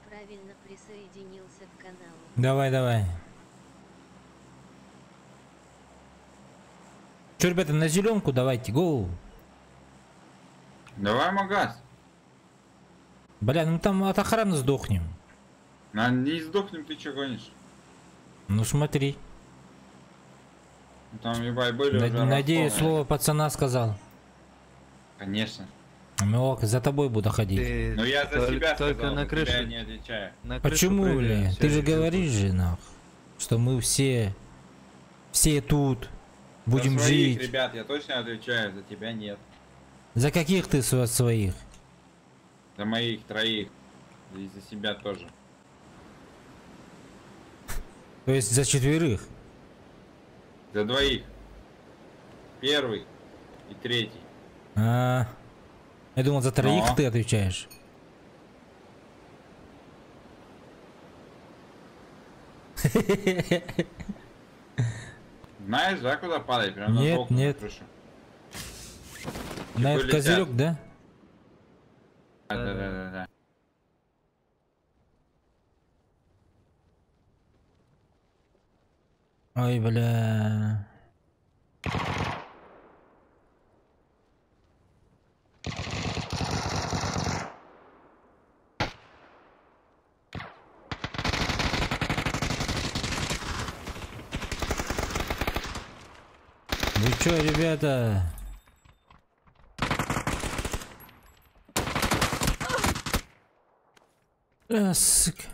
Неправильно присоединился к каналу. Давай, давай. Че, ребята, на зеленку давайте, гоу. Давай магаз. Бля, ну там от охраны сдохнем. На, не сдохнем, ты че гонишь? Ну смотри. Там ебать были уже Надеюсь, располные. слово пацана сказал. Конечно. Ну ок, за тобой буду ходить. Ты Но я за себя только сказал, на за тебя крышу. не отвечаю. На крышу Почему, прыгай, бля? всё, Ты же и всё говоришь будет. же, нах, что мы все тут будем За своих, жить. ребят, я точно отвечаю, за тебя нет. За каких ты своих? За моих троих. И за себя тоже. То есть за четверых? За двоих. Первый и третий. А, я думал, за троих Но. ты отвечаешь. Знаешь, да, куда падать? Прям на Нет, толку, на нет. крышу. На этот летят. козырек, да? Да, да, да, да, да. Ой, бля. Вы чё, ребята? А, сука.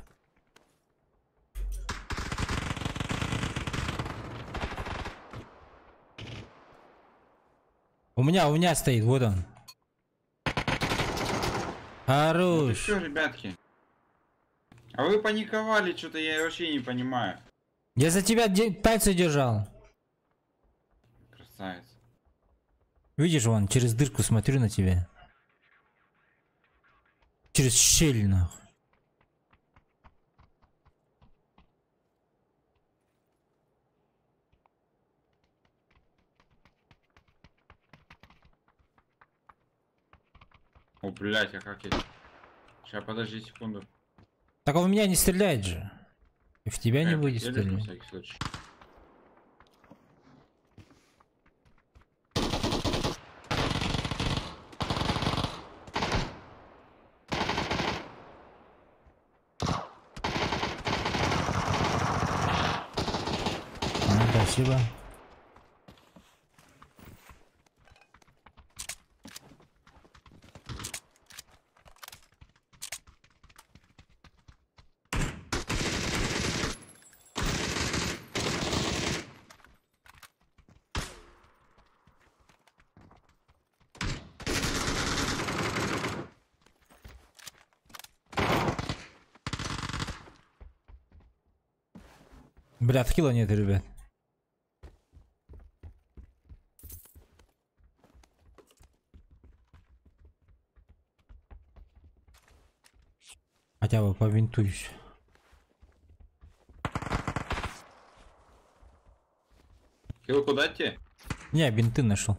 У меня стоит, вот он. Хорош. Ну чё, ребятки? А вы паниковали, чё-то я вообще не понимаю. Я за тебя пальцы держал. Красавец. Видишь, вон, через дырку смотрю на тебя. Через щель, нахуй. О, блядь, а как я... Ща, подожди секунду. Так он в меня не стреляет же. И в тебя не Я будет прицелюсь на стрелять. всякий случай. А, спасибо. Бля, отхила нет, ребят. Хотя бы повинтуюсь. Хил, куда тебе? Не, бинты нашел.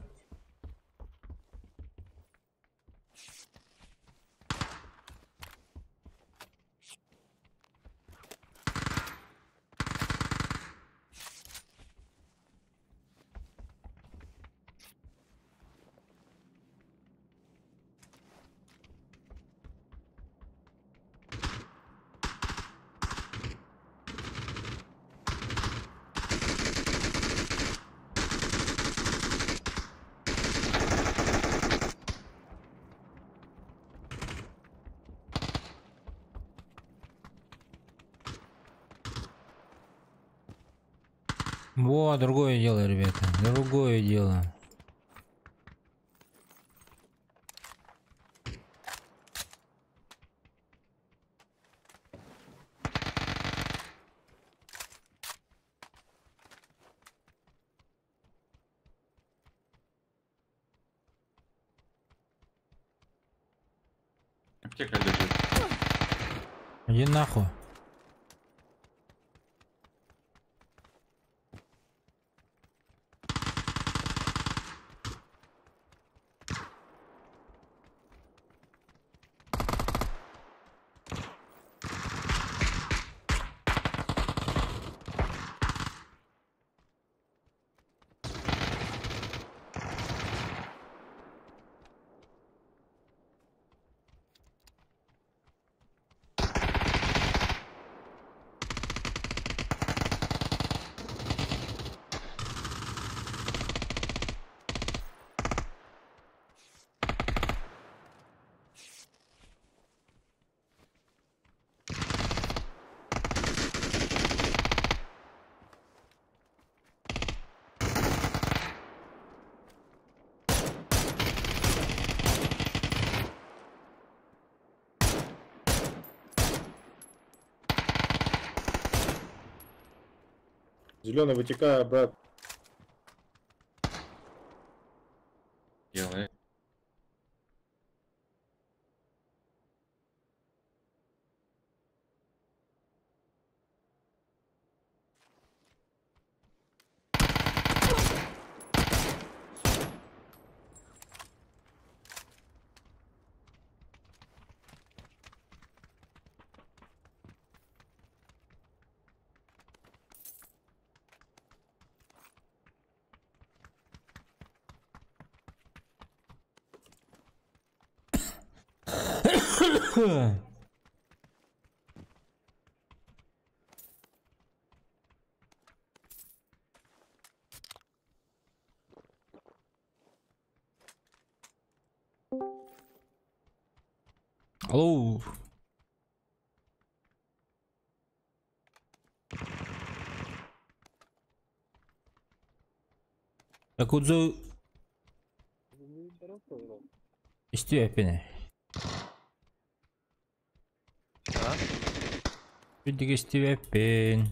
Во, другое дело, ребята. Другое дело. Аптека лежит. Иди нахуй. Зеленый, вытекай обратно. Делай. Алло. Якудзу. Истиэппин. Үрдүк истибэппин.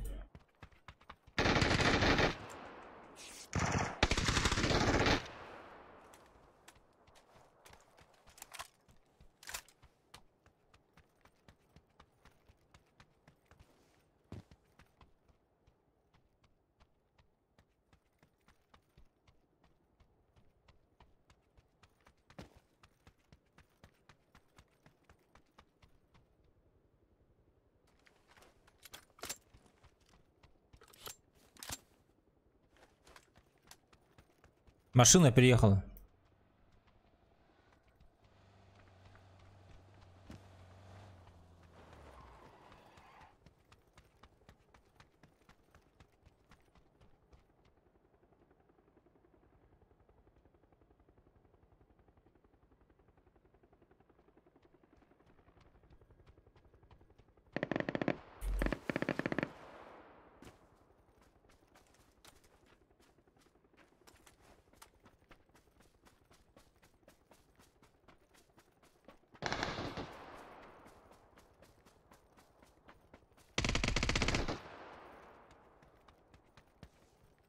Машина приехала.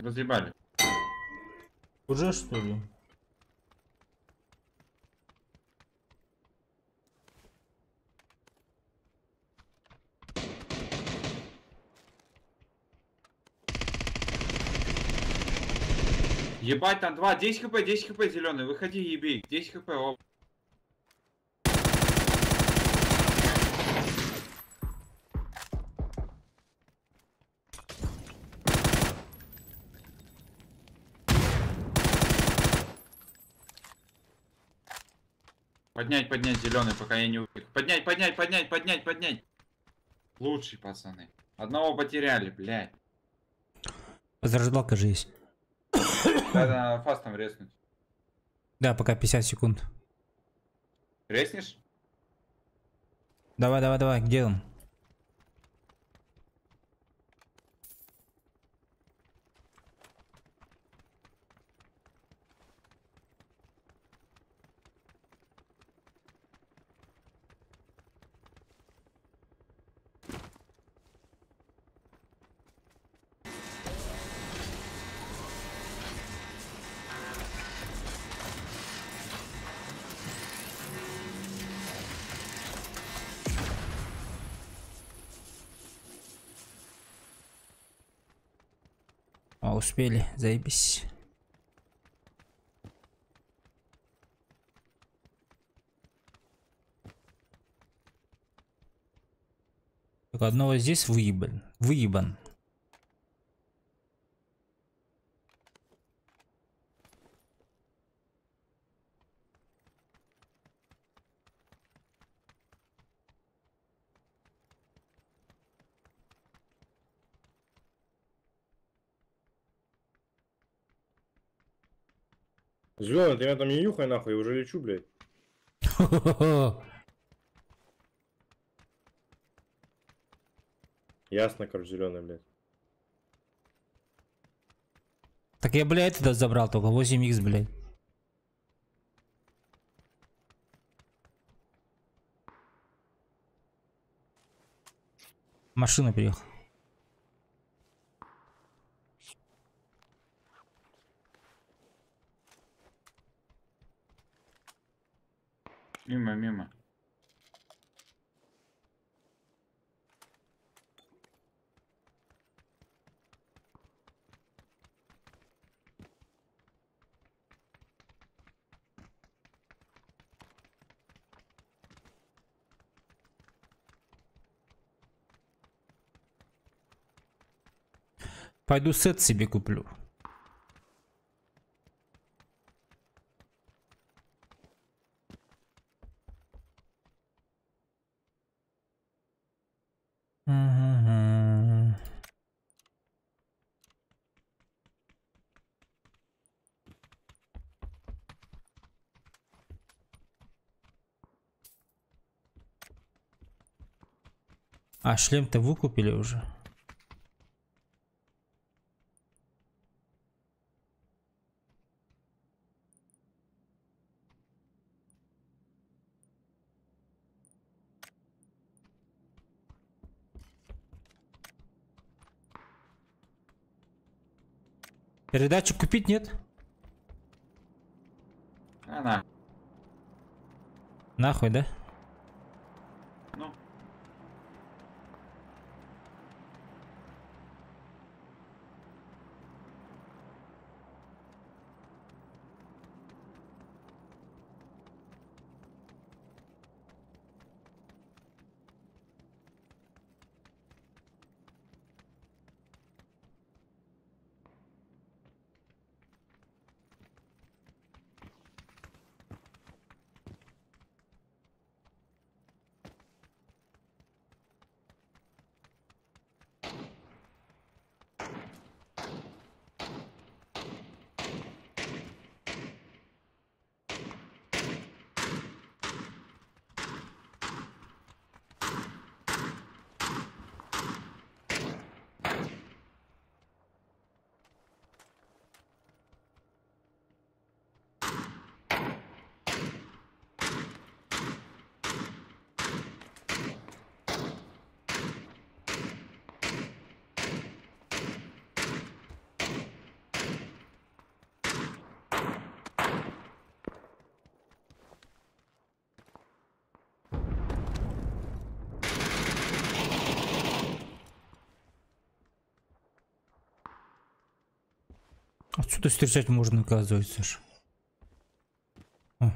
Разъебали. Уже что ли? Ебать, там 2, 10 хп, 10 хп зеленый, выходи, еби, 10 хп, оп. Поднять, поднять зеленый, пока я не убил. Поднять, поднять, поднять, поднять, поднять. Лучший, пацаны. Одного потеряли, блядь. Возрождалка же есть. Да, да, фастом резнуть. Да, пока 50 секунд. Резнешь? Давай, давай, давай, где он? А, успели, заебись. Только одного здесь выебан. Выебан. Зеленый, ты меня там не нюхай нахуй, я уже лечу, блядь. Ясно, короче, зеленый, блядь. Так я, блядь, этот забрал только 8х, блядь. Машина приехала. Мимо, мимо. Пойду сет себе куплю. Угу. А шлем-то выкупили уже. Передачу купить, нет? Она. Нахуй, да? Ну. Отсюда встречать можно, оказывается ж. О.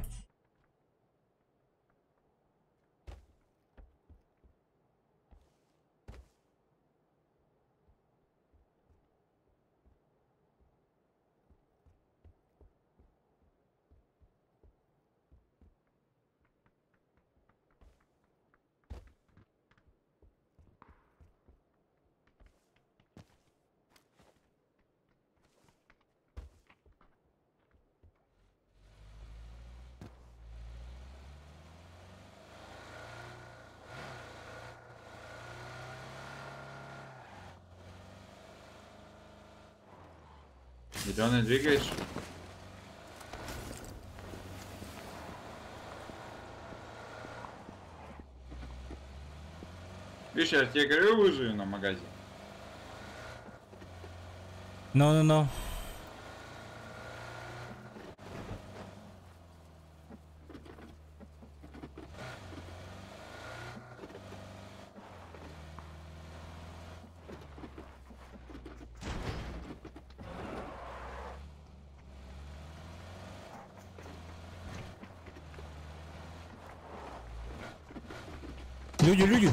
Зеленый двигаешь? Видишь, я тебе говорю, выживу на магазе. Ну-ну-ну. Люди, люди.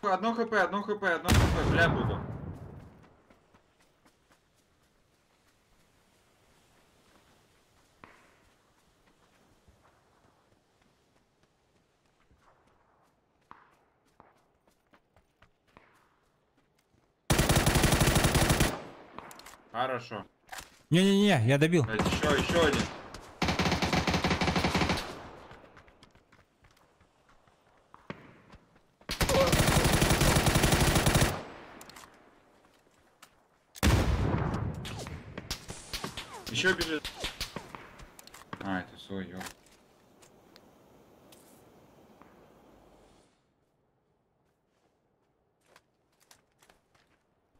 Одно хп, одно хп, одно хп, бля, буду. Хорошо. Не-не-не, я добил. Еще один. Еще бежит. А, это свой, ё.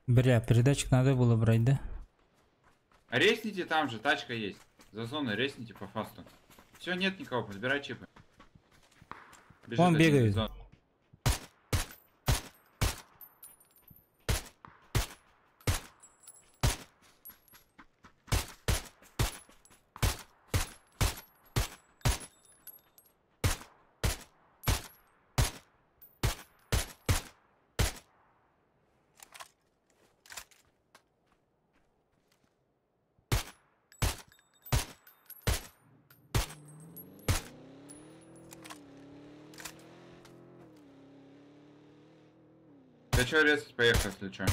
Бля, передатчик надо было брать, да? Ресните там же, тачка есть. За зоной ресните по фасту. Все, нет никого, подбирай чипы. Бежит Он один бегает. в зону. Да чё резать, поехал, если чё.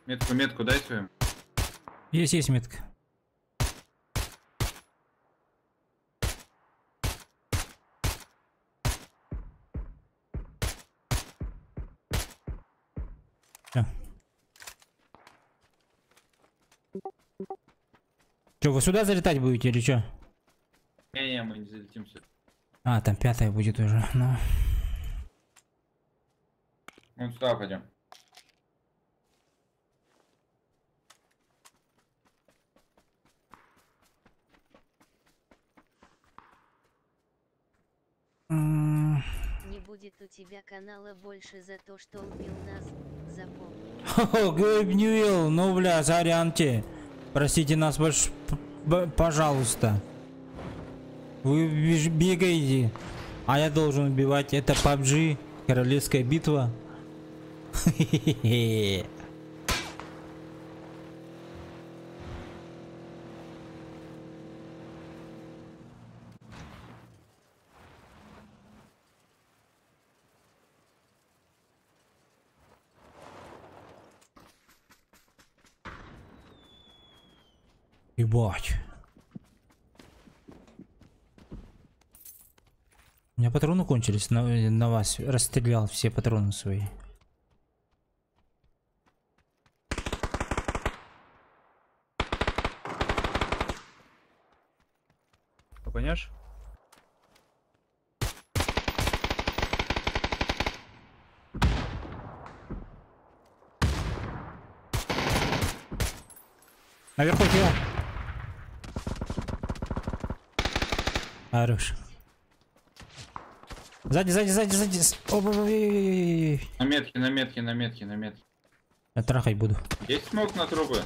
Метку, метку дай свою. Есть, есть метка. Всё. Чё, вы сюда залетать будете или чё? Не-не, мы не залетим сюда. А, там пятая будет уже, ну. Вон сюда пойдем. Не будет у тебя канала больше за то, что убил нас, запомни. Хо-хо, Гейб Ньюэлл, ну бля, сорянте. Простите нас больше, пожалуйста. Вы бегаете, а я должен убивать. Это PUBG, королевская битва. Ебать. У меня патроны кончились на вас. Расстрелял все патроны свои. Погоняешь? Наверху тело. Хорош. Сзади, сзади, сзади, сзади. Ой-ой-ой-ой-ой-ой. На метке, на метке, на метке, на метке. Я трахать буду. Есть смок на трубы?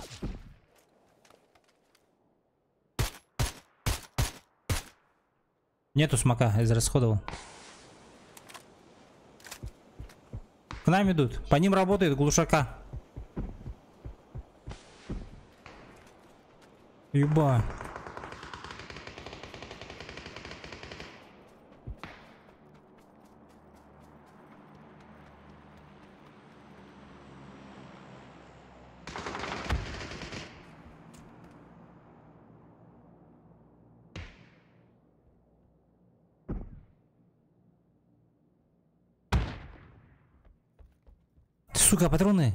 Нету смока, я израсходовал. К нам идут. По ним работает глушака. Еба. Сука, патроны.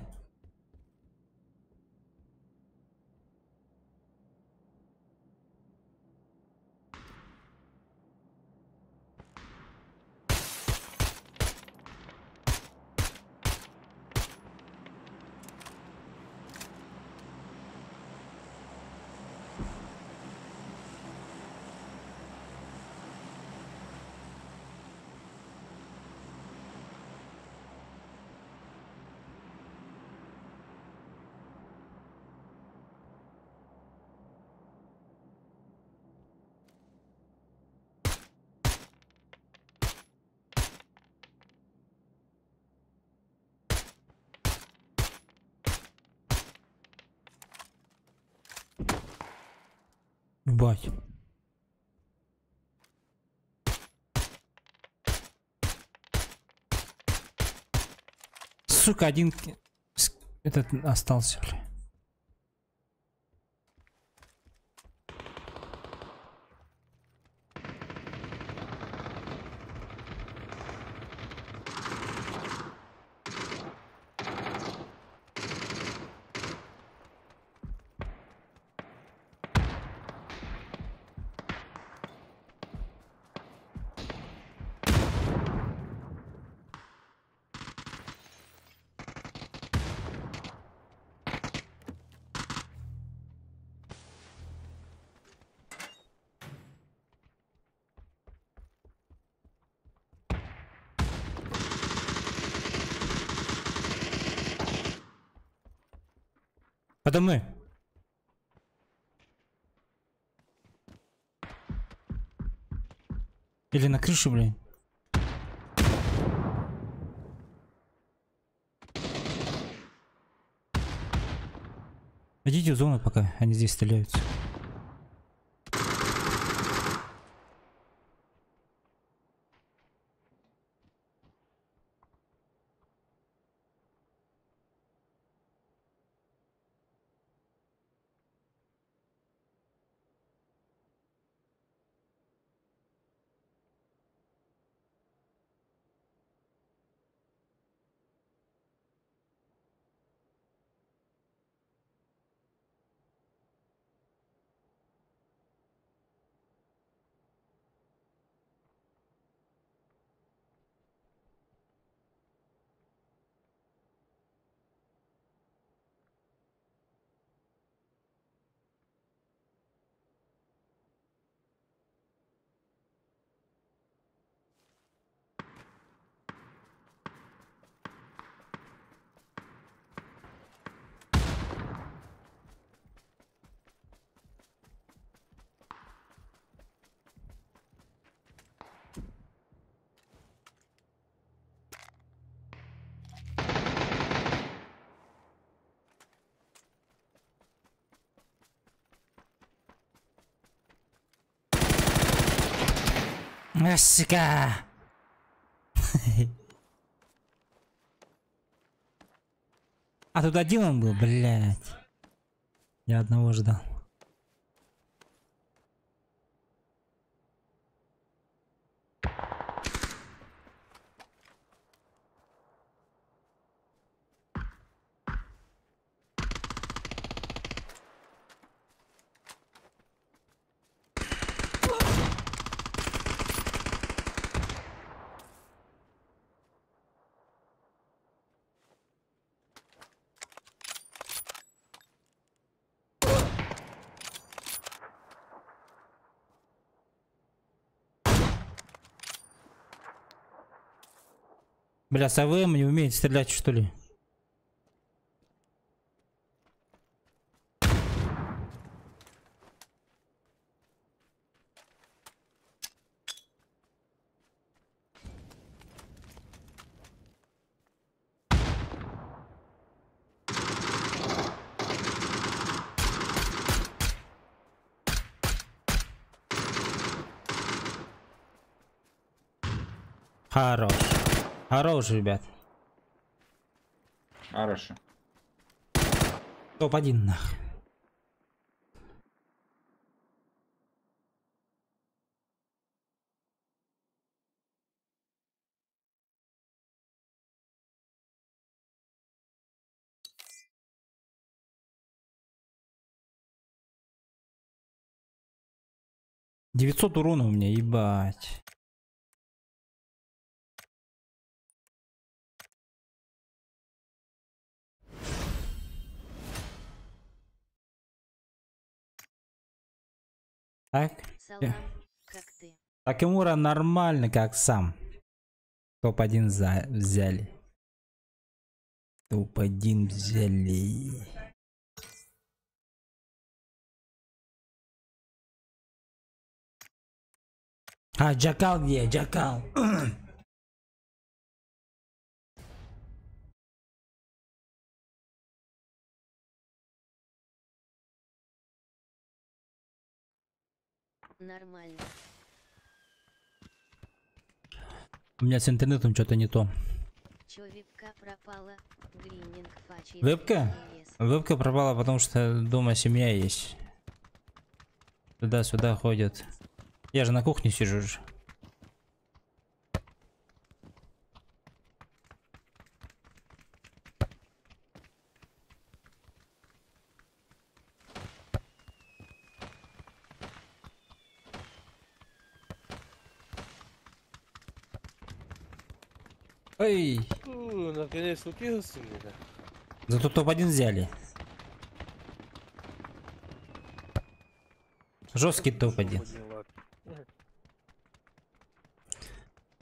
Ебать. Сука, один этот остался, бля. Подо мной. Или на крышу, блин. Идите в зону пока, они здесь стреляются. Сука! А тут один он был, блядь. Я одного ждал. Бля, с АВМ не умеет стрелять, что ли? Хорош. Хорош, ребят. Хорошо. Топ-1 нах. $900 урона у меня, ебать. Так. Салам, как ты? Такимура нормально, как сам. Топ-1 взяли. Топ-1 взяли. А, Джакал где? Джакал. Нормально. У меня с интернетом что-то не то. Чё вебка пропала? Грининг фачи. Вебка? Вебка пропала, потому что дома семья есть. Туда-сюда ходят. Я же на кухне сижу же. Эй! Наконец случился мне. Зато топ-1 взяли. Жесткий топ-1.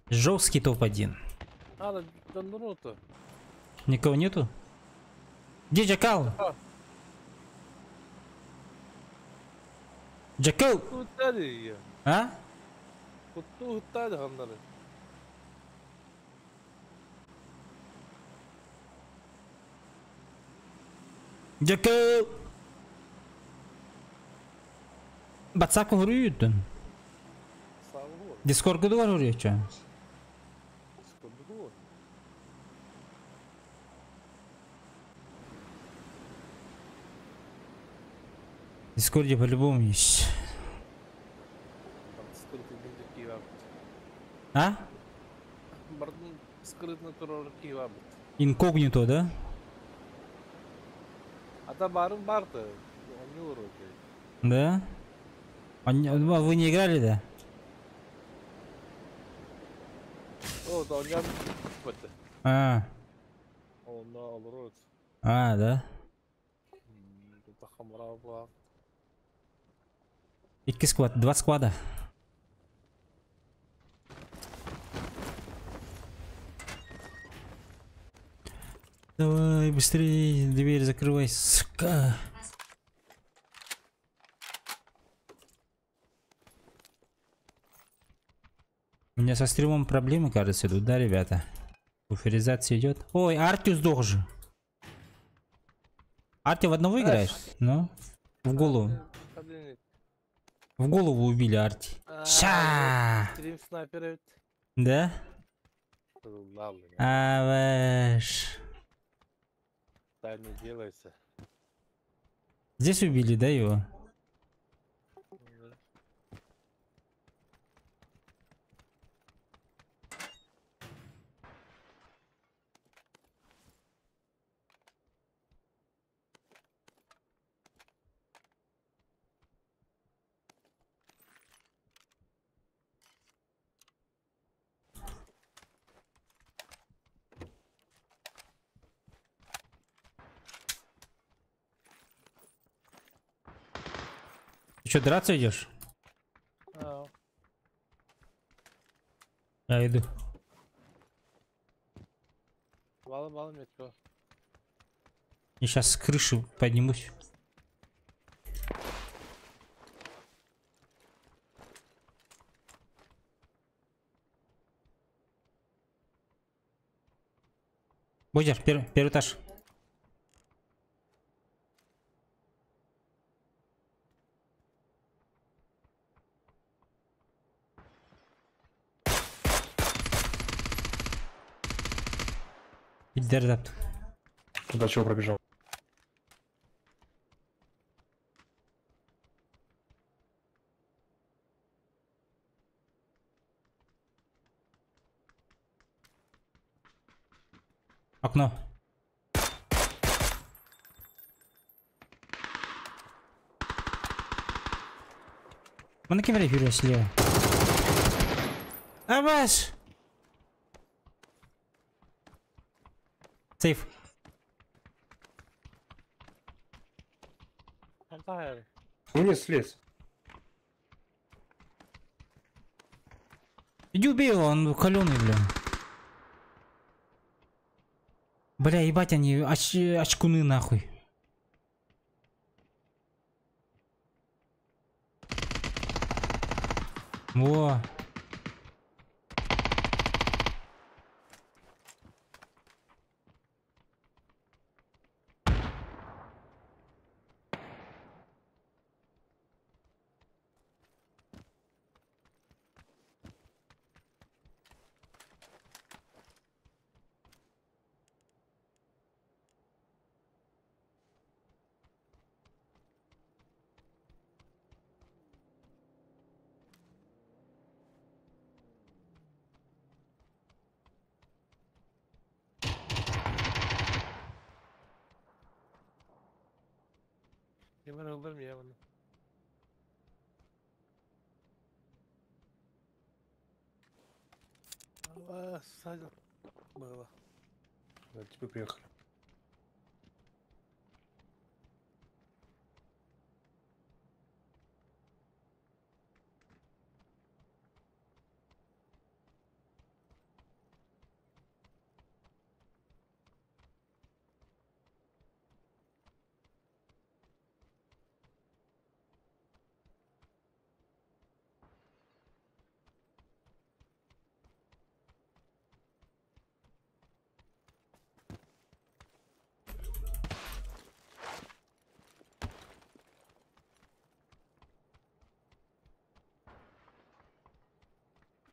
Жесткий топ-1. Никого нету? Где Джакал? Джакал! А? Джакал! Бацаку хуруютун. Дискорд гудугар хуруючу. Дискорде по-любому есть. А? Инкогнито, да? Да? А вы не играли, да? А. А, да? Икки склад, 2 склада. Давай, быстрее, дверь закрывай, сука. У меня со стримом проблемы, кажется, идут, да, ребята? Буферизация идет. Ой, Арти сдох же. Арти в одного играешь? Ну, в голову. В голову убили Арти. Ша! Да? А, ваш. Здесь убили, да, его? Ты что, драться идешь? Я иду. Я сейчас с крыши поднимусь. Будешь, первый этаж. Туда чего пробежал? Окно. Мы на камере вперед слева. Абаш! Сейф. Вниз слез. Иди убей его, он каленый, бля. Бля, ебать они, очкуны нахуй. Во. Кимер ылдар мия bunu. А, садил. Было. Да, типа приехали.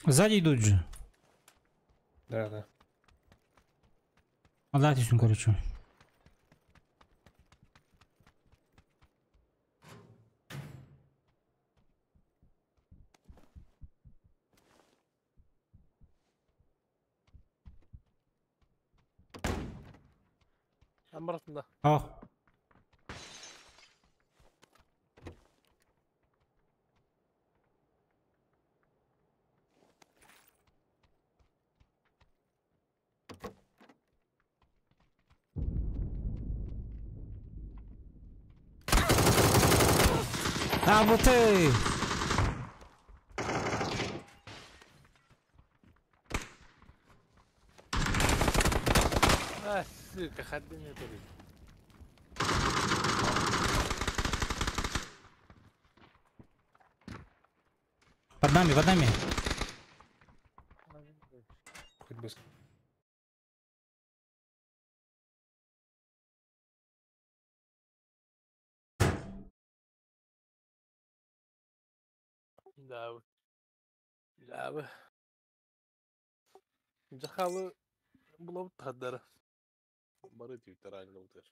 Сзади идут же. Да, да. А дайте сюда, короче. Амратында. А. А вот ты! А, сука, ходи мне тут. Под нами, под нами. Хоть бы. Да. Да. Захалы было таддар. Бары твиттер аңлылдыр.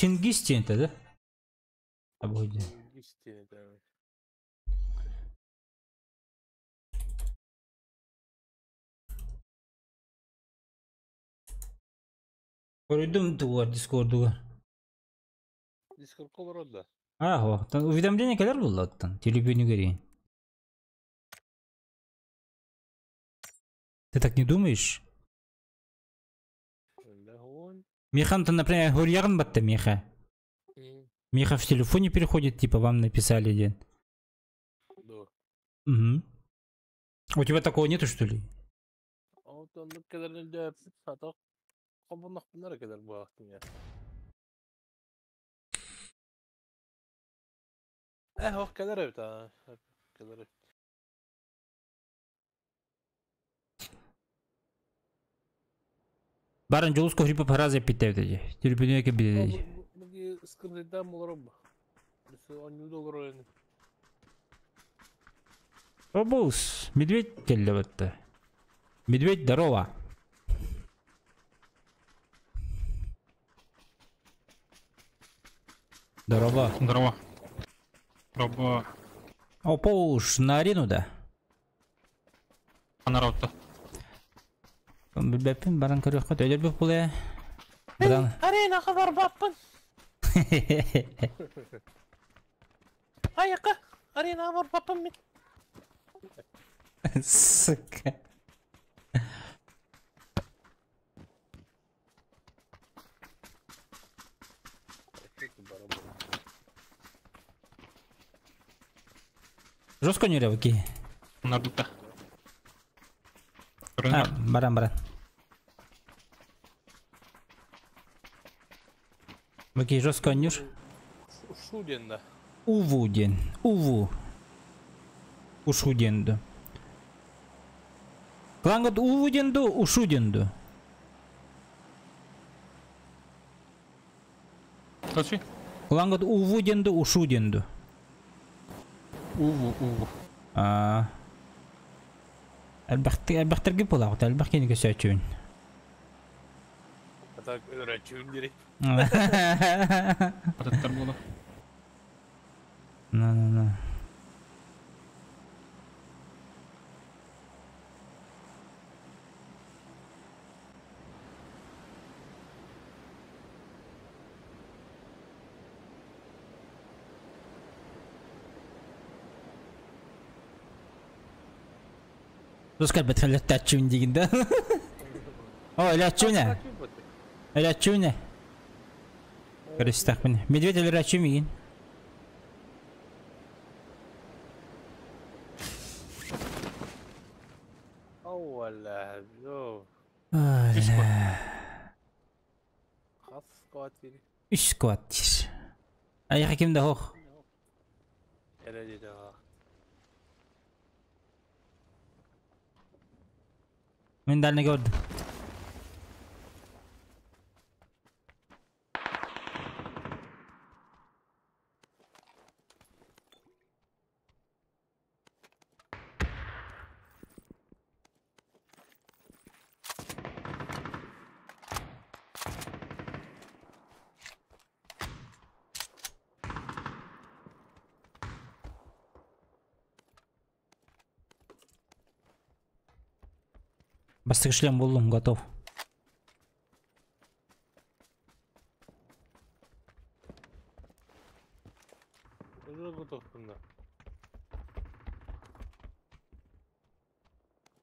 Чингистин это, да? Обойди. Чингистин, да. Көрдүм дуар, Дискордугар. Дискорд колородда. А, уведомление кэлэр буллаттан, телебүнү көрейін. Ты так не думаешь? Механ, то, например, Гурьярн батта Меха. Меха в телефоне переходит, типа вам написали день. Да. Угу. У тебя такого нету, что ли? Баран Джолуско гриппа параза питтевдеди. Телепүнү бидеди. Обулс, медведь келлебетте. Медведь, здорово. Здорово. Здорово. Здорово. Опоуш, на арену, да? Народ-то. Бэппин баран көрөхкө төлөр бүк буле. Арена хабар баппын. Аяка, арена хабар баппын мен. Сука. Жестко не ревки. Надуто. А, баран, баран. Окей, жестко нюш. Шуден, да. Уву день. Уву. Ушу диэн дуу. Клаҥҥыт Уву диэн дуу, Ушу диэн дуу? Точи? Клаҥҥыт Уву диэн дуу, Ушу диэн дуу? Уву, уву. Аа. Элбэхтик элбэхтэргэ буолаҕыт, элбэх киһини көсөөччүбүн. А так өлөрөөччүбүн дири. Атыттар буолар. На на на. Тускар бэтхэлэттээччүн диигин да. О, өлөөччүнэ. Өлөөччүнэ. Көрүстэхпин. Медведь өлөрөөччү миигин. Үс сквад диир. Айаха ким да хоох. Мин дальний көрдүм. Бастакы шлем буллум, готов.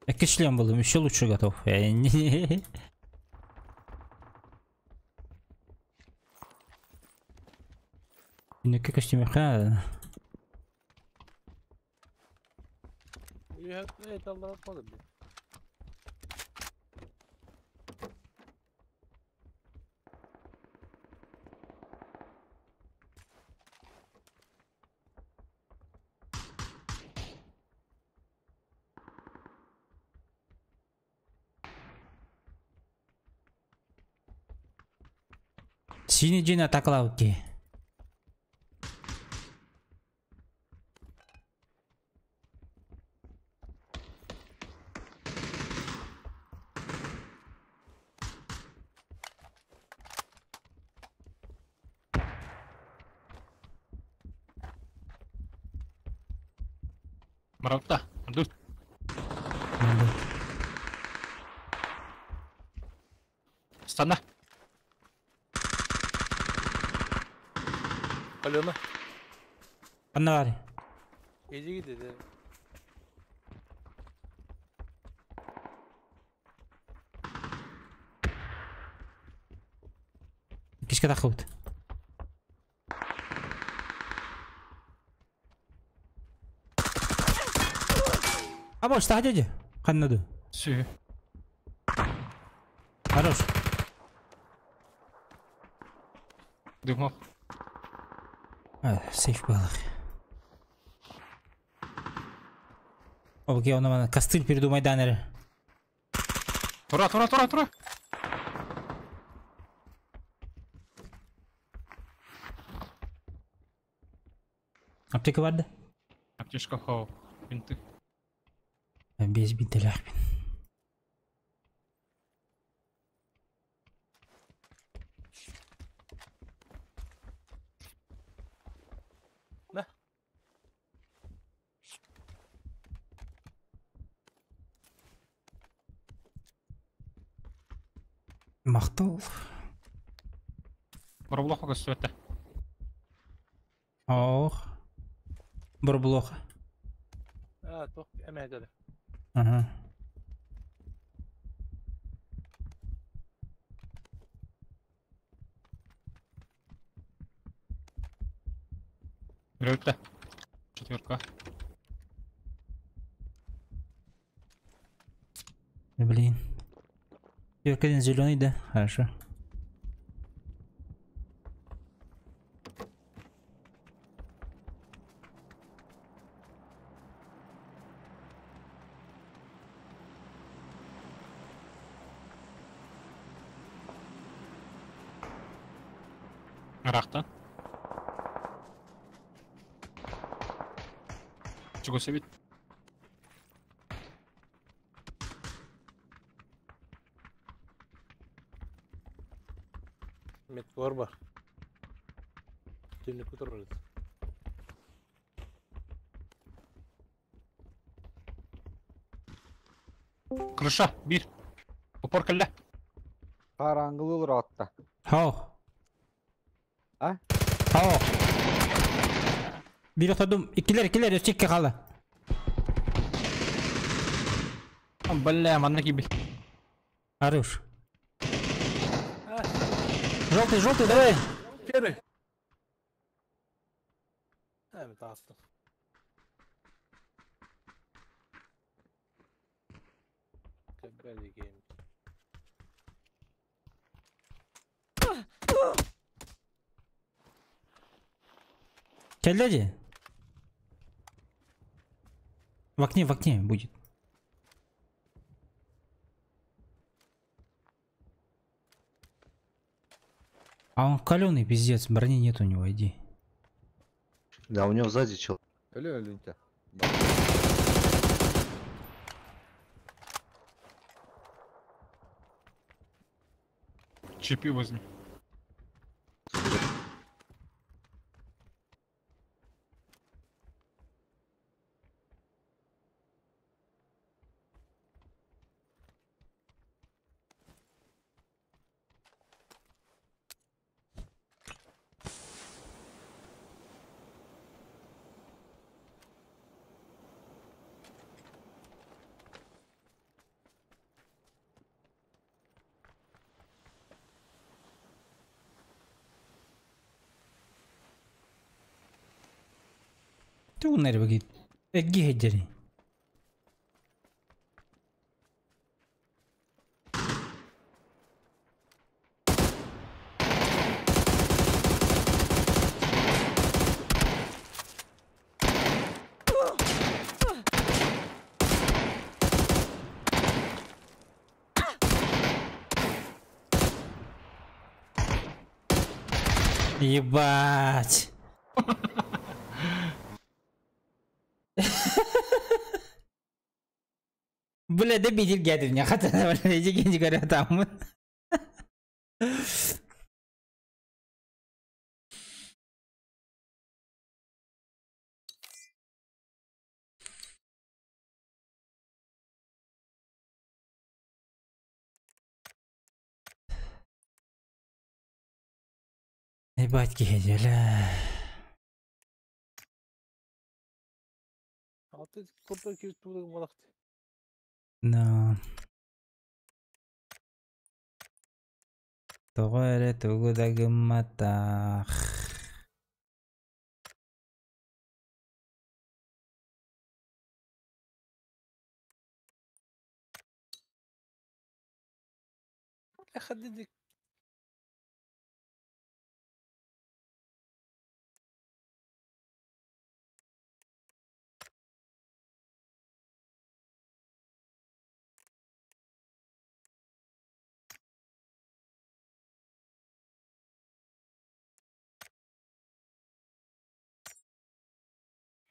Икки шлем буллум, еще лучше готов. Инники костюмеха. Синий дьиэни атаакалаабыт дии. Баралта. Ду. Станна. Алена. Ханна баарый? Иди, Иккискэ таххыбыт. Або, что дядя? Ханна ду. Сү. Хорош. Дымок. А, сейф был. Окей, он костыль передумай данер. Тура, тура, тура, тура. Аптека бар да? Аптечка хоу. Бинты. Без бинтеләхпин. На. Махтал. Барблоха көстүбэтэ. Ох. Бурблоха. А, то, эмэ Ага. Үрөлтэ. Четверка. Блин. Один зеленый, да? Хорошо. Рахта. Чего себе? Меткор бар. Түннүк турар. Крыша, бир. Упор кэллэ. Караңгылы отта. Хау. А? Хау. Бир отодум. Иккилер, иккилер, өссө икки хаалла. Бля, манна киирбит. Хорош. Желтый, желтый, давай. Первый. Evet astım. Böyle game. Кэллэ дии. В окне будет. А он каленый пиздец, брони нет у него, иди. Да, у него сзади чел. Өлө өлүнчө. Чипи возьми. Ты унер бигит. Эгги хеджери. Ебать. Бля, добить гядер не хата, бля, иди не говорят там. Ебать, гядер, Altı kurtar ki tuğla malaktı. No. Тоҕо эрэ тугу да гымматах. Хаддик.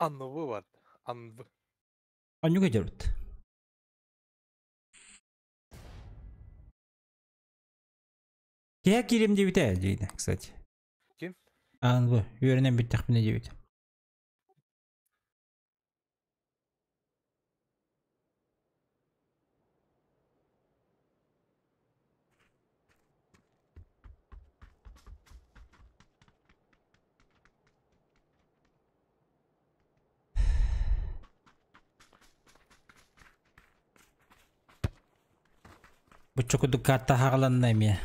Анвы бар. Анвы. Анюга дерут. Я кирим дебите дейді, кстати. Ким? Анвы. Үйренен биттах мине дебит. Бу чокудуккатта хагаланна эме.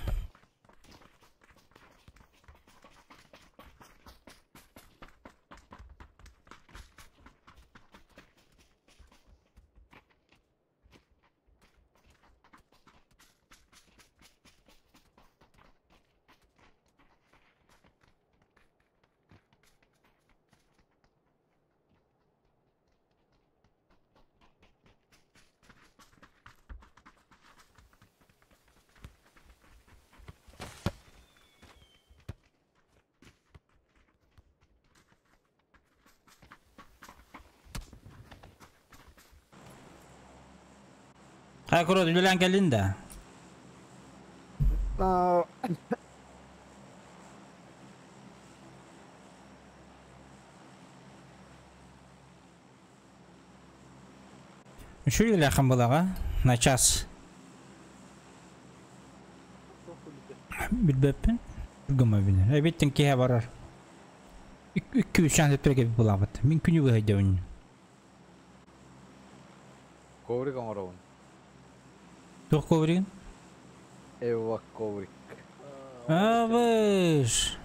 Хайа курот үлэлээн кэллин да? Үчүгэй үлэлээххин буолаҕа. На час. Билбэппин. Гыма билэр. Эбиттин киһи барар. Икки үс чаас өттүгэр булаабыт. Мин күнү быһайдабын. Коврик оҥоробун. Туох ковригын? Эвак коврик. Абыш.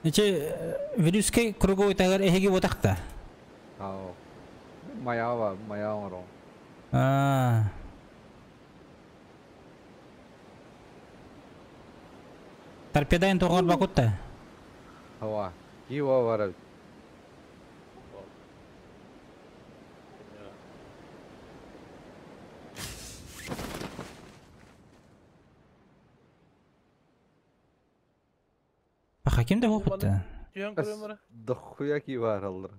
Ичи Вилюйскай круговой таһыгар эһиги буотахта. Аа. Маява, мая оҥоробун. Аа. Торпедайын тоҕор бакутта. Хава. Кива барар. Паха ким да буолбутта. Түһэн көрөм бара. Дохуя ки бараллар.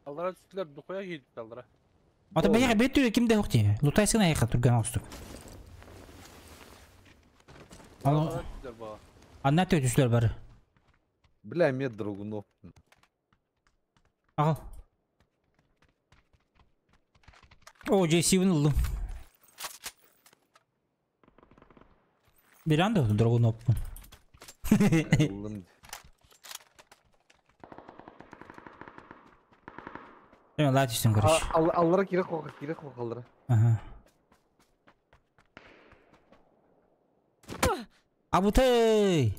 Аллара түстүлэр, дохуя киирдит аллара. Ата бэйэҕэ бэт түрө ким да суох дии. Лутайсыгын айыха түргэн оҕустук. Аллара түстүлэр баа. Анна түстүлэр бары. Бля, мен другунов. Аҕал. О, Джейсивин ыллым. Билэн да драгуноппун. Ыллым. Эме лаа түстүм короче. Аллара кире қоқа, кире қоқа аллара. Ага. Абутей!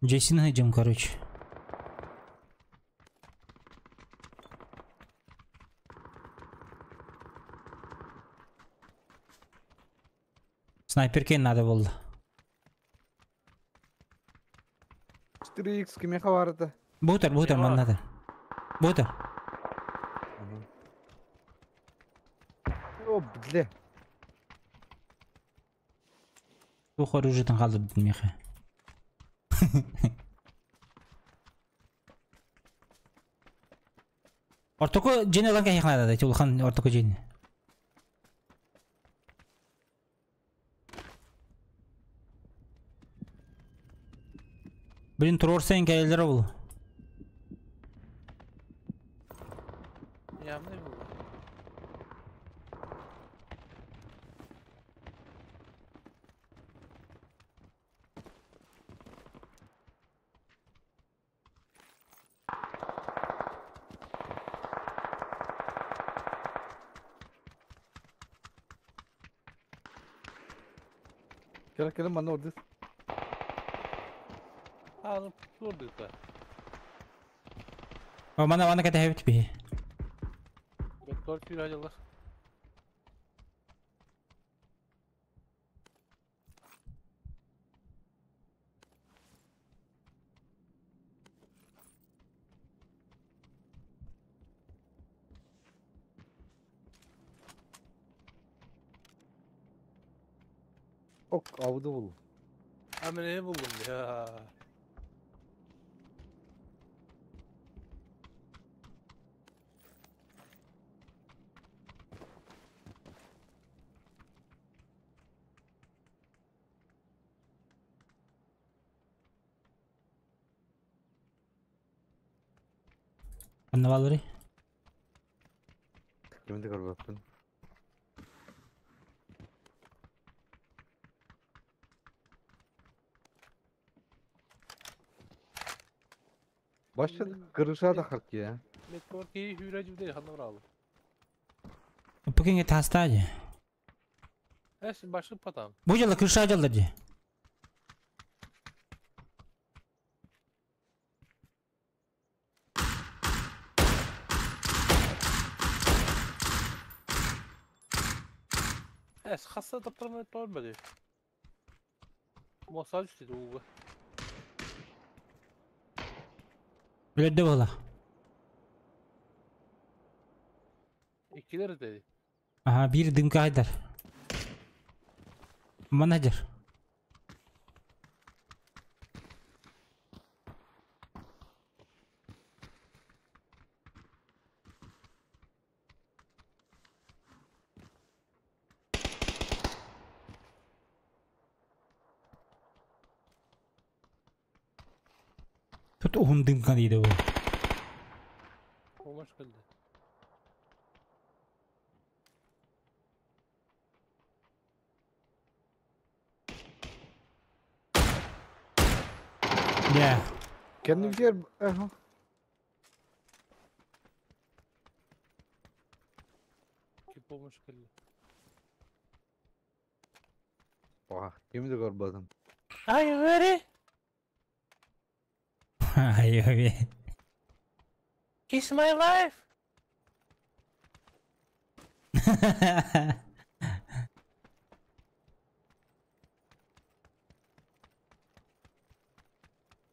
Джейсин найдем, короче. Снайперке надо было. 4x кимеха барды. Бутер, бутер, нам надо. Бутер. О, бля. Тух оружиетын қалдырдым меха. Ортоку жени ылан кэһиэх наада да, улахан ортоку жени. Блин, туруорсайын кэлэллэр ол. Явный был. Кэлэ кэлэ манна ордыс. А, ну турдыта. О, мана мана кэтэһэбит биһи. Беттор түйрәҗылар. Ок, ауды бул. А мен не булдым я. Анна баллары. Кимди көрбөппүн. Башта кырыша да харк я. Беттор ки хүрәҗүдә ханна баралы. Пукинге тастади. Эш башы патам. Бу жылы крыша жылдыр ди. Эш хасса таптырмай торбады. Masaj dedi ууга. Өлөрдө буола. Иккилэр dedi. Ага, биир дымка хайдар. Менеджер. Тут уһун дымка дейді ол. Помощь келди. Yeah. Kendim yer. Aha. Ки помощь келди. Oha, kimi de görmedim. Are you ready? Ай, ой. It's my life.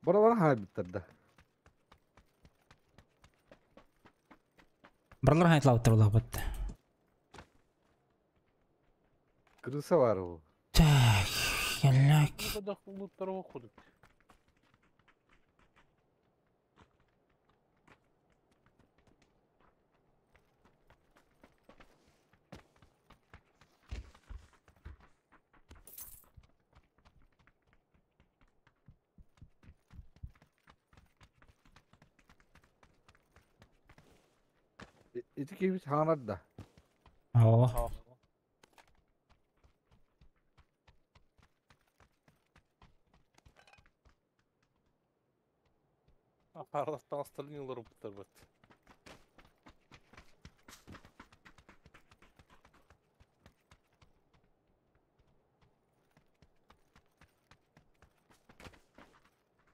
Buralar ha bitirdi. Барлар хайтлап бит. Крыса var o. Так, келлек. Ne kadar lootları okuduk. Iti kibit hanar da. О. Ha. Аппараттан астырын yıllar бит.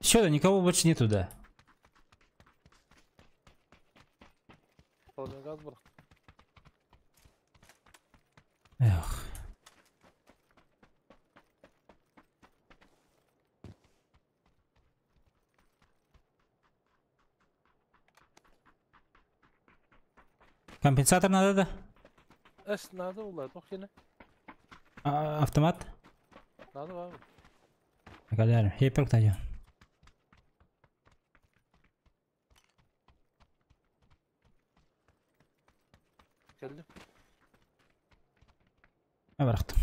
Все, да никого больше нету, да. Полный газ бар. Эх. Компенсатор надо, да? Эс надо улар, тох yine. А, автомат? Надо abi. Каляр, хепер кстати. Geldim. Ha, bıraktım.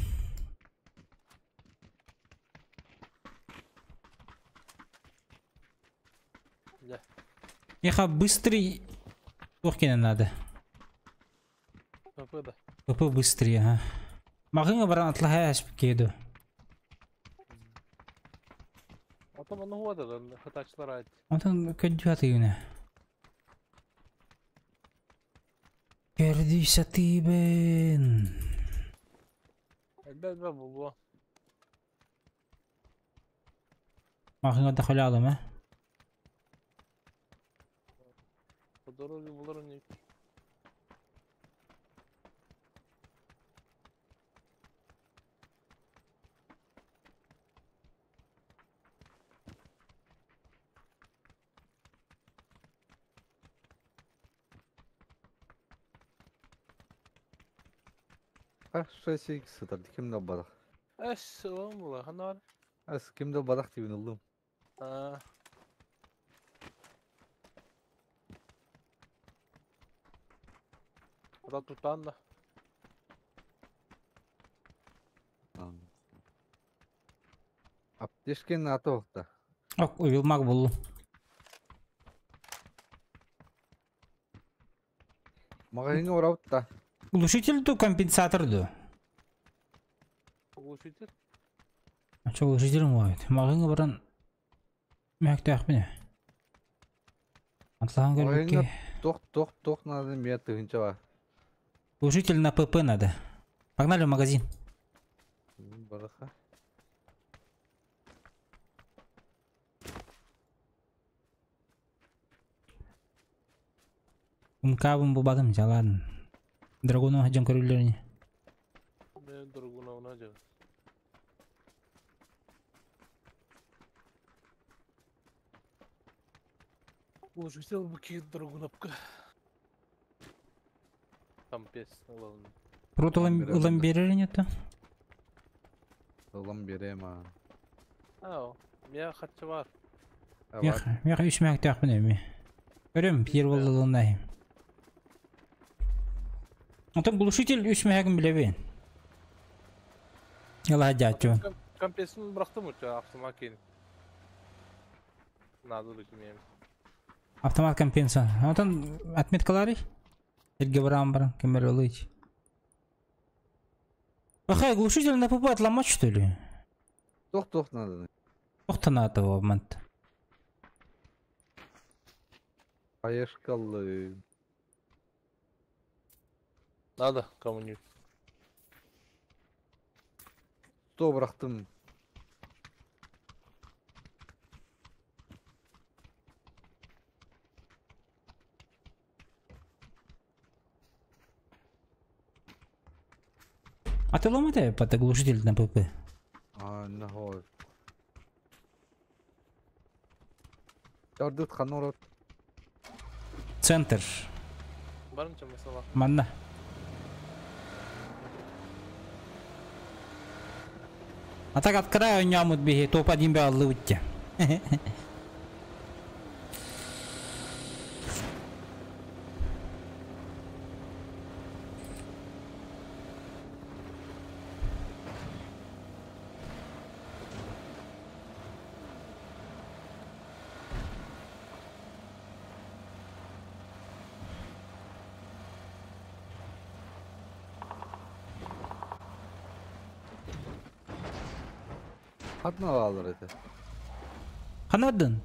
Gel. Еха, быстрый. Ох, надо. ПП да. ПП быстрее, ага. Мағыңа баран атлахая кеду. Атам onu huvadı lan hataçlar ait. Онтон көдү юна. Керди сатибен. Elbe elbe buldu. Мағыңа да халялым, а? Doğru bulurum ne? Ha şu şey sıtar. Kimde badak? Эс oğlum bular. Hani var? As kimde badak dibin oğlum. Ha. Adam tutan da. Аптечкен аты оқта. Ок, уйулмак булу. Магазинге орабыт да. Глушитель ду компенсатор ду. Глушитель. А чё глушитель муайт? Мағыңа баран мәкті ақпіне. Атлаған Магазинге көрбекке. тоқ тоқ тоқ надо мен тыгынча бар. Глушитель на ПП надо. Погнали в магазин. Бараха. Умкабым бубадым, ладно. Драгону хаджан көрүлөрүне. Ben durguna ona canım. Глушитель букет драгунапка. Там пес ылан. Прут ылан берер нету? Ылан берем а. Ау, меня хатчы бар. Мех, мех үш мәктәп эми. Көрөм, пир болдулунай. Антон глушитель үш мәгин билебин. Яла жачу. Компесин бырактым уча автомат кейин. Надо документ. Автомат компенса. Антон отметкалары? Эрге барам барам, кемер олыч. Бахай, глушитель на ПП отломать, что ли? Тох-тох надо. Тох-то надо его обмант. Поехали. Надо кому-нибудь. Сто бырактым. А ты ломатай под глушитель на ПП? А, нахуй. Ярдыт ханорот. Центр. Барымча масала. Манна. А так от края нямут беги, топ-1 бе аллы утте. Хатна алыр это. Ханадын.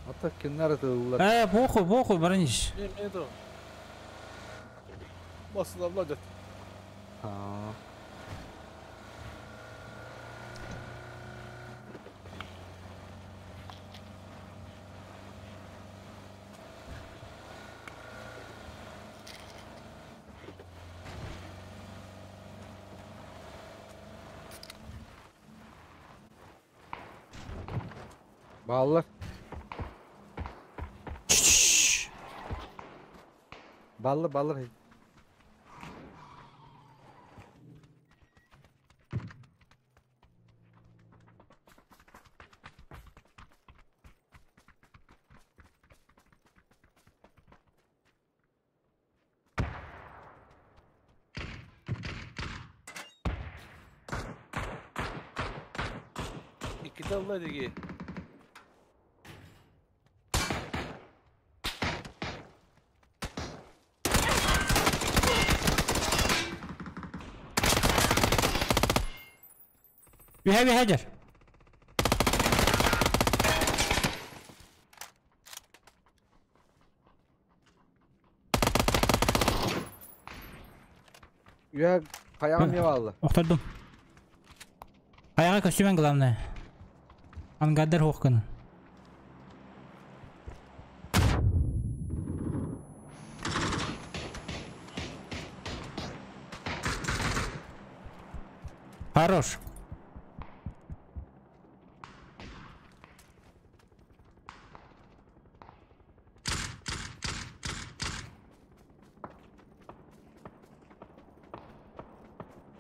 Ата kimler atıldılar? Похуй, похуй, брониш. Не, не то. Басыл абла. Ha. Баллар. Баллар, баллар. İki de диги. Ühe bir hacer. Ühe kayağım yavallı. Охтордум. Аяга костюмен главное. Ангадер хохканы. Хорош.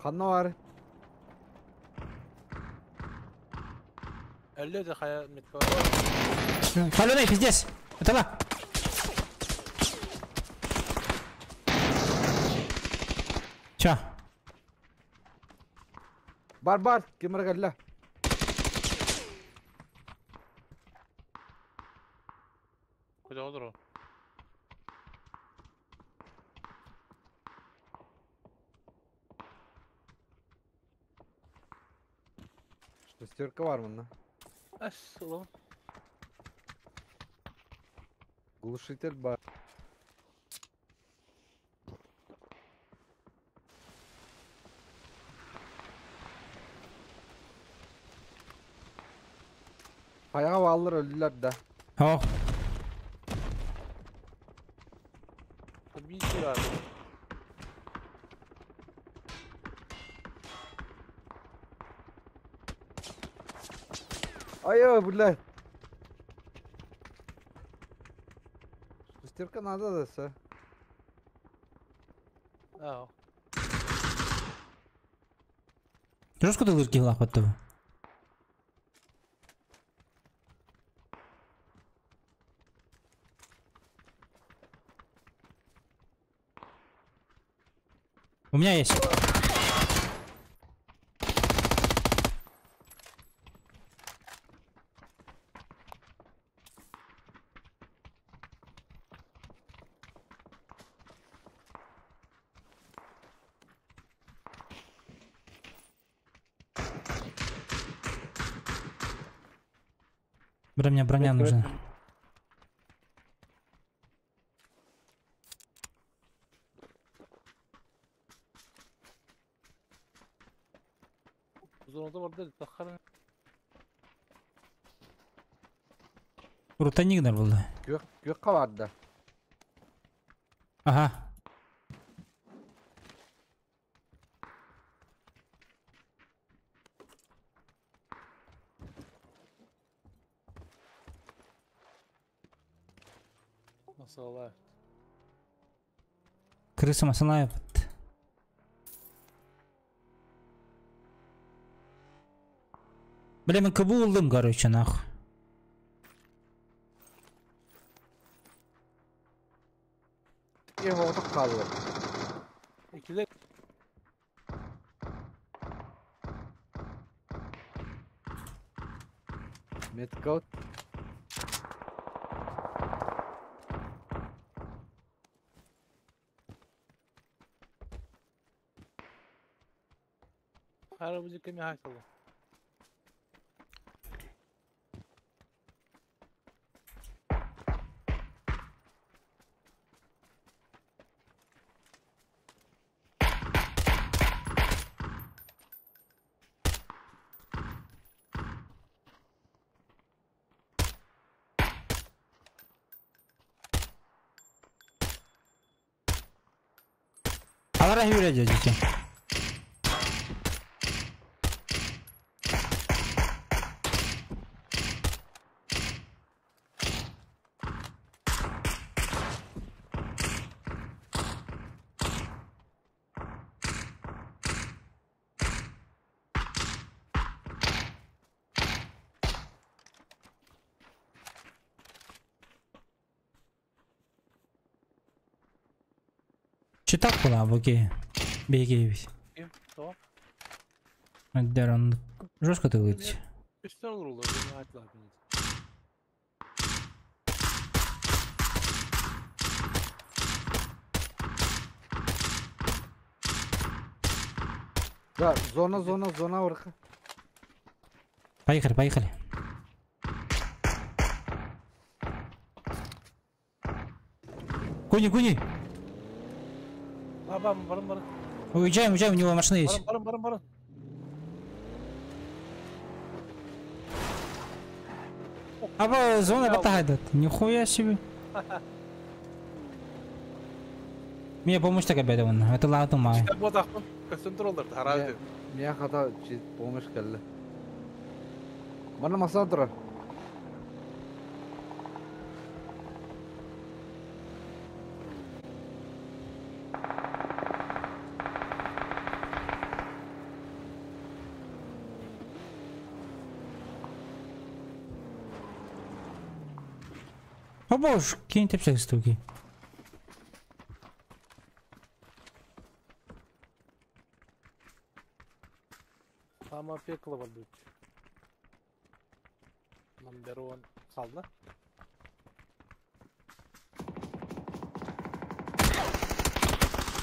Ханна бар. Әлле де хая метка. Паленый, пиздец. Это ла. Чё? Бар бар, кемер келле. Куда олар? Шестерка бар мында. Ас, улам. Глушитель бар. Ayağı alır öldüler de. О, Bir şey var. Ay бля. Шестерка надо да все. Аа. Жестко ты лырки лахваттова. У меня есть. Бля, мне броня нужна. Рутанигнер был. Күөх хабарда. Ага. Крыса масаная. Бля, мен кыбы улдым, короче, нахуй. Меткаут. Алара юрэ дядите. Читак была, окей. Беги. Он жестко ты выйти. Да, зона, зона, зона вверх. Поехали, поехали. Куни, куни. Уезжаем, уезжаем, у него машина есть. А зона батагает. Нихуя себе. Мне помощь так опять вон. Это ладно, май. Меня хата помощь келли. Мана масадра. О боже, кинь ты всех штуки. Сама пекло будет. Number one kaldı.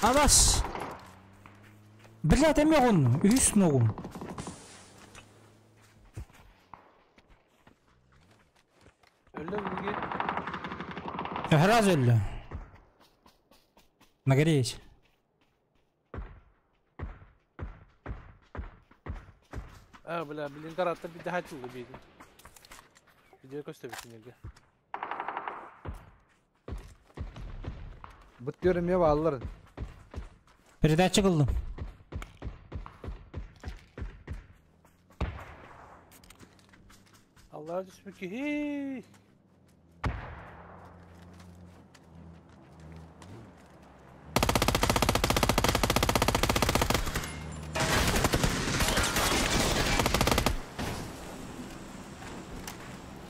Абас. Блядь, эмеғын, үс ноғым. Раз өллө. На горе есть. А, бля, блин, карата бит хотел убить. Где костя бит Бут көрүмө баллар. Передача кылдым. Аллах düşmüş ki.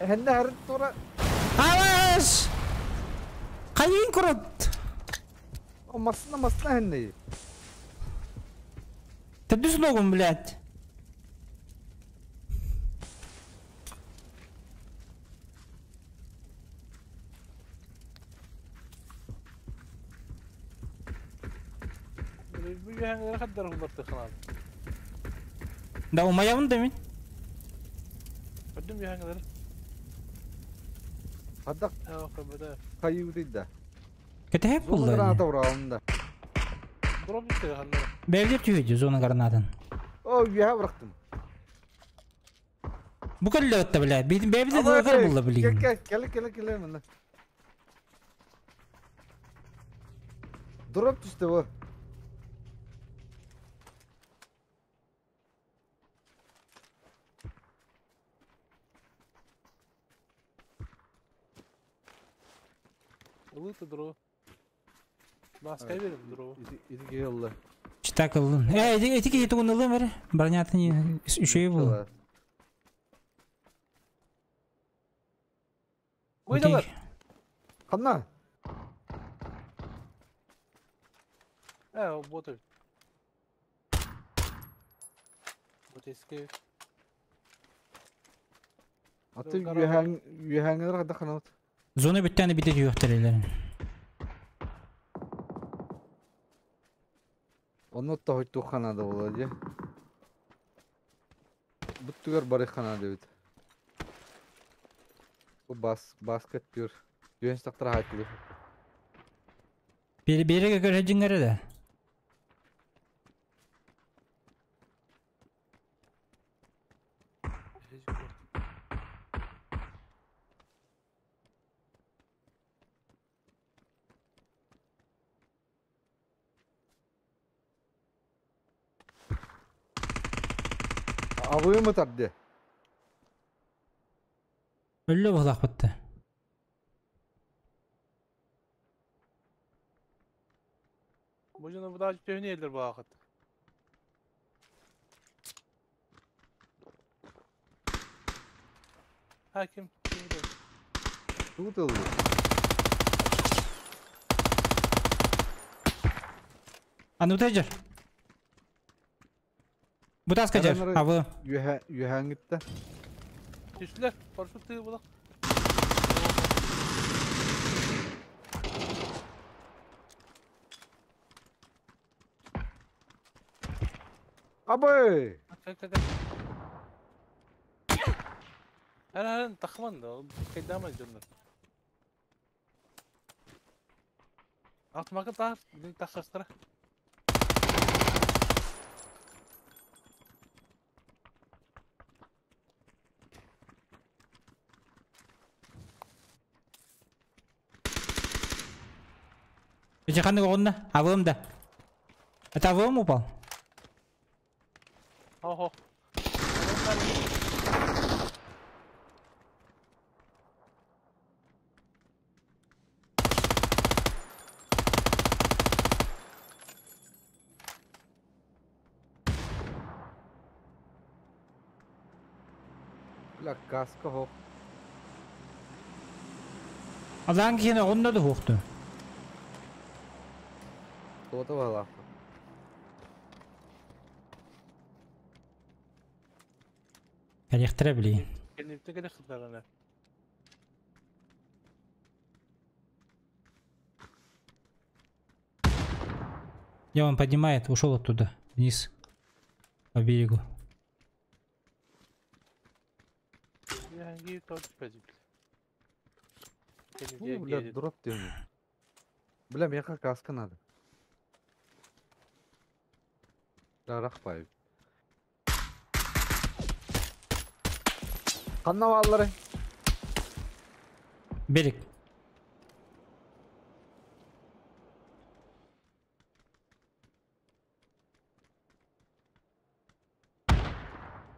Хэннэ харын тура. Алаш! Хайын курут! О масына масына хэннэ. Ты ногу, блядь. Да, умаявын да мин. Өдүм яһаңлар. Хадак хайы да. Кете Зона булды. граната уралында. Дроп битте ханнар. Бәлдер түйеді зона гранатын. О, я бырактым. Бу көллө өттө, блядь. Бәбде дылгар булды, блин. Кел, кел, кел, кел, мына. Дроп түстү бу. Улы дроп. Маска берем дроп. Иди келді. Читак ылын. Э, эти эти кихи тугун ылын бер. Бронятын үшөйü булды. Ойдалар. Қанна? Э, боты. Вот эске. Аты үйәңгілер қада қанат. Зона бүттәне бите түйөктер. Оны тохой туханады болады. Бүттүгер бары ханады бит. Бу бас баскет diyor. Дүйен тақтыра хайтылы. Бери береге көрө жиңгере да. Абы mı тарды? Өллө булак битте. Бу да түйүнө элдер багат. Ha kim? Kim de? Тугут Аны утажыр. Бутаска жер. Абы. Үйәңгітті. Түшлер, парашют тыгы булак. Абы! Кел кел кел. Her her takman da кайдама жоннор. Алтмакы тар, бин тахастыра. Эче ханны огонна? Абым да. Это абым упал? Хо-хо. Бля, каска хоп. Алан кихine огонна да хукту. Тота бала. Электре блин. Кенипте келе кыздарына. Я он поднимает, ушел оттуда, вниз. По берегу. Ну, бля, дроп деймін. Бля, меха каска надо. Да, рахпай. Қанна баллары? Берег.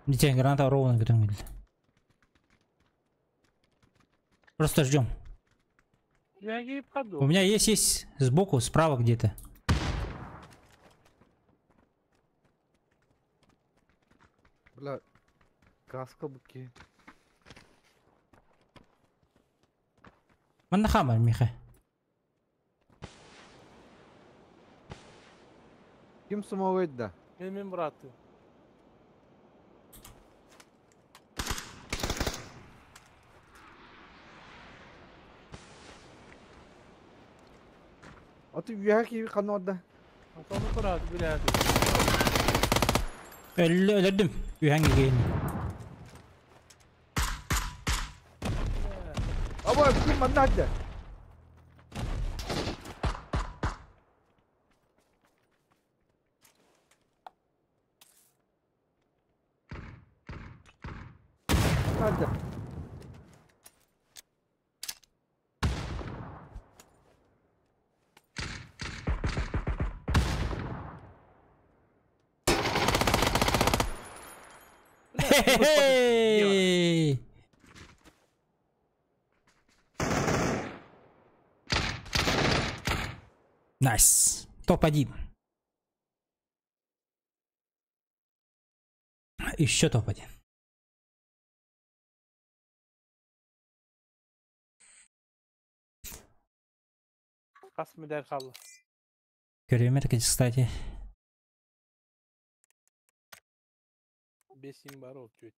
Детей, граната ровно готовили. Просто ждем. У меня есть сбоку, справа где-то. Бля, каска буки. Манна хаамар миэхэ. Ким смогает да? Мен мен братты. А ты үөһэ киһи ханна барда? Антону брат, блядь. Өллө өлөрдүм. Үһән кигейин. Аба, ким манна атта? Манна атта. Хе-хе-хей! Nice. Топ-1. Еще топ-1. Хас медаль хаалла. Көрүөм кстати. Бесин бар ол чуть.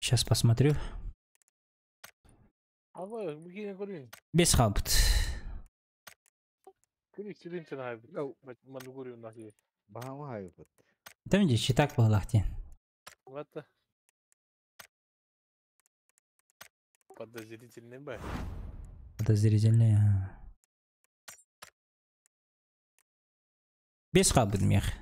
Сейчас посмотрю. Аба, бу киһини көрүн. Бес хаалбыт. Көрү сүрүн сен хайбыт. Манны көрүн нахи. Баһама хайбыт. Там где читак был ахтен. Вот. Подозрительный бай. Подозрительный. Бес хаалбыт миэхэ.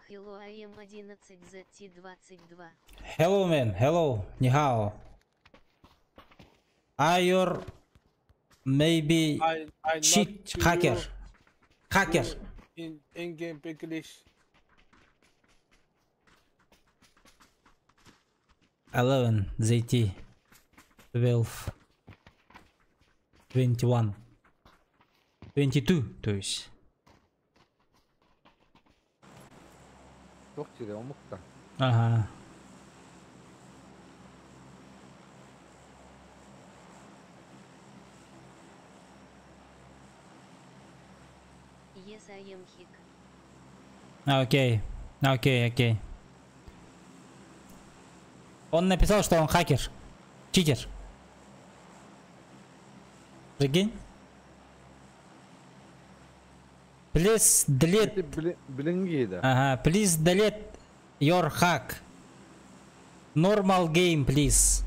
Hello, I am 11 ZT22. Hello, man. Hello. 你好. Are you maybe I cheat not hacker? you Hacker. In game English. 11 ZT 12 21 22, то есть. Туох сирэ омук да. Ага. Yes, I am hick. Окей. Окей, окей. Он написал, что он хакер. Читер. Прикинь? Please delete. Билиҥҥи да. Ага, please delete your hack. Normal game, please.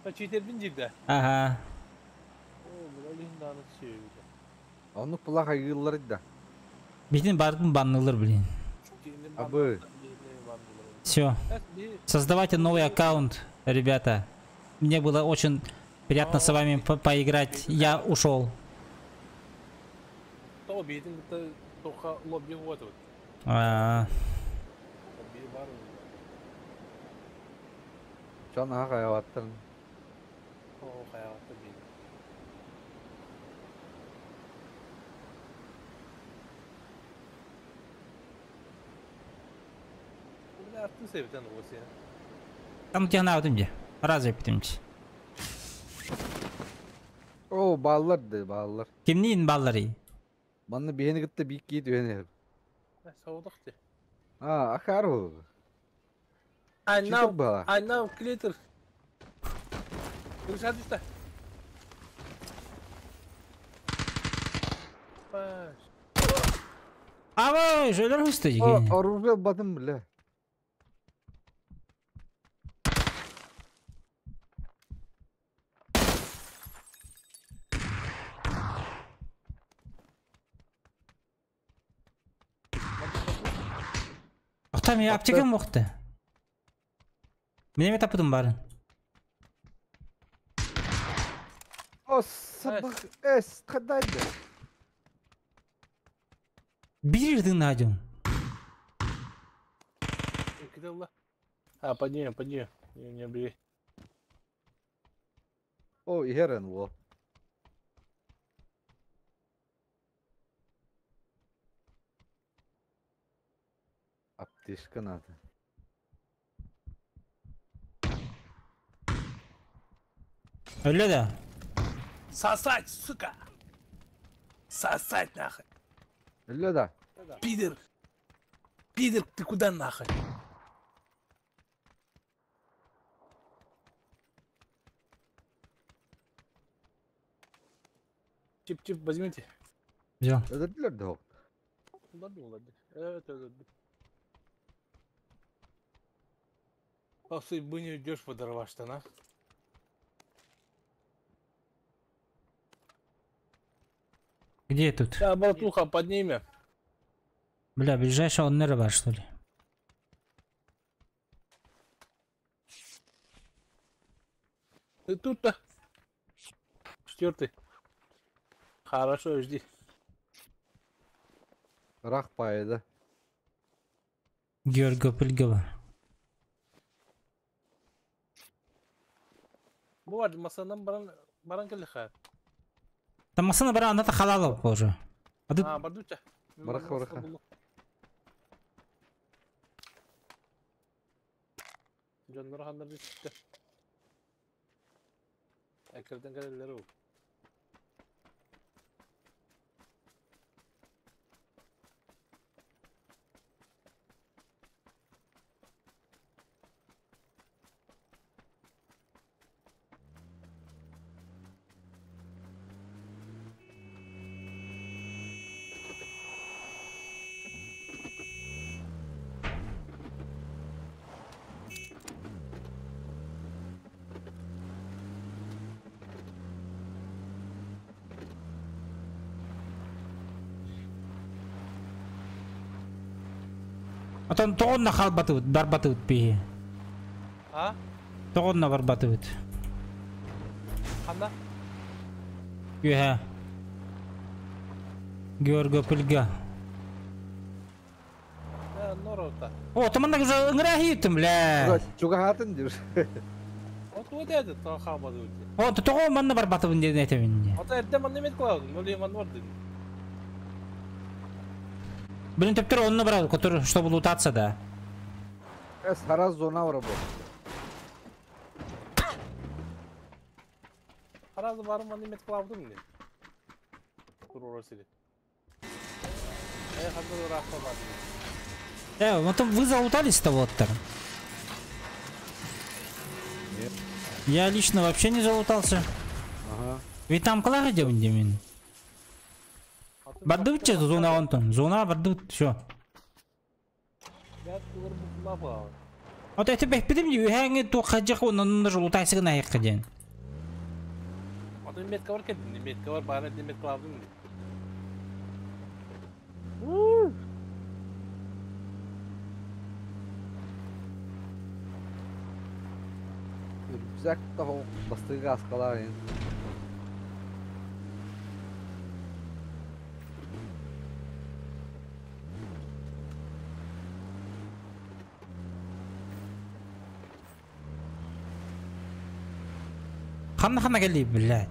А читербин диир да. Ага. О, бля, олин дааны сүйөбүт. Оннук булах айыыллар да. Битин бардын баннылыр, блин. Абы. Все. Создавайте новый аккаунт, ребята. Мне было очень приятно с вами поиграть. Я ушел. То битин только лобби вот вот. А. Лобби бар. Чон аға аябаттырын. О, хаябатты бит. Бля, аттын себетен осы. Там тебя на где? Разве питемте? О, баллар да, баллар. Кимнин баллары? Манна биһини кытта биир киһи түһэн иһэр. Саудах ти. А, акаар буолла. I Читер know, была. I know, клитер. Крыша түстэ. Паш. Ава, жөлөр хусты О, жиги. оружие батым, бля. Охта мен аптекам бохты. Мен тапыдым барын. О, сабах, эс, хадайды. Бир найдем. Кидалла. А, поднимем, поднимем. Не, не бери. О, иһэрэн уол. Аптечка надо. Öyle de. Сосать, сука! Сосать нахуй! Өллө да. Пидор! Пидор, ты куда нахуй? Чип-чип возьмите. Взял. Өлөрдүлөр да ол. Ладно, ладно. Это, это. После бы не уйдешь подорвать штана. Где тут? Да, братуха, подними. Бля, ближайший он бар, что ли? Ты тут-то. Четвертый. Хорошо, жди. Рах пайда. Георгия Пыльгова. Бывает, масанам баран баран келиха. Там масана бара анда халал уже. А тут А, бардуча. Бараха, бараха. Дьоннор ханнар түстэ. Экерден келелер ол. А там тоғынна халбатыбыт, барбатыбыт бии. А? Тоғынна барбатыбыт. Ханна? Юхэ. Георгия Пыльга. Э, норота. О, там анда уже ыңырахитым, бля. Чугахатын дир. Вот вот этот халбатыбыт. О, тоғын манна барбатыбын дедин этемин. Ата эрден манна эмет кылабын, мөлүйен манна бардым. Блин, теперь он набрал, который, чтобы лутаться, да. Эс, хараз зона бар бу. Харазы барым манна эмет кылабын эмне. Тур оросили. Э, ханна рахма бардым. Вот там вы залутались-то вот там. Нет. Я лично вообще не залутался. Ага. Ведь там клара делаем, Бардут че зона он там. Зона бардут, все. Вот это бехпидим, юхэнги ту хаджах он он же лутайся на их день. Вот метка бар кедин, метка бар бары метка кылабын. Рюкзак того бастыга аскалар. Ханна ханна келли, блядь.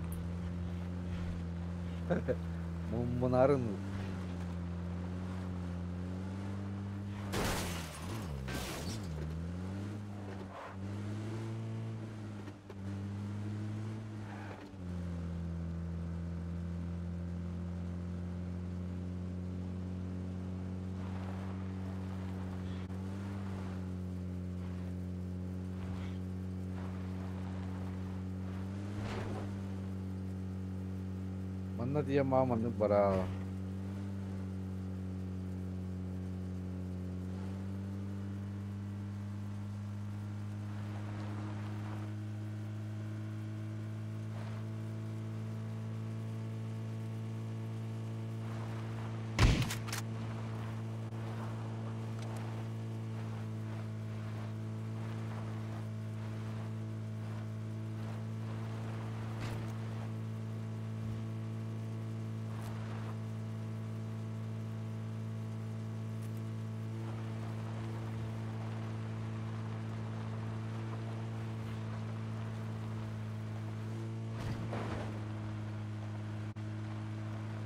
Мунарын. Манна диye маманы бара.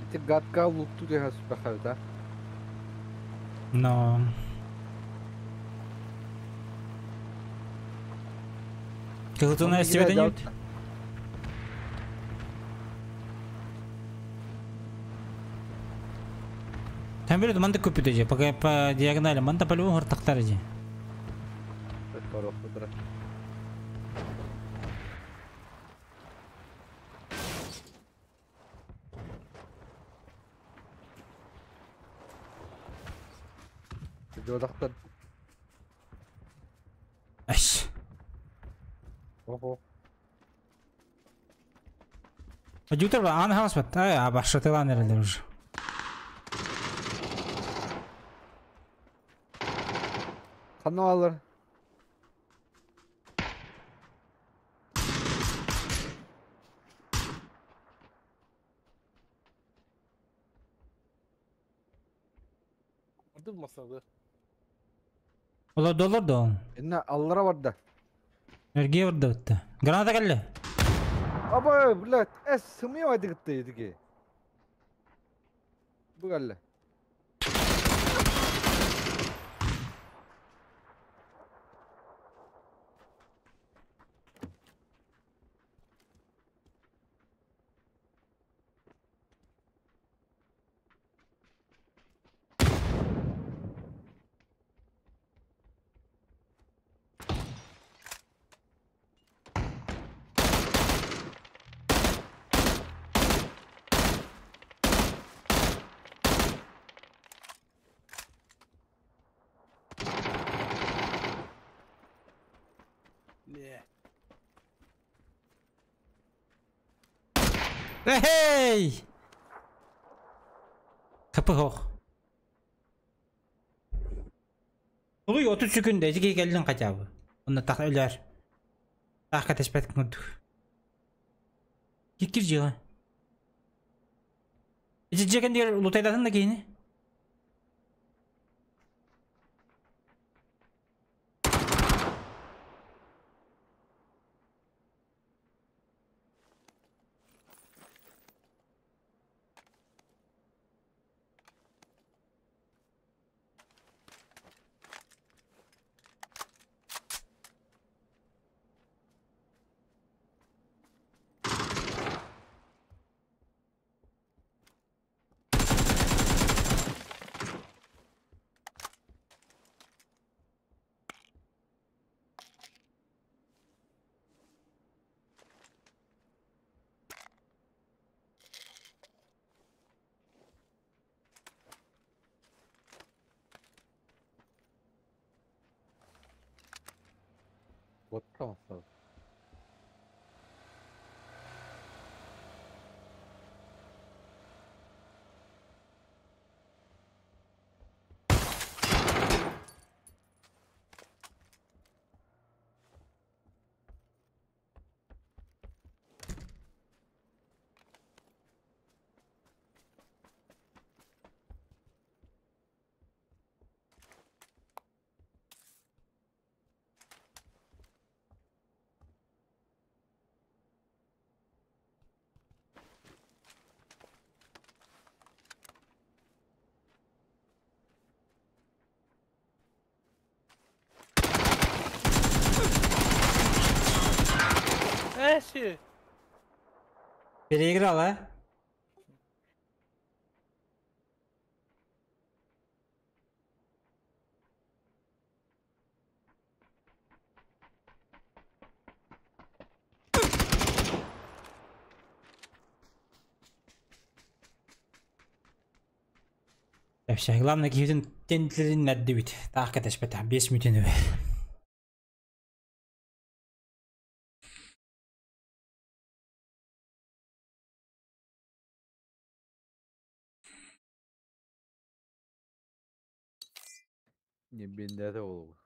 Ити гадка лутту деха сүпэхабыта. Но. Кылытына эстибетен ют. Там берет манта көпүтэ же, пока по диагонали манта по-любому хортактар же. Жодақтан. Аш. Охо. Адютер ба ан хас бат. Ай, а башатылан эрелер уже. Ханна алыр. Orada masada. Ola доллар да. Инна аллара барда. Эрге барда битте. Граната келди. Абай, блядь, эс сымыя вайды гытты едиге. Бу келди. Не. Эй! Kapı hoh. Ой, 30 секунд эжиге келдин хотя бы. Онда так өлөр. Так катешпет күндүк. Кикир жыга. Эжи жеген дер лутайдатын да кейини. Вот там. Эши. Переиграл, а? Вообще, главное киһитин тентлерин нэрдибит. Таах кэтэспэтэх 5 мүтүнү. Не бендerde ол.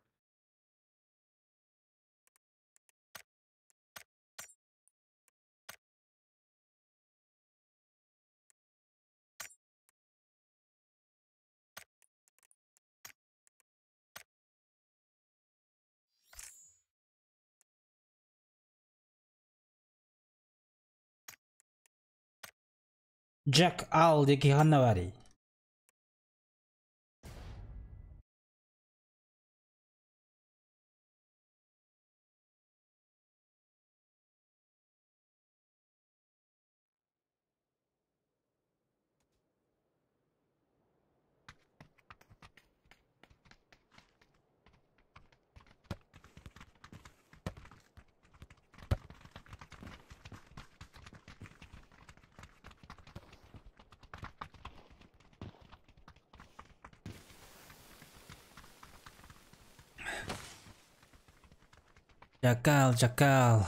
Jack Al диэки ханна барый? Jackal, Jackal.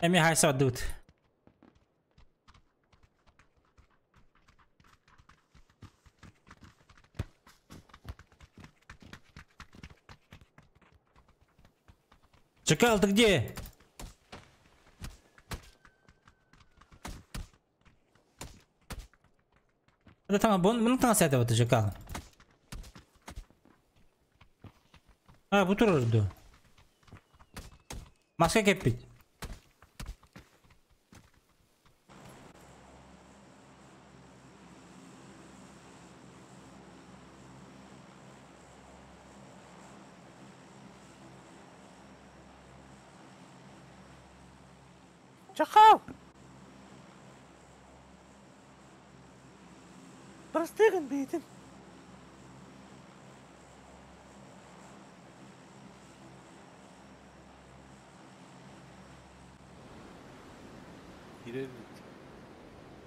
Эми хайса дут. Чакал, ты где? Это там, бон, там с этого ты Чакал. А, бу турурду. Маска кеппит. Чакал! Простыгын бейтин.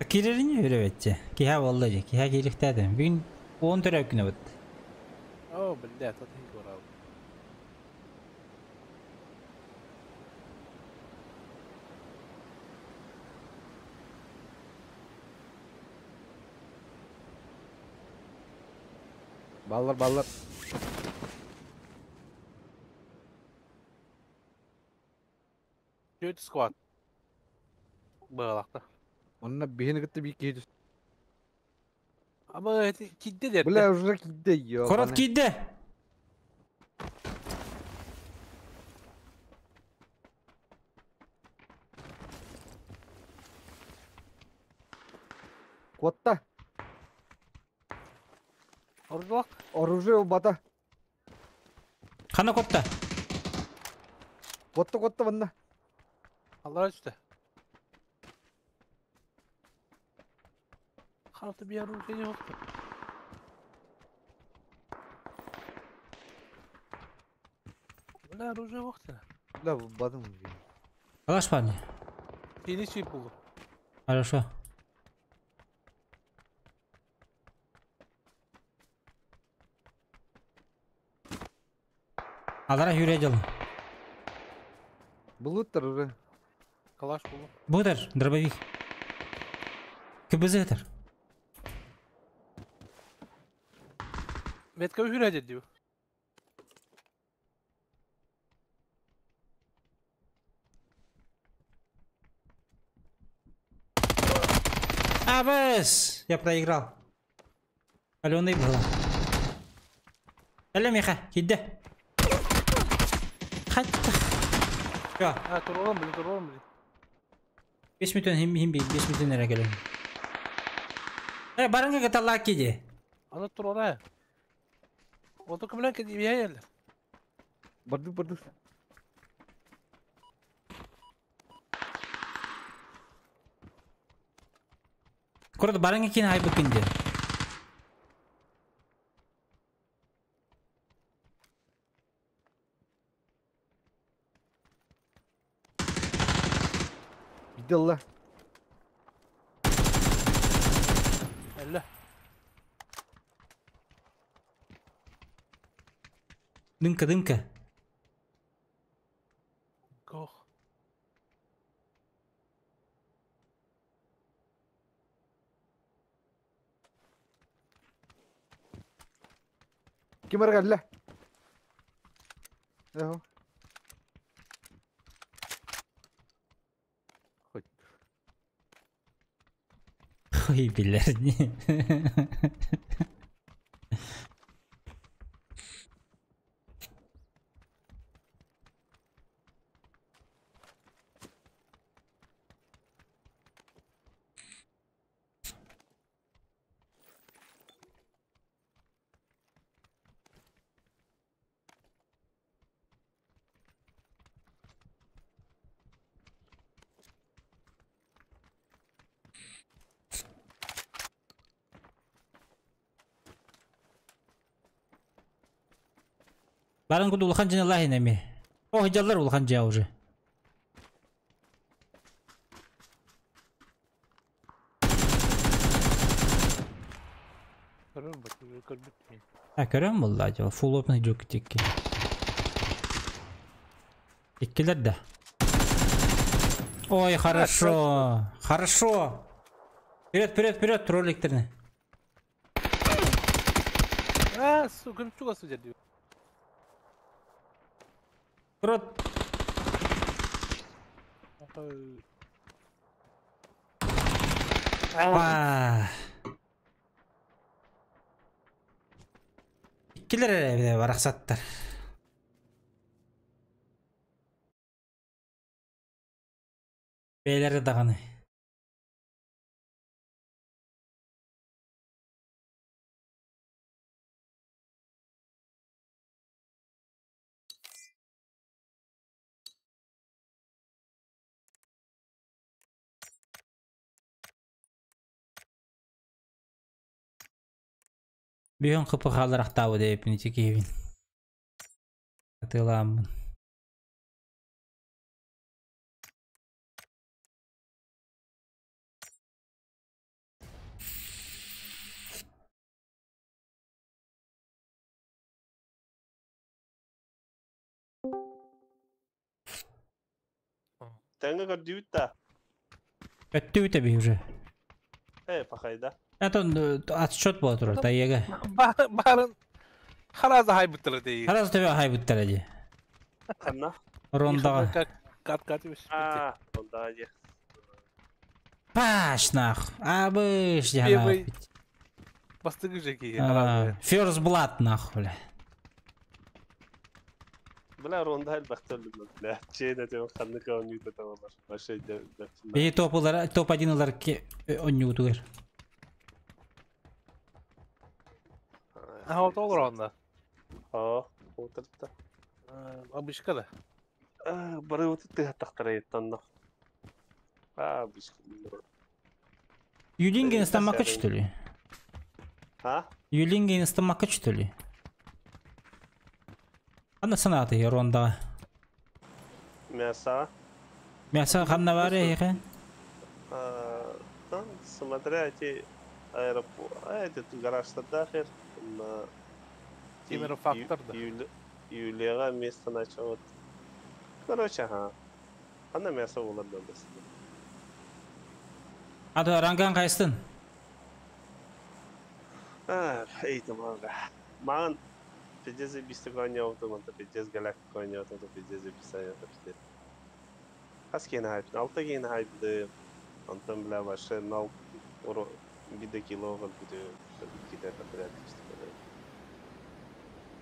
Кирерини үрөбетче. Киһа болла же. Киһа киирихтээдим. Бүгүн 10 төрөп күнө бут. О, блядь, вот и говорил. Баллар, баллар. Чөт сквад. Быгалакта. Онна бихини кытта бик кейдүс. Ама эти кидде дерди. Бля, уже кидде, ё. Корот кийде. Котта. Ордулак. Оружие бата. Хана котта. Котта, котта банна. Аллара үстө. Халты bir оружие yok. Бля, оружие yok. Бля, бадым. Калаш парни. Сени чип булду. Хорошо. Алара хүрэ дел. Булуттар уже. Калаш булду. Бутер, дробовик. КБЗ-тер. Метка хүрэ деди. АБС! Я проиграл. Аленый было. Алло, Миха, киде. Хатта. Всё. А, туролом, блин, туролом, блин. 5 минут хим хим 5 минут нere келем. Э, барыңга каталак киде. Аны турола. Ото кымлан кеди бияйлер. Барды, барды. Корот барыңга кин хайбы кинде. Видела. Өллө. Дымка, дымка. Кох. Ким эрэ Эхо. Хоть. Ой, блядь. Барын куду улахан дьиэ лахин эми. О, дьаллар улахан дьиэ уже. Көрөр бу, көрбүт мин. А, көрөн булла дьэ. Full open жок тикки. Иккилер да. Ой, хорошо. Хорошо. Вперед, вперед, вперед, тролликтерни. А, сука, чуга судя. Рот. Па. Иккилер эрэ барахсаттар. Бээлери даҕаны. Бүгүн кыпы хааларахтаабы дейпин ити киһибин. Атыылааммын. Тэҥҥэ көрдүүбүт да? Өттүбүт эби уже. Э, пахайда. Это отсчет буола турар, тайыга. Баарын хараза хайбыттара дейи. Хараза төбө хайбыттара дии. Ханна? Рондаға. Кат кат емес. А, рондаға дии. Паш нах. Абыш дии. Бастыгы жеки. First blood нах, бля. Бля, ронда элбэхтэ өллүм, бля. Чэйнэ тэбэ ханнык оонньуута табалар. Вообще Бии топ топ-1 ылар оонньуутугар. А, вот ол ронда. Аа, отырта. Абышка да. Бары вот ты тахтара еттанна. А, абышка. Юлинген стамака, что ли? А? Юлинген стамака, что ли? Анна санаты ронда. Мясо. Мясо ханна бар ехе? Там, смотря эти аэропорт, этот гараж Садахер, на Тимер фактор, да. Юлера место начала. Короче, ага. Она мясо уларда басты. А то ранган кайстын? А, эйт мага. Ман пиздец бисте коня ауто, пиздец галактика коня ауто, пиздец бисте ауто, пиздец. Хас кейн хайп, алта кейн хайпды. Антон бля ваше нал оро биде кило биде киде подряд что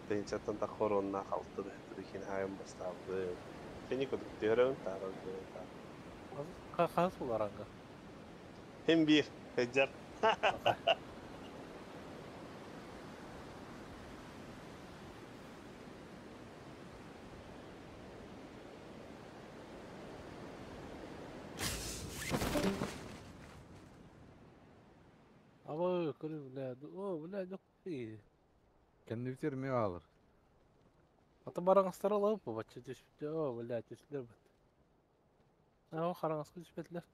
Тенчаттан та хоронна халты да кейн хайм бастабы. Тени кодук дөрөн таран. Хас буларанга. Хем бир, хеджар. Абы, көрү, бля, о, бля, жок. Кэннибитер ме алыр. Ата бараңастар алып, бачы түшүп, о, бля, түшүлөр бат. А, о, караңаска түшпөтүлөр.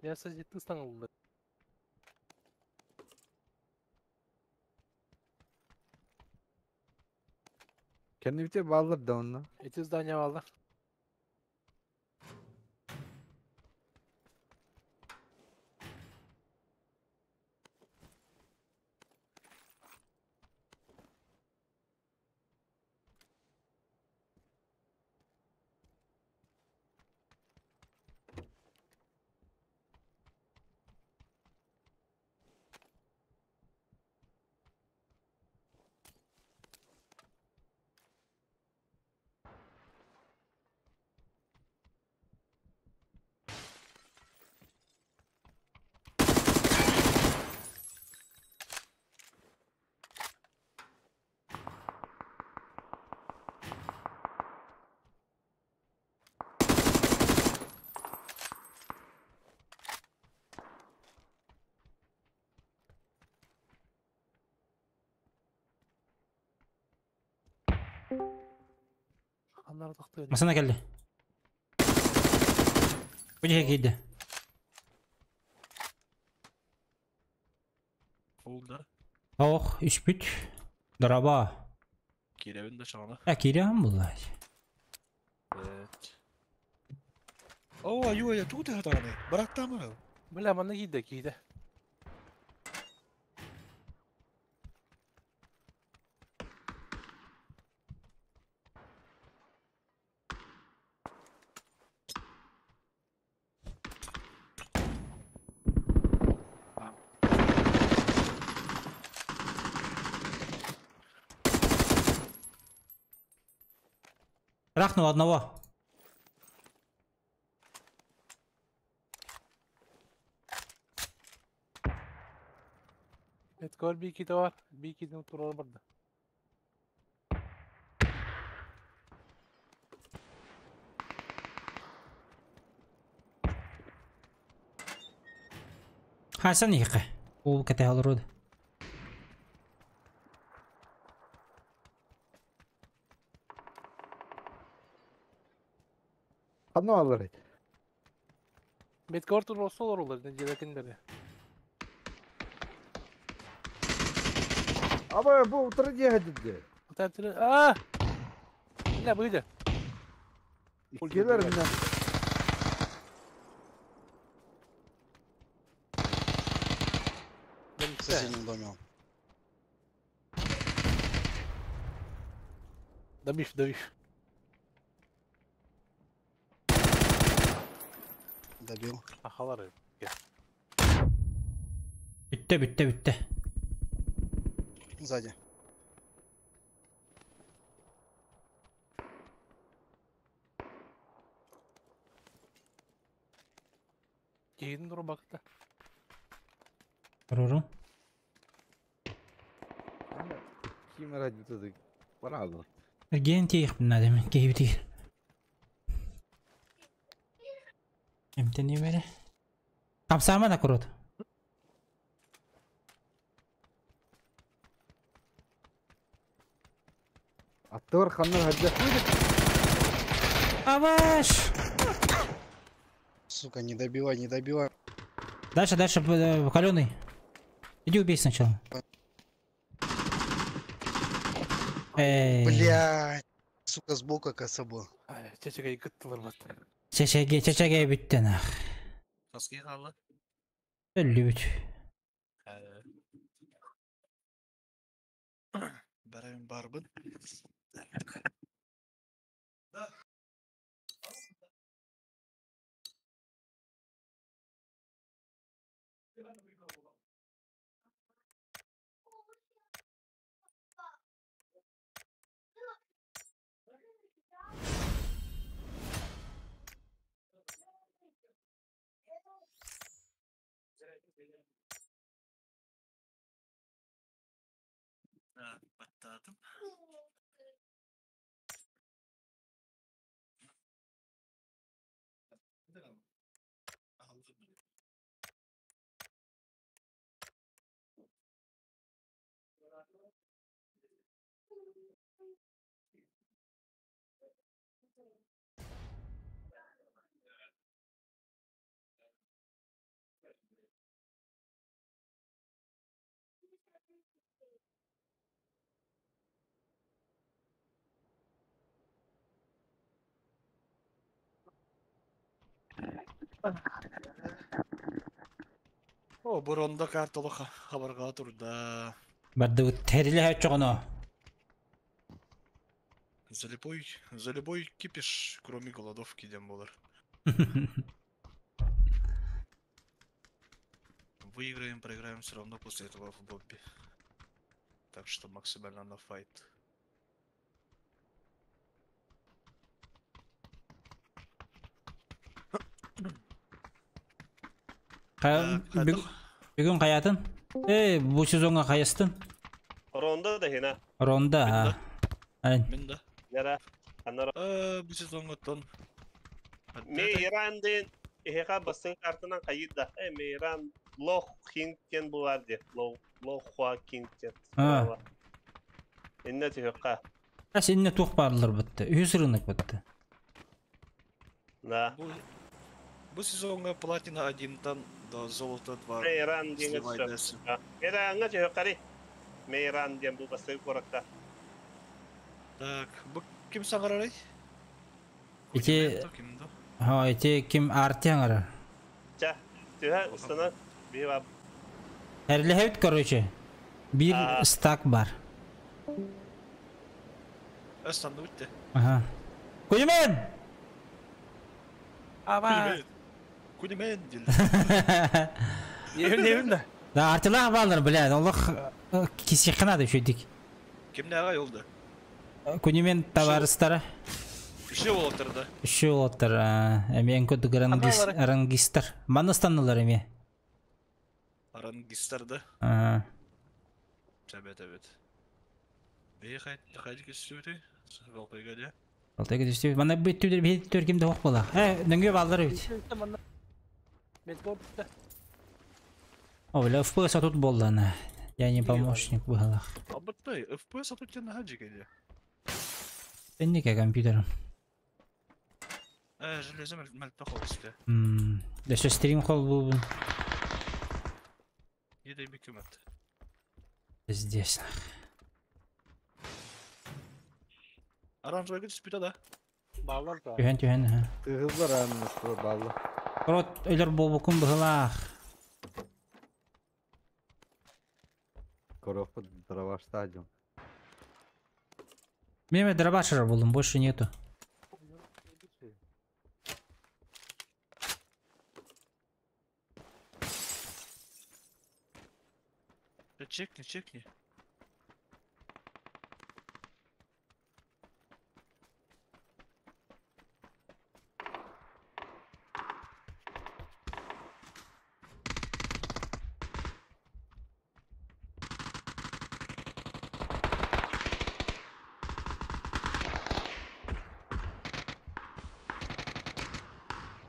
Я созиты станул. Kendi bağlar da onunla. Эти здания валла. Аннары тахты. Масана келdi. Bu кийди. Oldu. Ох, үспүт. Дораба. Киребин да чагана. Ә, кирем булай. Evet. Оо, аю аю, тугу тахатаны. Бараттамы? Бля, мана кийди, кийди. Рахнул одного. Эткор бики бар. Бикиден турар барды. Хасан иқы. Ол кете алыр. Ханна алар edi. Беткор тур олар олар, не делакендер. Ama bu otur diye dedi. Отыр. А! Бля, выйди. Gelir mi? В соседнем доме. Добив, добив. Добил. Ахалары. Bitti bitti bitti. Сзади. Кейин тур бакта. Руру. Kim радио Bravo. Ген тиих надо, кейбитир. Эмтени бере. Камсама на курот. Аттыр ханнар хаджа. Аваш! Сука, не добивай, не добивай. Дальше, дальше, каленый. Иди убей сначала. Эй. Блядь. Сука, сбоку коса был. Чечеге кыттылар бат. Чечеге, чечеге битти нах. Kaskı kaldı. Өллү бүт. Барабин барбын. Баттатым. О, буронда карталы хабарга турда. Барды териле хөчөҕөнө. За любой кипиш, кроме голодовки, дем болар. Выиграем, проиграем все равно после этого в бобби. Так что максимально на файт. Бүгүн хаятын? Бу сезонга хайастын? Ронда да хина. Ронда. Айн. Мен да. Яра. Анара. Бу сезонга тон. Мейранден эхеха бастын картынан кайыда. Мейран лох хинтен булар де. Лох хуа кинтен. Инне түйөкка. Ас инне тух барлар бітті. Үз рынок бітті. Да. Бу сезонга платина 1 тан до золота 2. Мейран деген сөз. Мейранга түйөккари. Мейран ден бу бастын коракта. Так, бу ким саңарарай? Ити Ха, ити ким арти аңарар. Ча, түйө устана бива. Әрлехевит, короче. Bir стак бар. Астанды бітті. Ага. Кунимен! Аба. Кунимен дил. Евин да. Да, артылах балдар, блядь, Аллах кисихна да шөйдик. Кимне ага yolda? Кунимен товарыстары. Үші олаттар да. Үші олаттар, эми энкөдүк рангистар. Маныстаннылар эми. Рангистар да. Ага. Әбет, әбет. Бей хайды кесүтү. Валпайга да. Валпайга түстү. Мана бүттү бир төркимде хок бола. Нөңгө балдар бит. О, бля, FPS тут болды ана. Я не помощник был. Абыттай, FPS тут тебе на хаджике де. Эннике компьютером. Железо мальта холсте. Да все стрим холл был. Едай бикемат. Здесь. Оранжевый түспүтэ да. Баллар да. Түһэн түһэн. Тыгызлар аннысы баллы. Рот өлөр болбукун быһылаах. Коровка дробаш стадиум. Меме дробашера болдум, больше нету. Чекни, чекни.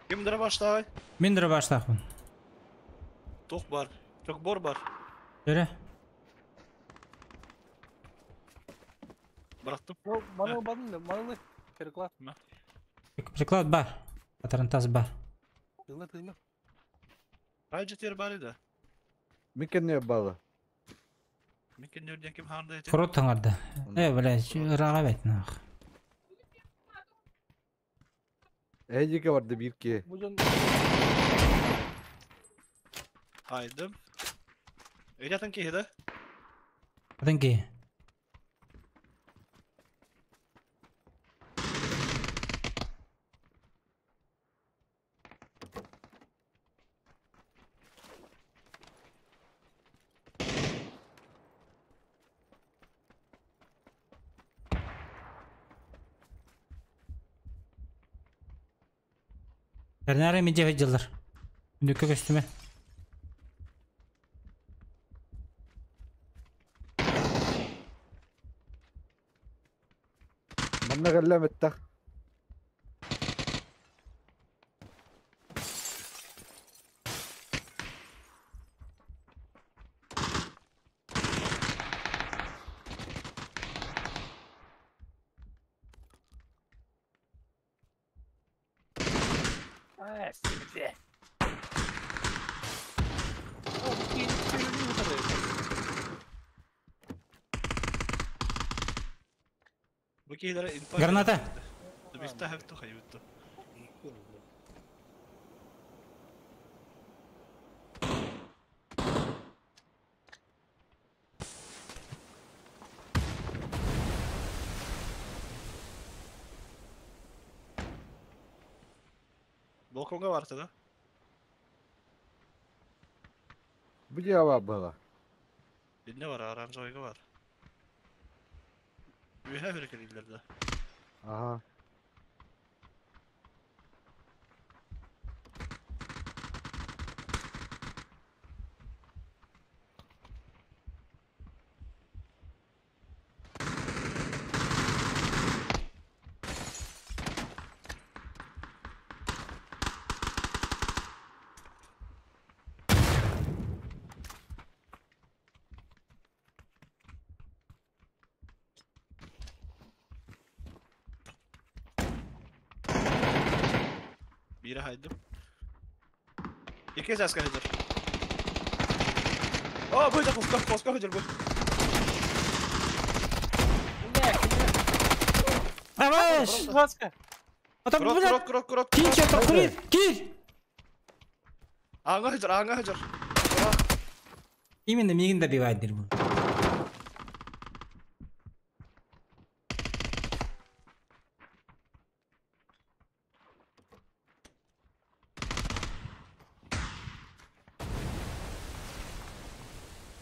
Ким дробаштагай? Мен дробаштахпын. Ток бар. Ток бор бар. Бері. Бырактым. Маны бадын, маны переклад. Переклад бар. Патронтас бар. Тыңла, тыңла. Кай жетер бар edi? Микенне балы. Микенне ким ханды eti? Фрот таңарды. Бля, рага бет нах. Эдике барды бирке. Хайдым. Эдятын ки да? Атын ки. Бернare mi cevher Nükö köstüme. Manna gellem ettak. Граната. Балконга бар да? Где она была? Ne var? Оранжевыйга бар. Үһә бер килделер да. Ага. Бире хайдым. Ике сәскә хәзер. О, бу да коска, коска хәзер бу. Давай! Ласка. А там, Крот, блядь, крот, крот, крот. кинь что-то, курит, кинь! Аңа хәзер, аңа хәзер. Именно мигин добивает дерьмо.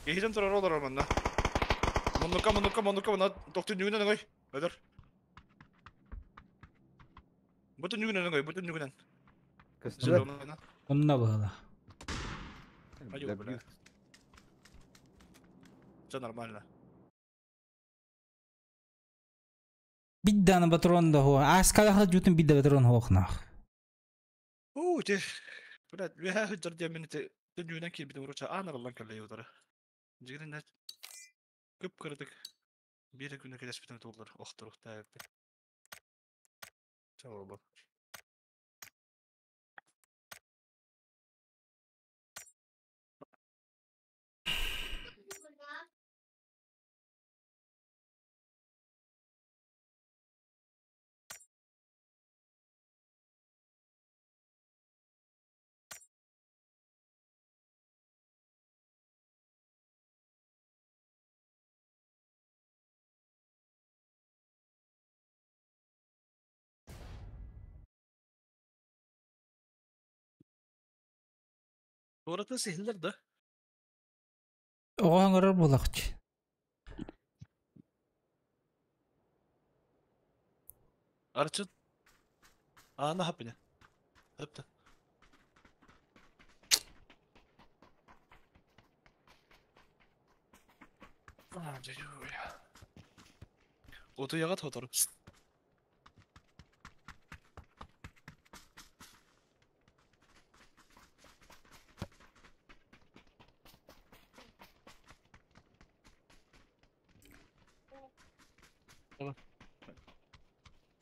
Кehidem турар олар манна. Моннука, моннука, моннука, мона токтун нүгүнөн оңой. Өдөр. Бутун нүгүнөн оңой, бутун нүгүнөн. Костюм. Онна было. Айо, бля. Все нормально. Бидда на патрон да хо. Аскала жутун бидда патрон хохнах. Оо, те. Бля, үһә хәзер дия мен те нүгүнөн килбитим уруча анаралан кэлле юдара. Жигерин көп кырдык. Бир күнө келеспитим туулар. Охтур ухта. Чао бу. Ората сихиллер да. Оғаңырыр булакчы. Арчын. Ана хапыня. Хапта. Отуяга тотору.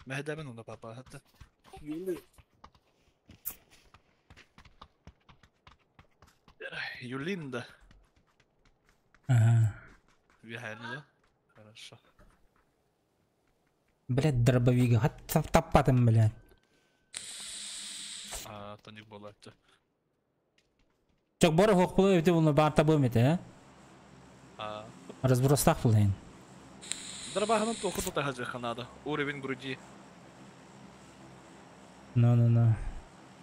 Мәһдәмен онда папа хатта. Юлинда. Ага. Вихайны да? Хорошо. Блядь, дробовик. Хат таппатым, блядь. А, тоник болатты. Чок бора хох булы өте булны бар табым ете, А. Разбростах булайын. Дробаһынан тоқы тота хазыр ханада. Уровень груди. Ну-ну-ну.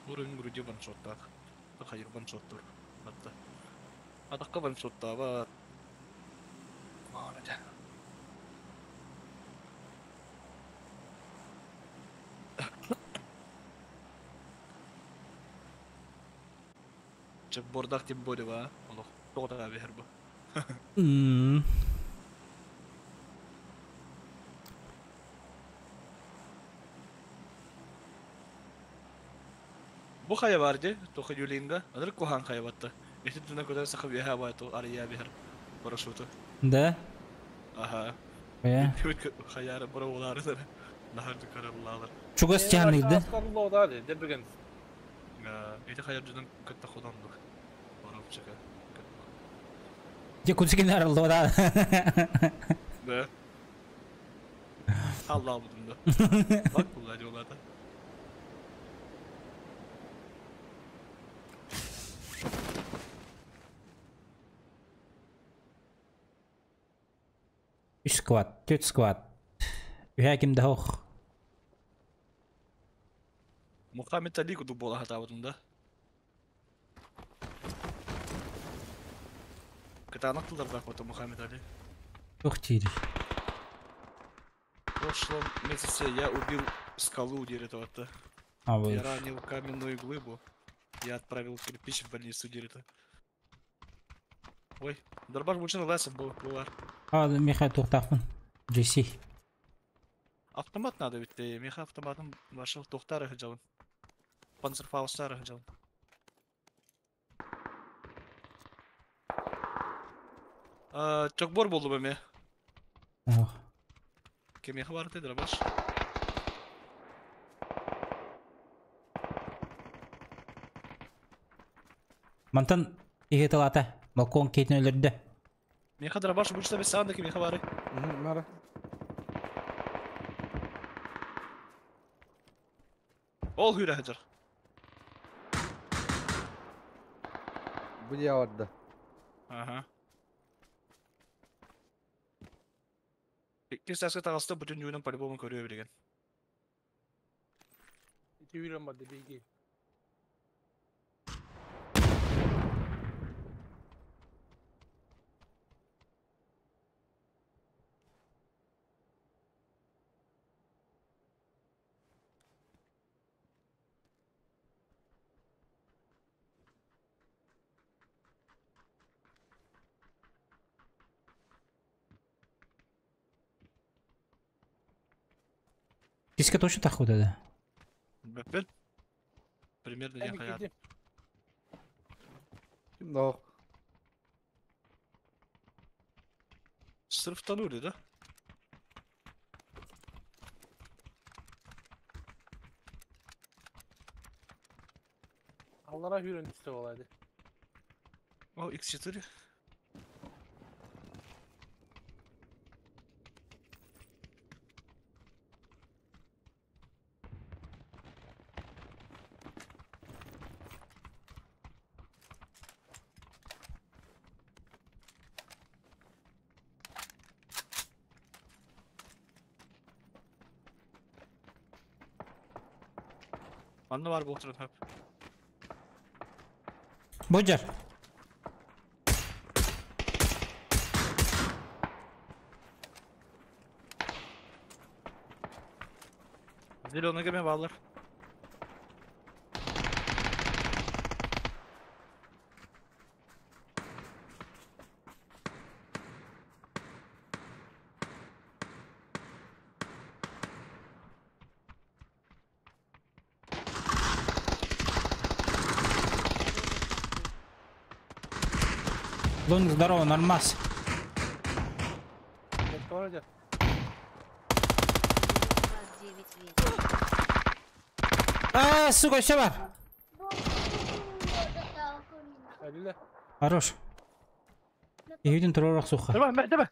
Уровень груди ваншоттах. Хайыр ваншоттур. Атта. Атаққа ваншотта бар. Молодец. Чеп бордах тем более, а? Олох, тоғыта бер бу. Бу хая барды, тоха юлинга, адыр кухан хая батты. Эти түнә көтә сахып яһа байту, ария бер парашюты. Да? Аха. Э? Хаяры бара улары Нахарды караллалар. Чугас тяныйды. Дебеген. Эти хаяр жүдөн көттө ходондук. Барып чыга. Же кусикин арылды да. Да. Allah budunda. Bak bunlar yollarda. Үш сквад, төрт сквад. Үһә кимде хох. Мухаммед Али курдук буола сатаабытым да. Кытаанах тыллардаах буолта Мухаммед Али. Туох диирий? В прошлом месяце я убил скалу диир этэ батта. А Я вы. ранил каменную глыбу. Я отправил кирпич в больницу диир этэ. Ой, Дарбар бучун ыласым бу булар. А, миэхэ туохтаахпын. Джесси. Автомат надо ведь, миэхэ автоматым вашел туохтаары сылдьабын. Панцерфаустаары сылдьабын. Чокбор буоллум эмиэ. Ох. Кимиэхэ барытай дробаш? Мантан киһи тылата балкон киһитин өлөрдө. Миэхэ дробаш бучта бесаан да кимиэхэ баарый? Мара. Ол hүүрэ сылдьар. Бу дьиэ барда. Аха. Иккис сааска таҕыста бүтүн дьуунан по-любому көрүө билигин. Ити үүрэн барды биги. Киска точно так вот это? Бэппин. Примерно Эми диэн хайаат. киирдим. Ким да Сырфтанули, да? Аллара hүүрэн түстэ буолаады. О, X4. Манна баар буолтурун хөп. Будьар. Зеленый кеме баалар. Лунг, здорово, нормас. Метка бар дьэ. У вас 9 вечера. А, сука, все бар. Әлиле. Хорош. Киһитин туророх суха. Давай, давай.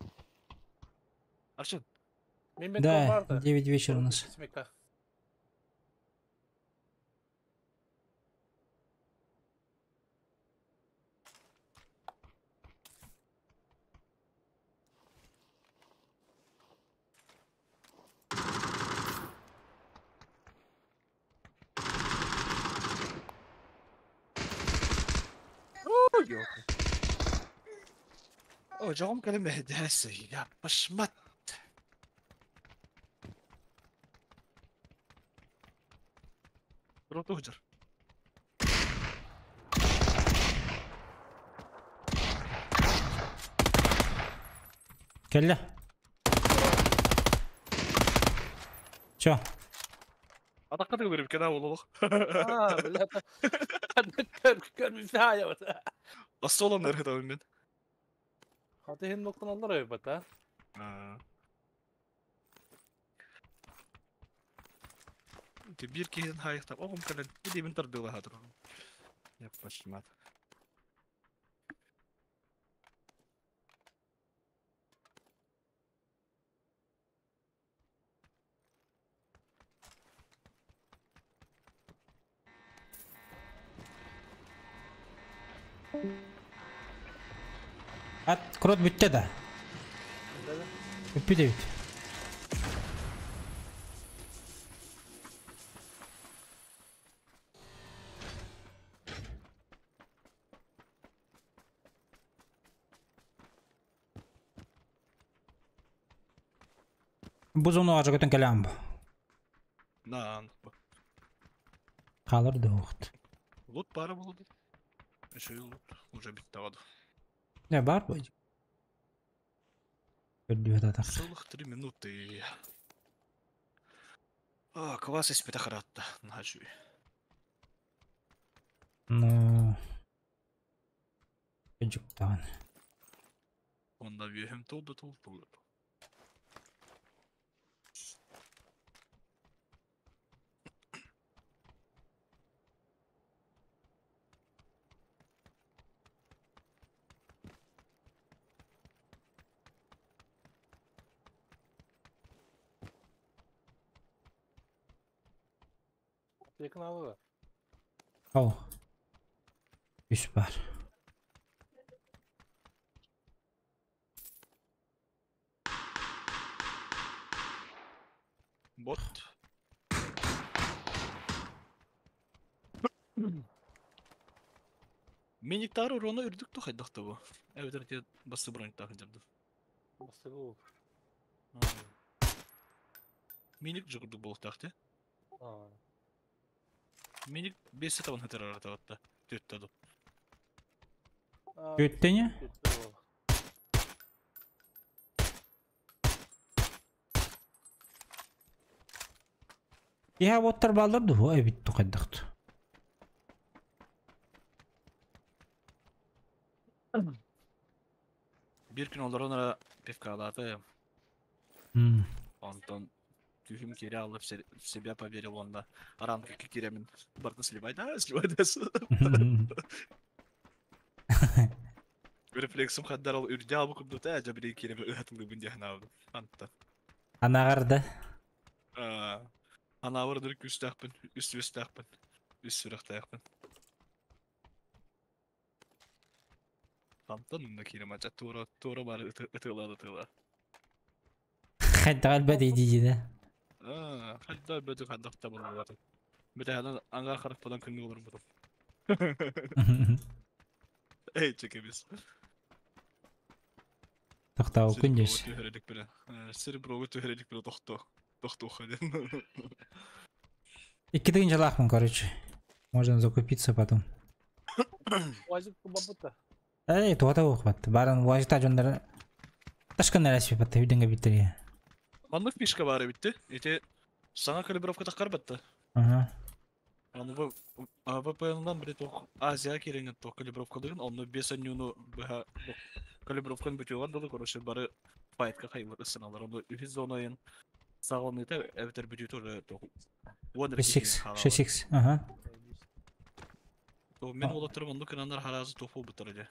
Арчын. Мен метка Да, барды. 9 вечера у нас. Мекка. О, дьоҕум кэлэн мэһэйдээсэй, яппашмат. Роту сылдьар. Кэллэ. Чё? Атахха тыгылыр кэнэ буолуох. Аа, бля. Көр көр мисая бата. Остуолан ырытабын мин. Хаты хин ноктан аллар өйбөт а. Ити биир киһитин хаайыктап оҕум кэлэн илиибин тардыалаһа турарым. Яппашмат. Ат, крот бүттэ да. Бүппүт эбит. Бу зону ажа көтөн кэлээн бу. Наан. Хаалар да уохт. Лут бара болду. Еще лут уже бит тағады. Не бар бу. Көрдүбэт атах. Целых 3 минуты. А, квас испите харатта. Нахачуй. Ну. Жуктаан. Онда вьюхем толду тол толду. Yakın aldı. Ол. Үс бар. Бот. Миниктар урона үрдүк ту хайдахты бу. Evet evet басы броньтах дерді. Басты бұл. Миник жугурдук болуктахты. А, Миник 5 табан хатыр аратабатта. Төттаду. а, Өттене? кетті ол. Я боттар балдар ду. Ой бит тукайдахты. Бир күн олар онара пивкалаты. Онтон түйүм кире алып в себя поверил онда. Ранка киремен. Барды сливай да, сливай да. Рефлексим хаддарал үрдә алып курду та жабри киреме ыхатылы бин Анта. Анагарда. Анавырдыр күстәхпін, үст үстәхпін, үст сүрәхтәхпін. Антон унда киреме ча тура тура бар ытыла ытыла. Хайдагал бәди диде. А, хадда бөтү хадда булмады. Бөтә аңа харападан күнгө olur бу. Эй, чекебиз. Токтау күндүс. Түһәрелек беле. Сереброгу түһәрелек беле тохто. Тохто ходин. Икки тыгын жалахмын, короче. Можно закупиться потом. Уазик бабыта. Эй, туата охват. Баран важита жондар. Ташкын нәрәсе батты, үйденге биттери. Маннык фишка бар битте. Эти саңа калибровка таккар батты. Ага. Аны бу ВПН-дан бир тох Азия кереңен тох калибровкалыгын, онны бес анюну бха калибровканы бүтүгөн дылы, короче, бары файтка хайвар ысыналар. Оны үхиз зонайын сагоны та эбетер бүтү тоже тох. 6x, 6x. Ага. То мен олаттырым онду кынандар харазы тофу бутыр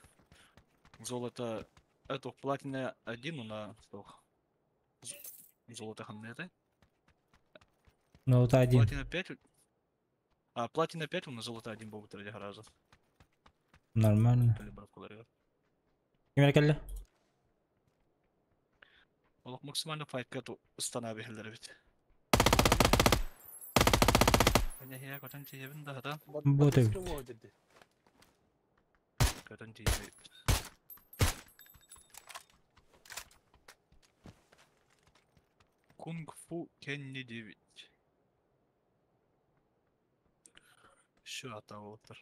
Золото, это платина 1 у нас тох. Золото ханнеты. Ну, это один. Платина 5. А, платина 5 у нас золото 1 был бутыр харазы. Нормально. Калибровкалары. Кимер келди? Олох максимально файтка ту стана бихелер бит. Әне көтөн тиебин да хата. Вот и. Көтөн тиебин. Кунг-фу Кенни 9. Şu ата отыр.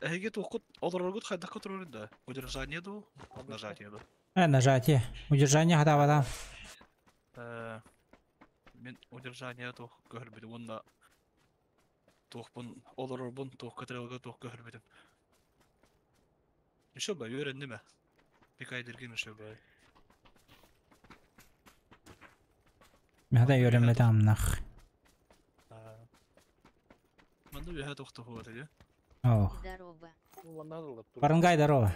Эге тоқыт, олар хайда көтөрөр да. Удержание ду, нажатие ду. Нажатие. Удержание хата бата. Мен удержание тоқ көрбүдү, онда тоқпун, олорорбун тоқ көтөрөлгө тоқ көрбүдүм. Еще ба үйрендим. Бик айдыргин еще ба. Мен хата үйренмеди амнах. Манда бүйә тоқты хуат иде. Ох. Здорово. Барангай, здорово.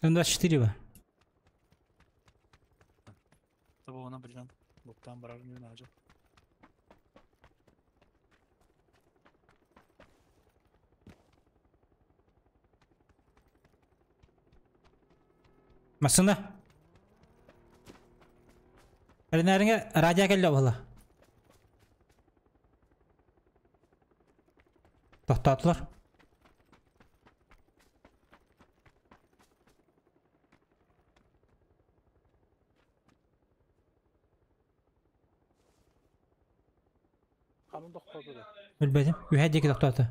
М24 ба. Таба она билен. Буктан барар мен ажы. Масына. Әрнәріңе радио келді бола. Тоқтатылар. Ханын тохтооту да. Билбэтим. Үһэ диэки тохтоото.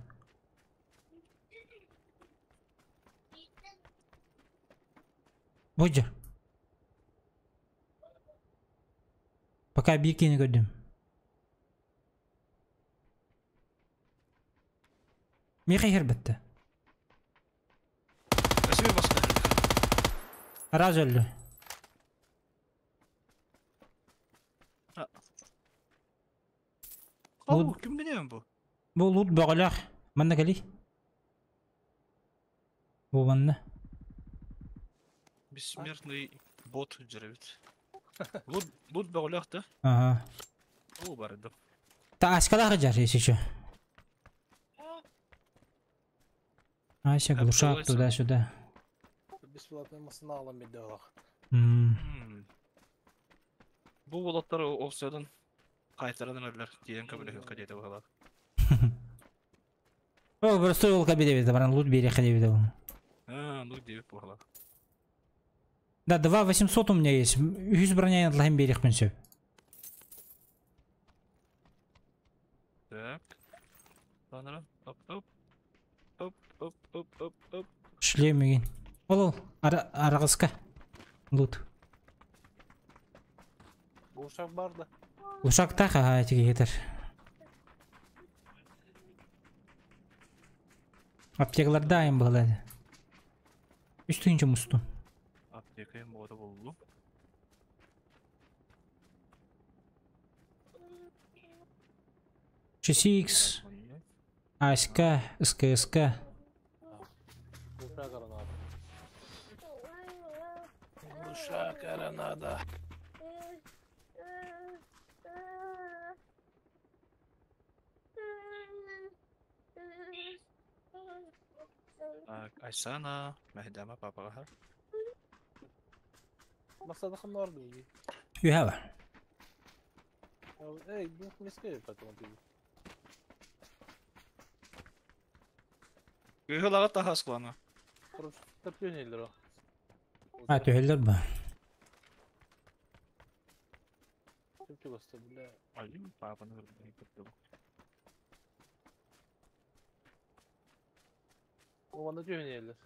Будьа. Пока биир киһини көрдүм. Миэхэ иһэр бэтте. Өсүбү баста. Раз өллү. Ол ким гынем бу? Бу лут бөҕөлөөх. Манна кэлий. Бу манна. Бессмертный бот дьэрэбит. Лут лут бөҕөлөөх да? Ага. О бардым. Та аскалаах жар если что. Ася, глушак туда-сюда. Бесплатный масына алам бедалах. Бу болоттар овсадан кайтарадан өлөр диэн көмөлөһүккэ диэтэ быһалаах. О, простой ол кабиде баран лут береха дебит ол. А, ну дебит быһалаах. Да, 2 800 у меня есть. Үс броня лахим берех мен сөп. Так. Танара. Оп, оп. Оп, оп, оп, оп, оп. Шлем еген. Ол ол, арағыска. Лут. Глушак бар да. Глушак так, ага, этиге кетер. Аптекаларда айым болады. Үс түйінчі мұсту. Аптека эм бода болду. 6X, АСК, СКСК. Глушак граната. Глушак граната. Так, Айсана, Мехдама папаға. Масада ханнар бейги. You have. Эй, bu miske потом ты. Гыһылаға тахас кылана. Короче, тәплөнелер. А, төһөллөр ба. Төптө басты, бля. Ай, папаны көрдüm. Оғанда төһөнелер.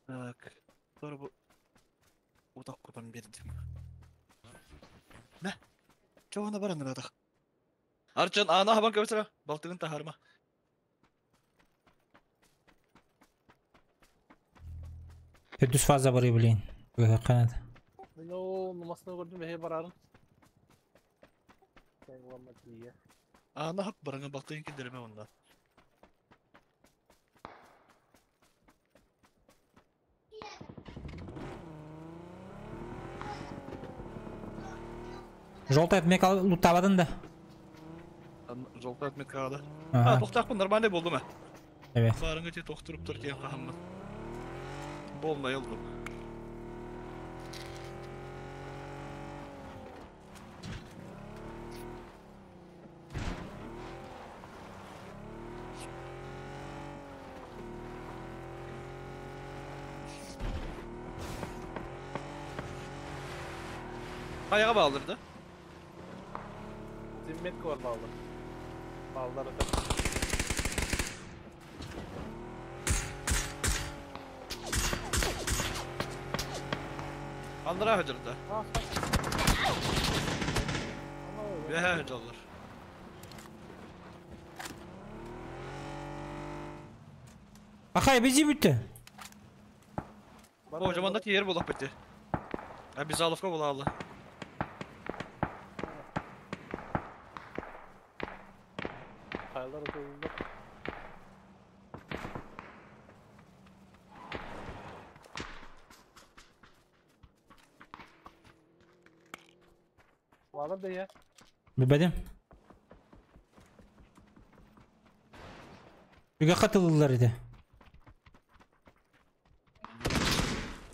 Так, sonra bu odak бердим. Мә, чоғына бараныр адақ. Арчан, ана хабан көбесіре, балтығын тахарма. Дүс фаза бар блин. Канат. Ну, намасына көрдüm, бәхе барарын. Ана хап бараңа балтығын кендереме онда. Желтый отметка лутабадын да. Желтый отметка да. А, тоқтақпын, нормальный болды ма? Evet. Барыңы те тоқтырып тұр деген қағыммын. Болмай олдым. Ayağa bağlırdı. Zimmet var bağlı. Bağlılar öte. Andıra hücurda. Ve hücurlar. Ахай, bizi bitti. O zaman da yer bulak bitti. Ha biz alıfka bulalım. Kayalar atıldı. Var da ya. Bilmedim. Tüge katıldılar idi.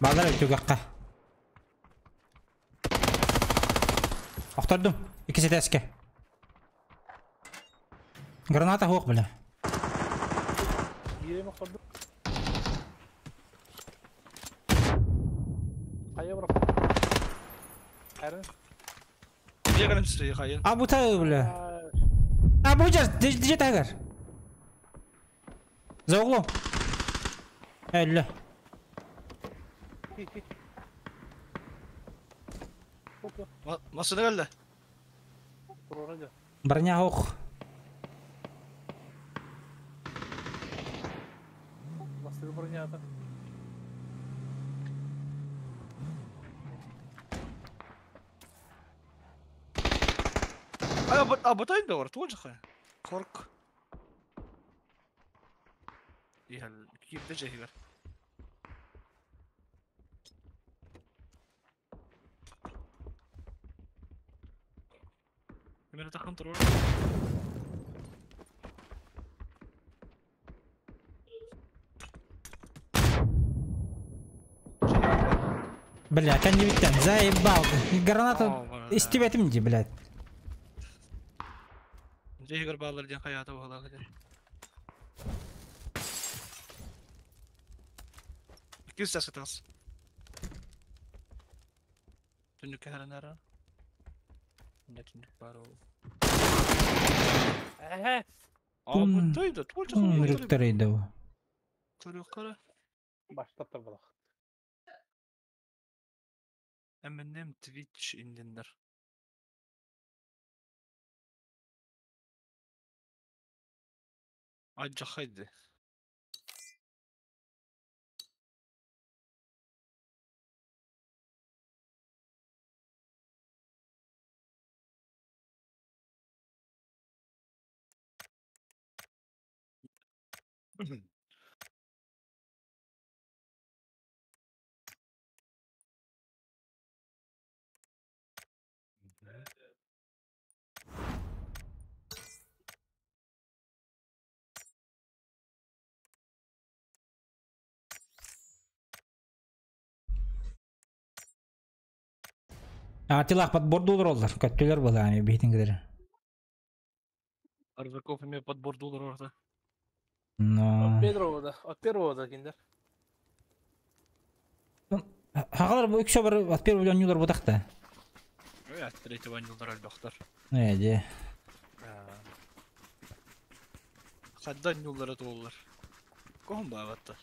Bağlar tüge Aktardım. İkisi de eski. Граната хук, бля. Биирем охторду. Хайа бырах. Хайрын. Бегалым сире хайын. А бута бля. А бу держи тагар. За углом. Элле. Машина келді. Броня ох. Машина броня там. А бутай да бар, тоже хай. Корк. Ихал, кип дежи хигар. Камера так контроль. Бля, конневиттен, заебал. Граната из тебя ты блядь. Жейгер баллар ден хаята була хаден. Кис сасытас. Түнүк хәрәнәра. Не түнүк бар ул. Әһә. А бу тойда, тольча Рюктер иде. Көрүк кара. Баштап тор балак. Eminem Twitch индендер. Аджахайды. А телах подбор доллар, көттөлөр была, ами бейтингдер. Арзаков эме подбор доллар орда. Но. От первого да, от первого да киндер. Хагалар бу үксө бар от первого нюлар бутакта. Ой, от третьего нюлар албактар. Эде. Хаддан нюлар доллар. Ком бабатта.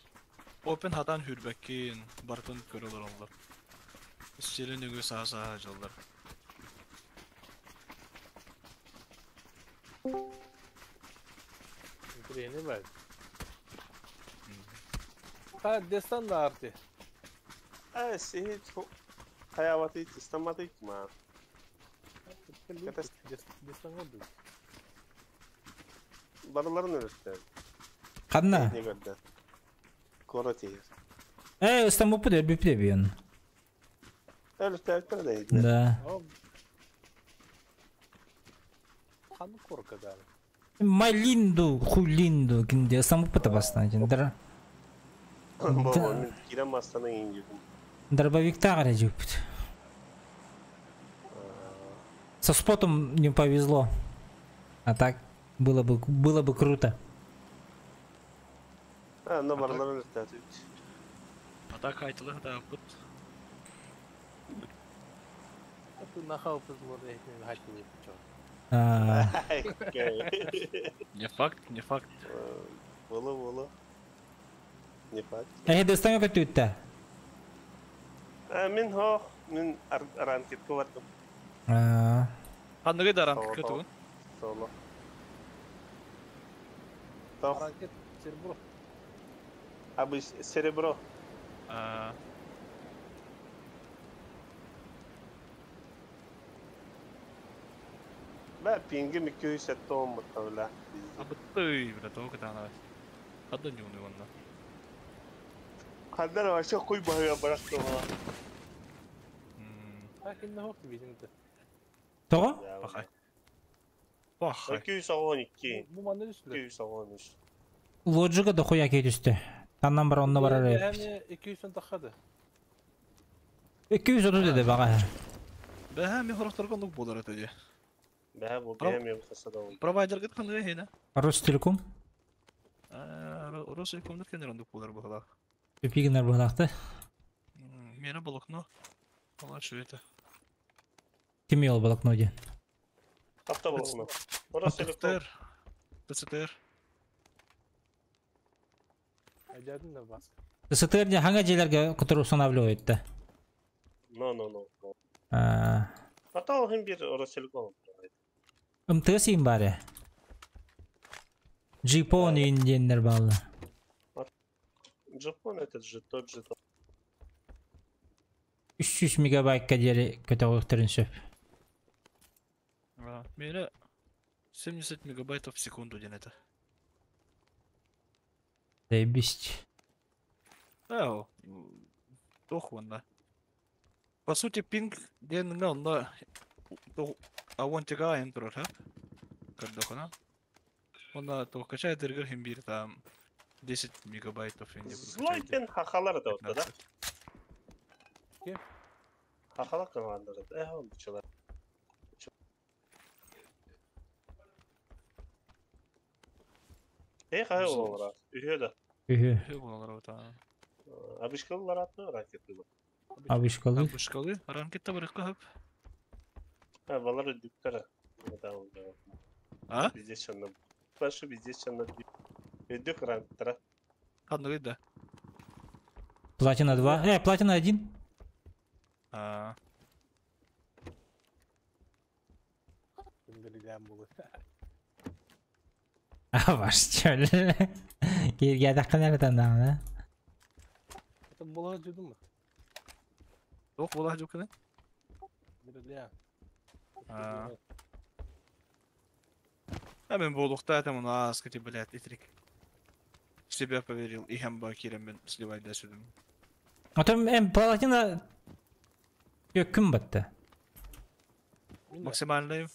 Open хатан хүрбеккин, бартын көрөлөр олар. Үстелин өгө саа-саа жоллар. Трени бар. Ха, дестан да арты. Э, сихит хаяваты истаматы ма. Дестан oldu. Барыларын өрөттөр. Кадна? Не көрдө. Коротир. Э, Стамбул пүдө, бүпүдө бүйөн. Өрөттөр да. Да. Хан корка да. Малинду, хулинду, кинде Стамбул пүтө бастан. Др. Бо, мен кирем бастан ингидим. Дробовик тагара жупт. Со спотом не повезло. А так было бы круто. А, но барларын өрөттөр. А так айтылы да бут. Ты нахал пызлы, хатили. Не факт, не факт. Было. Не факт. Эй, достань как тут-то. Мин хо, мин ранкетка бардым. Ханныгы да ранкетка тугун? Соло. Ранкет серебро. Абы серебро. Бә, пингим 270 бутта, бля. Абы ты, бля, только там. Хаддан юны онна. Хаддан вообще хуй бага барахты була. А кинне хокты битинде. Того? Бахай. Бахай. 212. Бу манны үстү. 213. Лоджига да хуя кейт үстү. Таннан бар онна барар. Эми 200 тахады. 230 деди бага. Бәһә, мен хорохторгондук болар өтөдү. Бәһә, бу бәһә мен касада ол. Провайдер гыт кандай хейна? Ростелеком? Ростелекомнар кэннэр ондук буолар быһалаах. Пипигинер быһалаахты. Мена волокно. Ала это. Ким ол волокно диэн? Автоволокно. Ростелеком. ТЦТР. Айдадын да бас. ТЦТР не ханга дьиэлэргэ которую устанавливает да? No, no, no. Ата ол хим бир Ростелеком. МТС им баре. Джипон индиеннер балла. Джипон этот же тот же. 300 мегабайтка диэри көтөҕүөхтэрин сөп. Миэнэ 70 мегабайтов в секунду диэн это. Заебись. Оо, туох уонна. По сути, пинг диэн онно ауонтига айан турар, ха? Көрдөхүнэ. Онно туох качай дыргыр хим бир там 10 мегабайтов инде. Злой пен хахалар да отта, да? Ким? Хахалар командары. Эх, он бычылар. Эх, ай олар. Үһө да. Үһү. Үһү болалар ота. Абышкалар атны ракеты. Абышкалы. Абышкалы. Ранкетта барыкка хөп. Ha, балар үдүктөр. А? Везде чанна. Башы везде чанна. Үдүк ранктара. Ханныгы да. Платина 2. Платина 1. А. А ваш чөл. Кирге даққанар тандағы, да? Это была жудум. Тох була жукны? Бля. А. А мен болуқта там у нас, кстати, блядь, итрик. В себя поверил, и хамба кирем сливать до сюда. А там платина кім батты? Максимальный.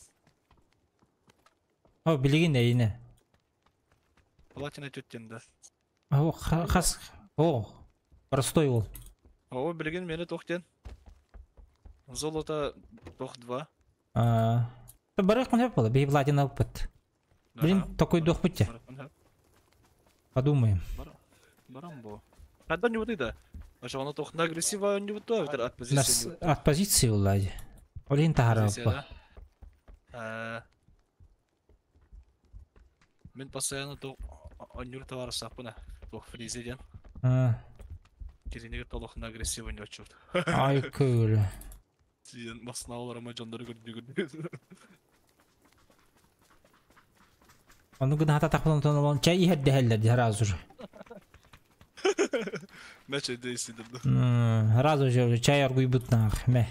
О, билигин әйіне. Платина төттен, да. О, хас. О, простой ол. О, билигин мені тохтен. Золото тох 2. А, барых мын было, бей платина опыт. Блин, такой дух пути. Подумаем. Барамбо. Когда не вот это? А что оно тох на агрессива не вот то, от позиции. От позиции улади. Олин тахара. Мен постоянно то онюр товар сапына, тох фризиден. Керенеге толох на агрессива не отчет. Ай көл. Сен масналарыма жандары көрдү. Оны гына хата тақпылын тонолон чай ихерде хеллерди сразу же. Мәче дейсидер. Сразу же чай аргуйбут нах, ме.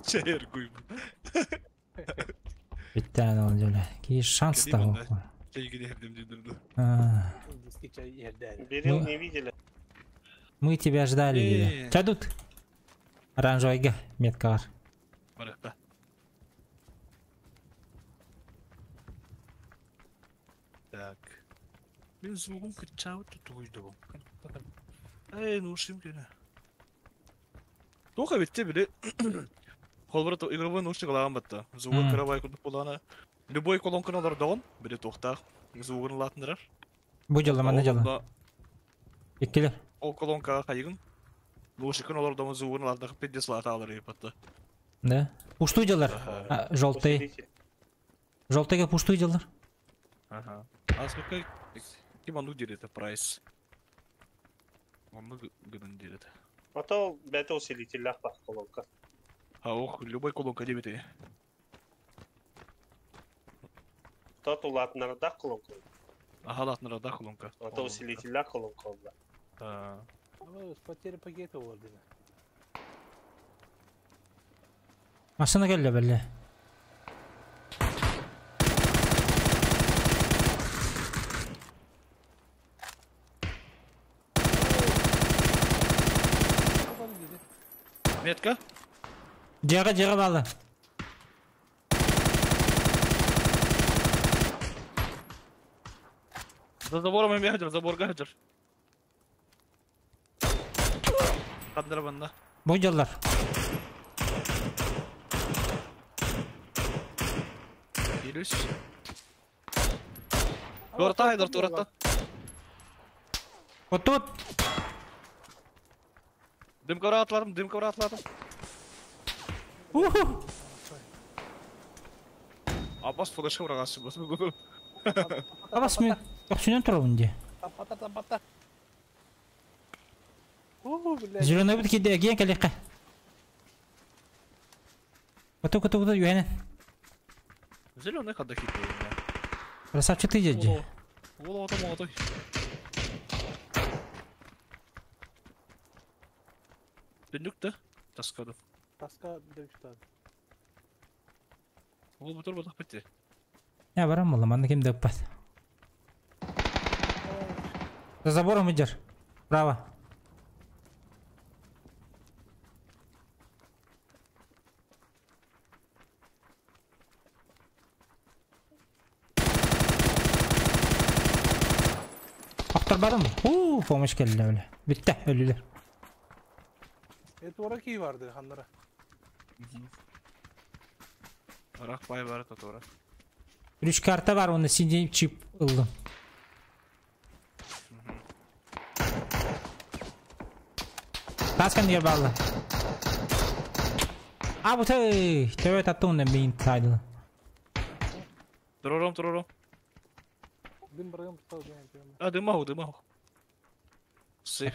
Чай аргуйбут. Биттен ол жоле. Ки шанс та. Чай гидердим дедирди. Берил не видели. Мы тебя ждали. Чадут. Оранжевый метка бар. Так. Мен звугум кычабы тутуйду. Эй, ну ушим кене. Тоха битте биле. Холбара то игровой наушник алаган батта. Звугун карабай курдук булана. Любой колонканы алар дагын, биле тохтак. Звугун латындырар. Бу жолда манда жолда. Иккилер. Ол колонкага кайыгын. Наушникын алар дагын звугун латындырып пиздец лата алар батта. Да. Пуштуй жолдар. Желтый. Желтыйга пуштуй жолдар. Ага. А сколько ким ану дерет прайс? Он гын дерет. А то бәте усилитель бар колонка. А ох, любой колонка дебете. Тот улатнарда колонка. Ага, латнарда колонка. А то усилитель колонка. А. Ну, потеря пакета ордена. Машина келді біле. Метка? Жеға балы. За забором им забор гаджер. Кандыр банда. Бу жолдар. Елюсь. Турата, Айдар, турата. Вот тут. Дымка atladım, дымка atladım. Уху. Abbas flash'a bırakasın. Абас мен өксүнөн турабын де. Таппата, таппата. Уу, блядь. Зеленый бит киде ген калекка. Кото кото кото юэнен. Зеленый хада хит. Красавчик ты дядя. Ола ото молодой. Дүндүк да? Таскады. Таска девчата. Ол бутур бутак битти. Я барам була, манна ким деп бат. За забором идешь. Право. Актарбадым. Уу, помощь келди öyle. Bitti, ölüler. Et ora ki vardı hanlara. Арах бай бар татора. Үч карта бар, оны синий чип ылдым. Таскан yer bağlı. А bu tey, tövbe tattı ondan beyin saydılı. Турором, турором. Дым барган тастау деген. А дымаху, дымаху. Сейф.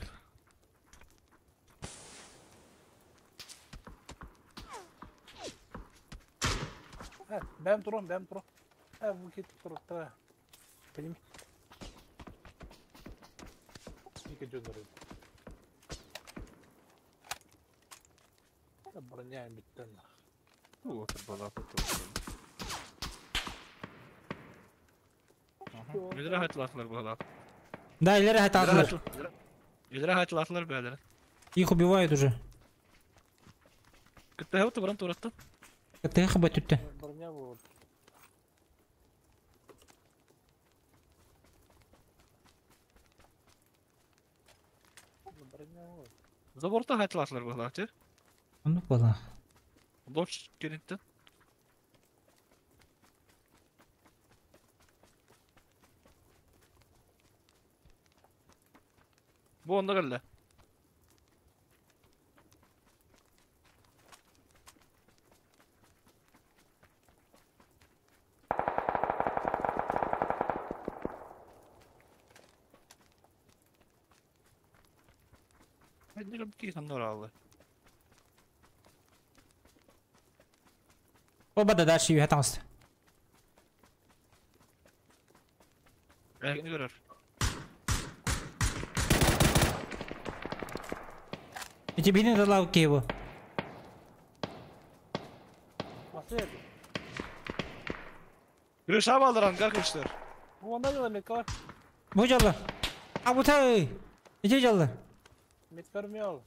Бэм туром, бэм туром. Бу кит турукта. Билим. Ике жөндөр. Броня биттен. Вот бала Илere хатылатылар бала. Да, илere хатылатылар. Илere хатылатылар бәлер. Их убивают уже. Кытта хавты баран туратты. Кытта хабы түттө. Броня вот. Броня вот. Заборта хатылатылар бала, те? Оннук бала. Доч керентте. Бу онда келді. Оба да дальше юхе таҥаст. Бәгini көрөр. Эти бини дала его. Крыша балдыран, arkadaşlar. Bu onda da metka var. Bu жалла. А bu tay. Эти жалла. Метка al.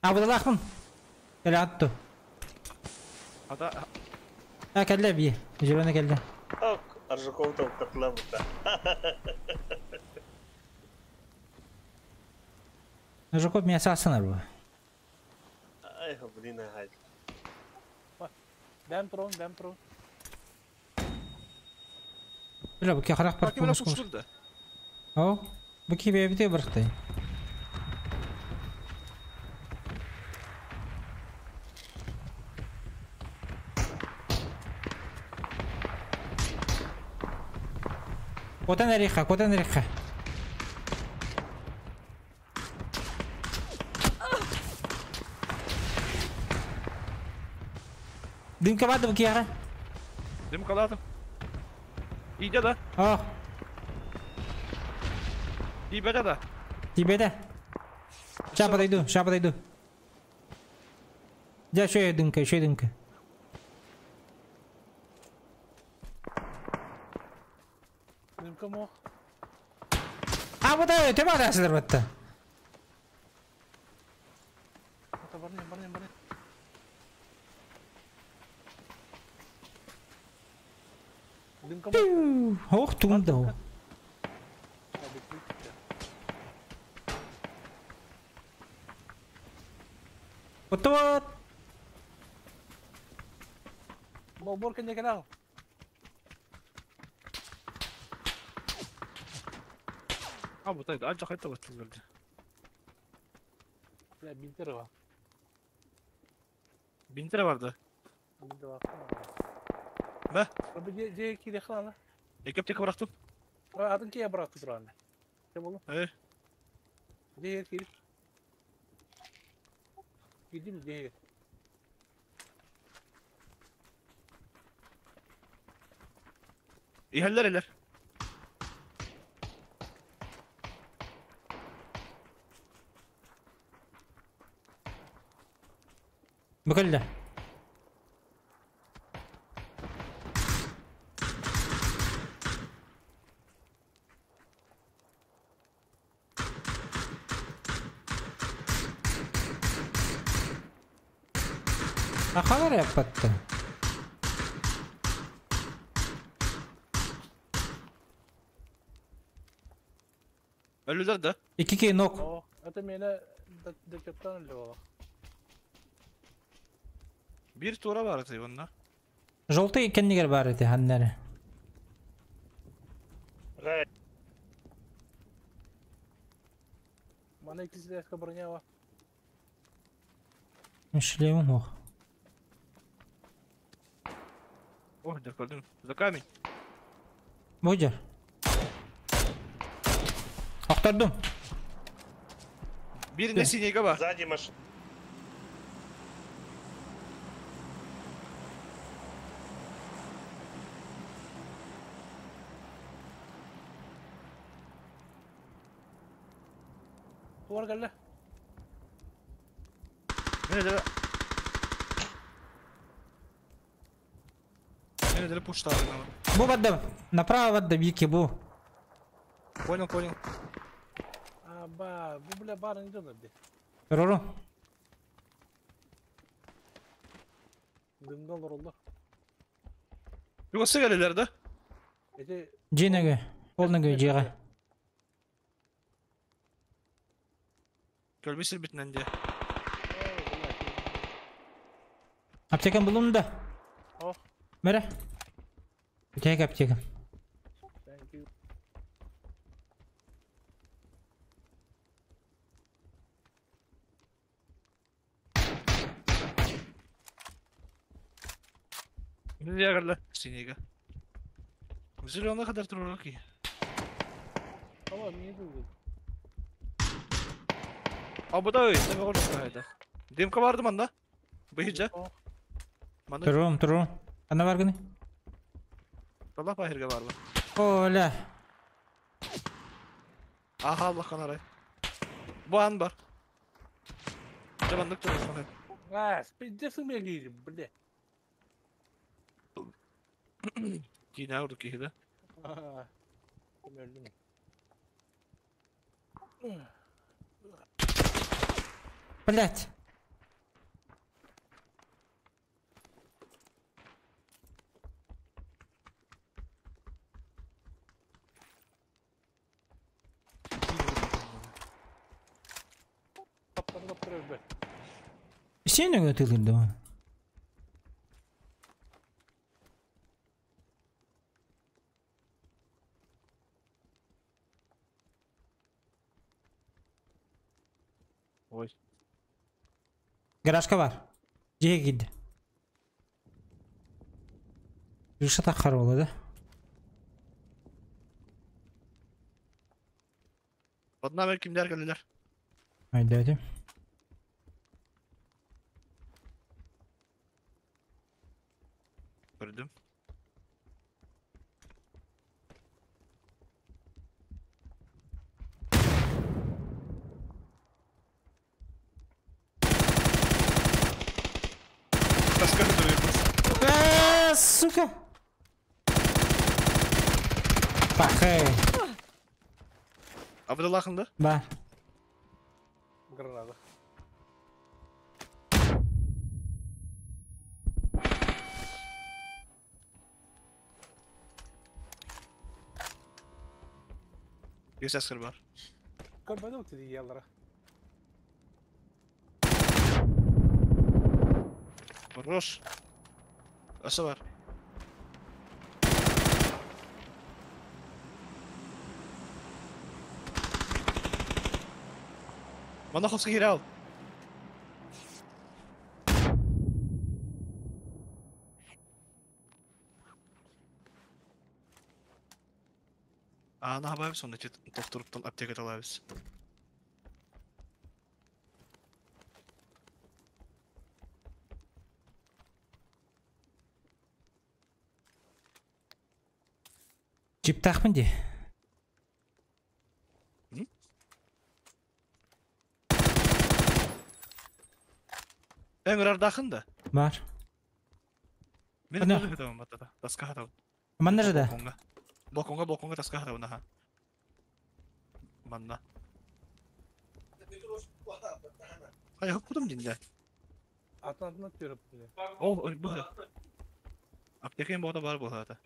А bu da лахмын. Келе атты. Ата. А келді би. Жебене келді. Ок, Аржаков там котла бута. Аржаков меня сасынар bu. Ай, блин, ай. Бәм турон, бәм турон. Бля, bu харах бар Баки бля О, bu ки бебите бархтай. Котан эриха, котан эриха. Дымка бады бу кияра. Дымка ладым. Иде да. О. Тибеде да. Тибеде. Ща подойду, ща подойду. Да, еще дымка, еще дымка. Дымка мох. А вот это, ты мага батта. Ата барне, барне, барне. Дымка мох. Ох, тунда. Вот вот. Болборка не канал. А bu da ancak hatta batırıldı. Бля, бинтер var. 1000 lira vardı. Бинтер var. Ne? Abi C 2 ile lan. Ekip bıraktım. Adın ki bıraktı duranı. Ne oğlum? Evet. C 2. Gideyim C. İyi haller eller. Букалля. Ахалар яппатты. Ölüler de. 2 нок. О, это меня до капитана левого. Bir tura var atıyor Желтый кеннигер бар эти ханнары. Мана ikisi de броня var. Шлем ох. Ой, да кладем. За камень. Будер. Охтордум. Bir ne sineğe var. Сзади машина. Duvar geldi. Nerede? Nerede puşlar Бу бадда. Направо бадда бики бу. Понял, понял. А, ба, бу бля бар не донор. Рору. Дымдан oldu. Yoksa gelirler de. Эти Джинеге. Полныге жига. Görmüşsün bitinen diye. Аптекам булум да. О. Мере. Тек аптека. Thank you. Nereye geldi? Sineğe. Güzel ona kadar durur ki. Tamam niye durdun? Aa bu da öyle. Ne var Demka vardı manda. Bıyıca. Турум, турум. Ана бар гыны? Allah bahirge var mı? Оля. Aha Allah kanaray. Bu an var. Cabanlık durur. А, пиздец у меня бля. Yine vurduk iyi de. Öldüm. Блять. Сен өтілді ғой. Ой. Гаражка бар. Жеге киді. Крыша так болады, да? Одна kimler geldiler? Haydi hadi. Gördüm. Başka duruyoruz. Сука. Пахай. Abdullah'ın Ба. Граната. Bir ses var. Көрбөдүм тиги яллара. Хорош. Ası var. Манна хоско киирэ ал. Аана хабаабыс, онно тохторуттан аптекаталаабыс. Чиптаахпын дии. Ыҥырардаахын да? Бар. Мин Ана. хатабын баттата. Таска хатабын. Манна же да. Балконга. Балконга, балконга таска хатабын аха. Манна. Хайа кудum динде. Атын атын atıyorum bile. Ол бу. Аптекаң боғда бар болғата.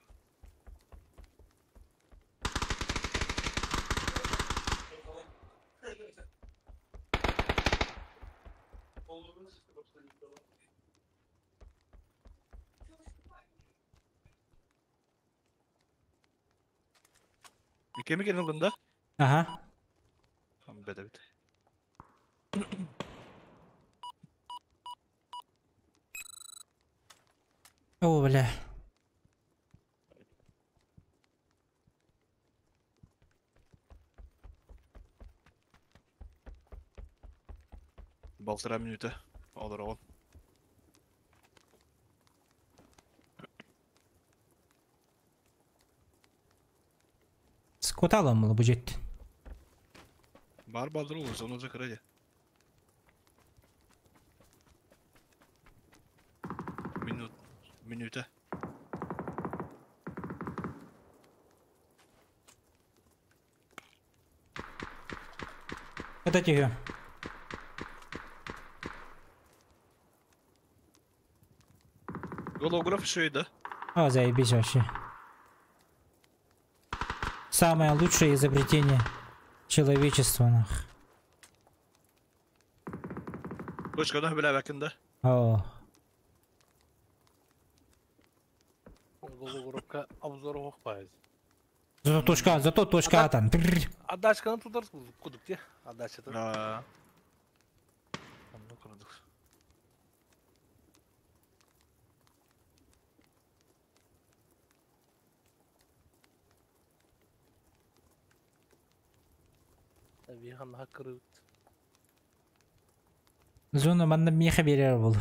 Кеми келин ылында? Ага. Беде бит. О, бля. Балтыра минута. Олар оғын. Скота аламылы bu жеттин. Бар балдыр ол, зона закрыли. Минут, минута. Это тебе. Голограф еще и да? О, заебись вообще. Самое лучшее изобретение человечества, нах. Точка, да, бля, бәкінде. О, Голографка обзор оқпайыз. зато точка, зато точка атан. Отдачканы тутар кудук те. Отдача. Да. Онны кырдык. Вихан хакырыт. Зона манна меха берер был.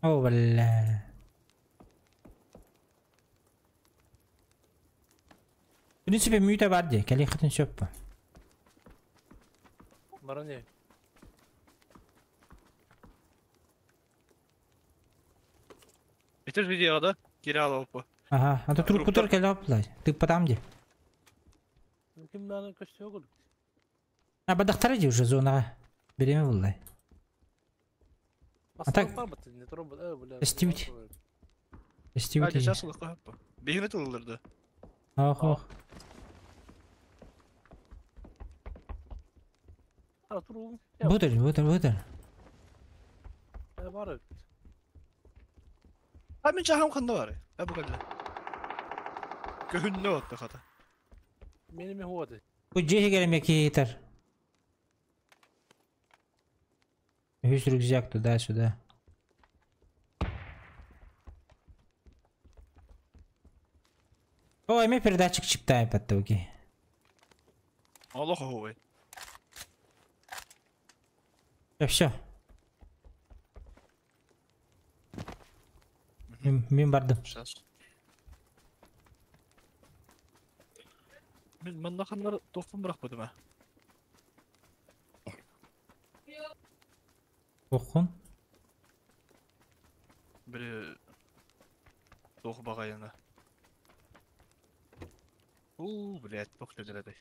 О, бля. В принципе, мюта бар де, кәле хатын сөп. Баране. Это же видео, да? Кирилл опа. Ага, а то труп кутар кәле аплай. Ты потам де. Ким наны көстө кудук. А бадақтар де уже зонаға. Береме буллай. А так- Эстибит. Эстибит. Hadi сейчас лыққа хаппа. Бейгіне тылылырды. Ох, ох. Бутер, бутер, бутер. Бар. А мен жахам қанда бар. А бұл қанда. Көһүнне отты хата. Мени ми ходы. Бу жеһи кереме кейтер. Весь рюкзак туда-сюда. Ой, мне передатчик чиптай подтоки. Аллах ховай. Все. Мен бардым. Сейчас. Мен манна ханнар тоқтым бірақ бұдым ә. Оқын. Бірі тоқ бағайына. У, блядь, тоқ төдіреді.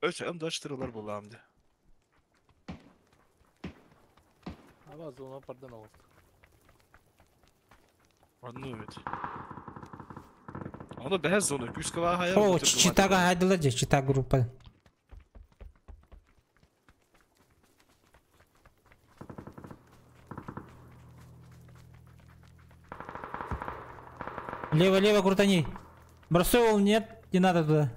Өте ымдаштырылар боламды. Ама зона пардан алып. Одну ведь. Аны бәз зона күскә хаяр. О, читага хайдылар же, чита группа. Лево, лево крутани. Бросовал, нет, не надо туда.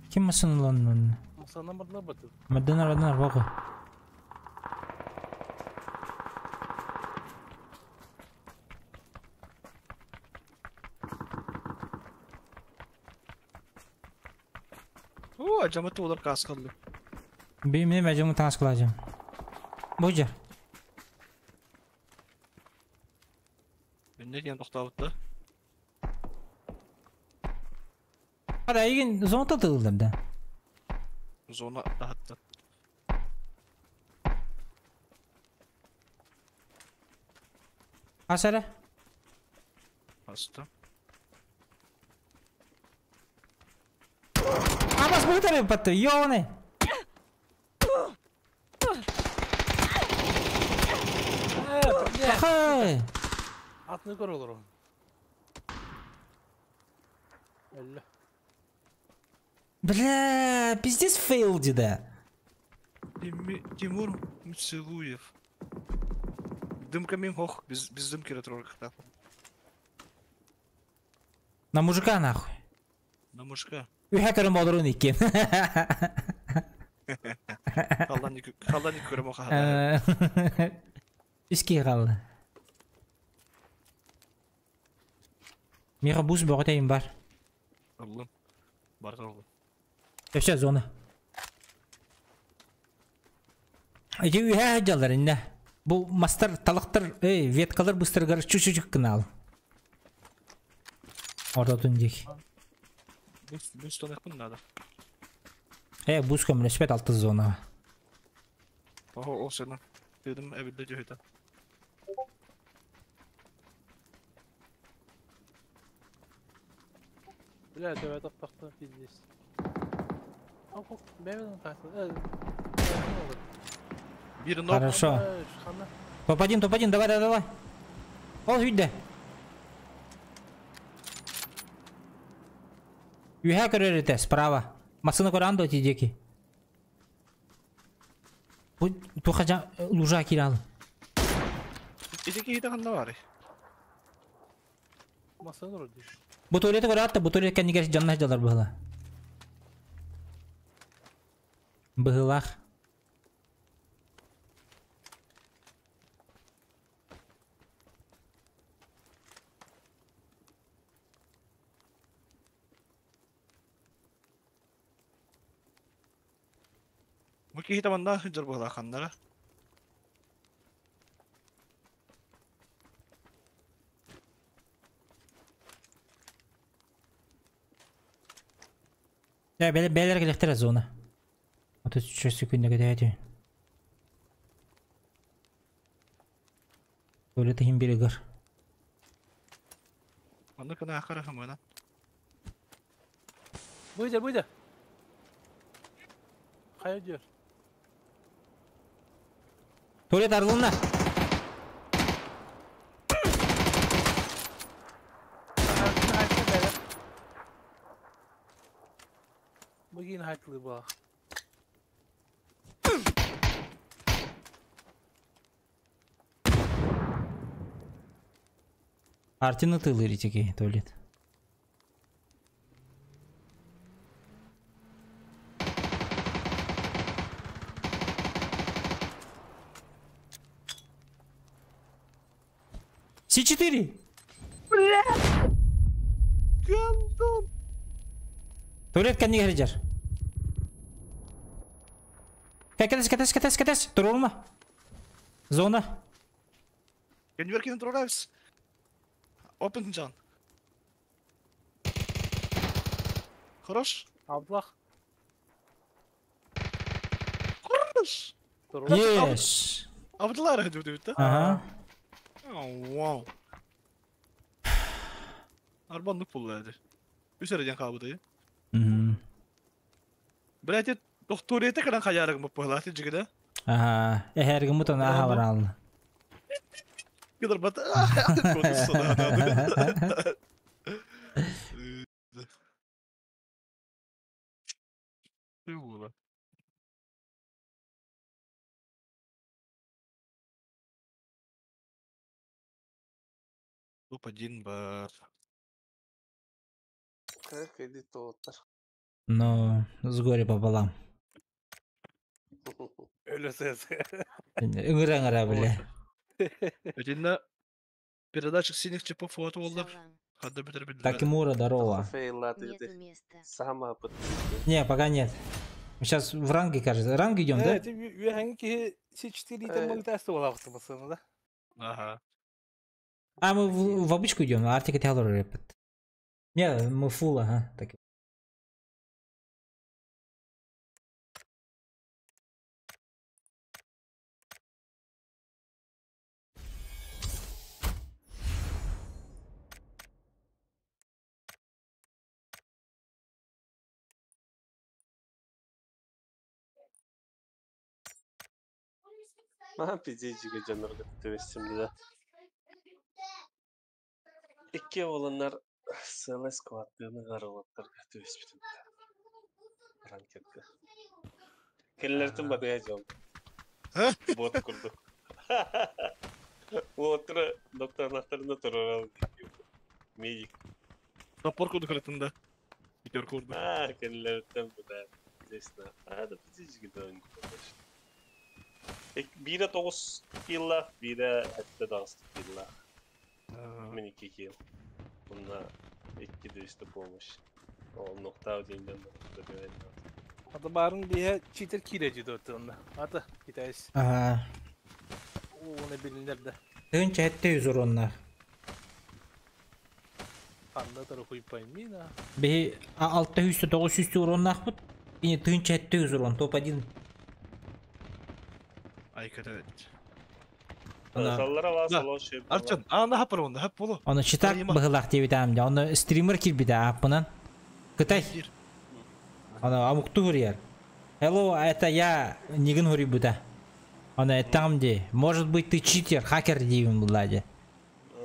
Ким машина лан? Масана мадна баты. Мадана, мадана, баку. О, жаматы олар каскалды. Би мен мәжімі таңас қылажым. Бұжыр. Мен не деген тоқтабытты? Хада еген зона тылдым да. Зона тахатты. Асара? Асты. Абас бұғытары батты, ёны! Хай! Атны көр olur. Әллә. Бля, пиздец фейл да. Тимур Мцелуев. Дымка мен хох, без, без дымки ретро На мужика нахуй. На мужика. Үйхәкәрім болырын екен. Халдан көрім оқа. Үске қалды. Меға бус боғытайын бар. Аллым. Бар аллым. Все, зона. Эти үйхә жалдар инде. Бу мастар талықтар, эй, веткалар быстыргар чү-чү кынал. Орда түндек. Бус, бус тонық надо. Э, бус көмілеспет алты зона. Ого, о, сена. Дедим, әбілді жөйті. Бля, төбә таптақты пиздец. Ау, бәбеден тасты. Bir нок. Хорошо. Топ-1, топ-1, давай, давай, давай. Ол үйді. Үйхә көререте, справа. Масына көрәнді өте деки. Бу тухаҗа лужа киралы. Итеки хите ханна бар. Масына вроде. Бу туалеты көрәтте, бу туалет кәнигә жанна жалар быһыла. Быһылах. Бу кихите манна жар була ханнара. Я бәле бәлер келехтер зона. 33 секунда кетәте. Туалеты хим бирегер. Аны кына ахара хамына. Буйда, буйда. Кая дер? Туалет арылына. Bugün haklı bu. Артина тылы теки туалет. С4! Бля! Гандон! Туалет кәнне кәрежер. Кәтес, кәтес, кәтес, кәтес. Турулма. Зона. Кенверкин турабыз. Open жан. Хорош. Абдуллах. Хорош. Yes. Абдулла рәдү дип да? Ага. Вау. Арбанлык булды. Үсәрдән кабыды. Мм. Блядь, докторете кыран хаярыгым бу була, жигиде. Ага, эхергим бутон аха баралны. Кыдыр бат. Конусuna. Топ-1 бар. Как иди тоттар. Но с горя пополам. Өлө сес. Ыҥыра-ыҥыра, бля. Итиннэ передатчик синих чипов фото боллар. Хадда бүтэр билбэт. Такимура, здорово. Нету места. Сама Не, пока нет. Мы сейчас в ранге, кажется. Ранг идем, да? Үөһэҥ киһи С4 литр магнитасы буолаабыт басына да. Ага. А, мы в обычку идем, Артика Тейлор рэпет. Не, мы фул, ага. Так. Ма пиздечиге жанырга төбестим да. Икки оланнар СЛС кваттыны гарылаттарга төбеспитим. Ранкетка. Келлертин батыга жол. Бот курдук. Отура докторларында турар. Медик. Топор курдук арытында. Битер курдук. А, келлертин буда. Здесь на. А, да пиздечиге дön. Бире 9 килла, бире хәтта 9 килла. Мен 2 килл. Bunda 2 de помощь. О, нокта деймден Ата барын бие читер кире жиде онда. Ата китайс. Ага. Оны билинер да. Тыгынча хетте yüz уронна. Анда тары хуйпайм мина. Бе 600 900 уроннах бут. И тыгынча хетте yüz урон топ-1. Айкада. Саллара ва салон шеп. Арчан, ана хапар онда, хап болу. Оны читак быгылак деп айтам. Оны стример кирбиде аппынан. Кытай. Оны амукту хурьер. Hello, это я Нигин Хурибута. Он там где? Может быть ты читер, хакер деймин буладе.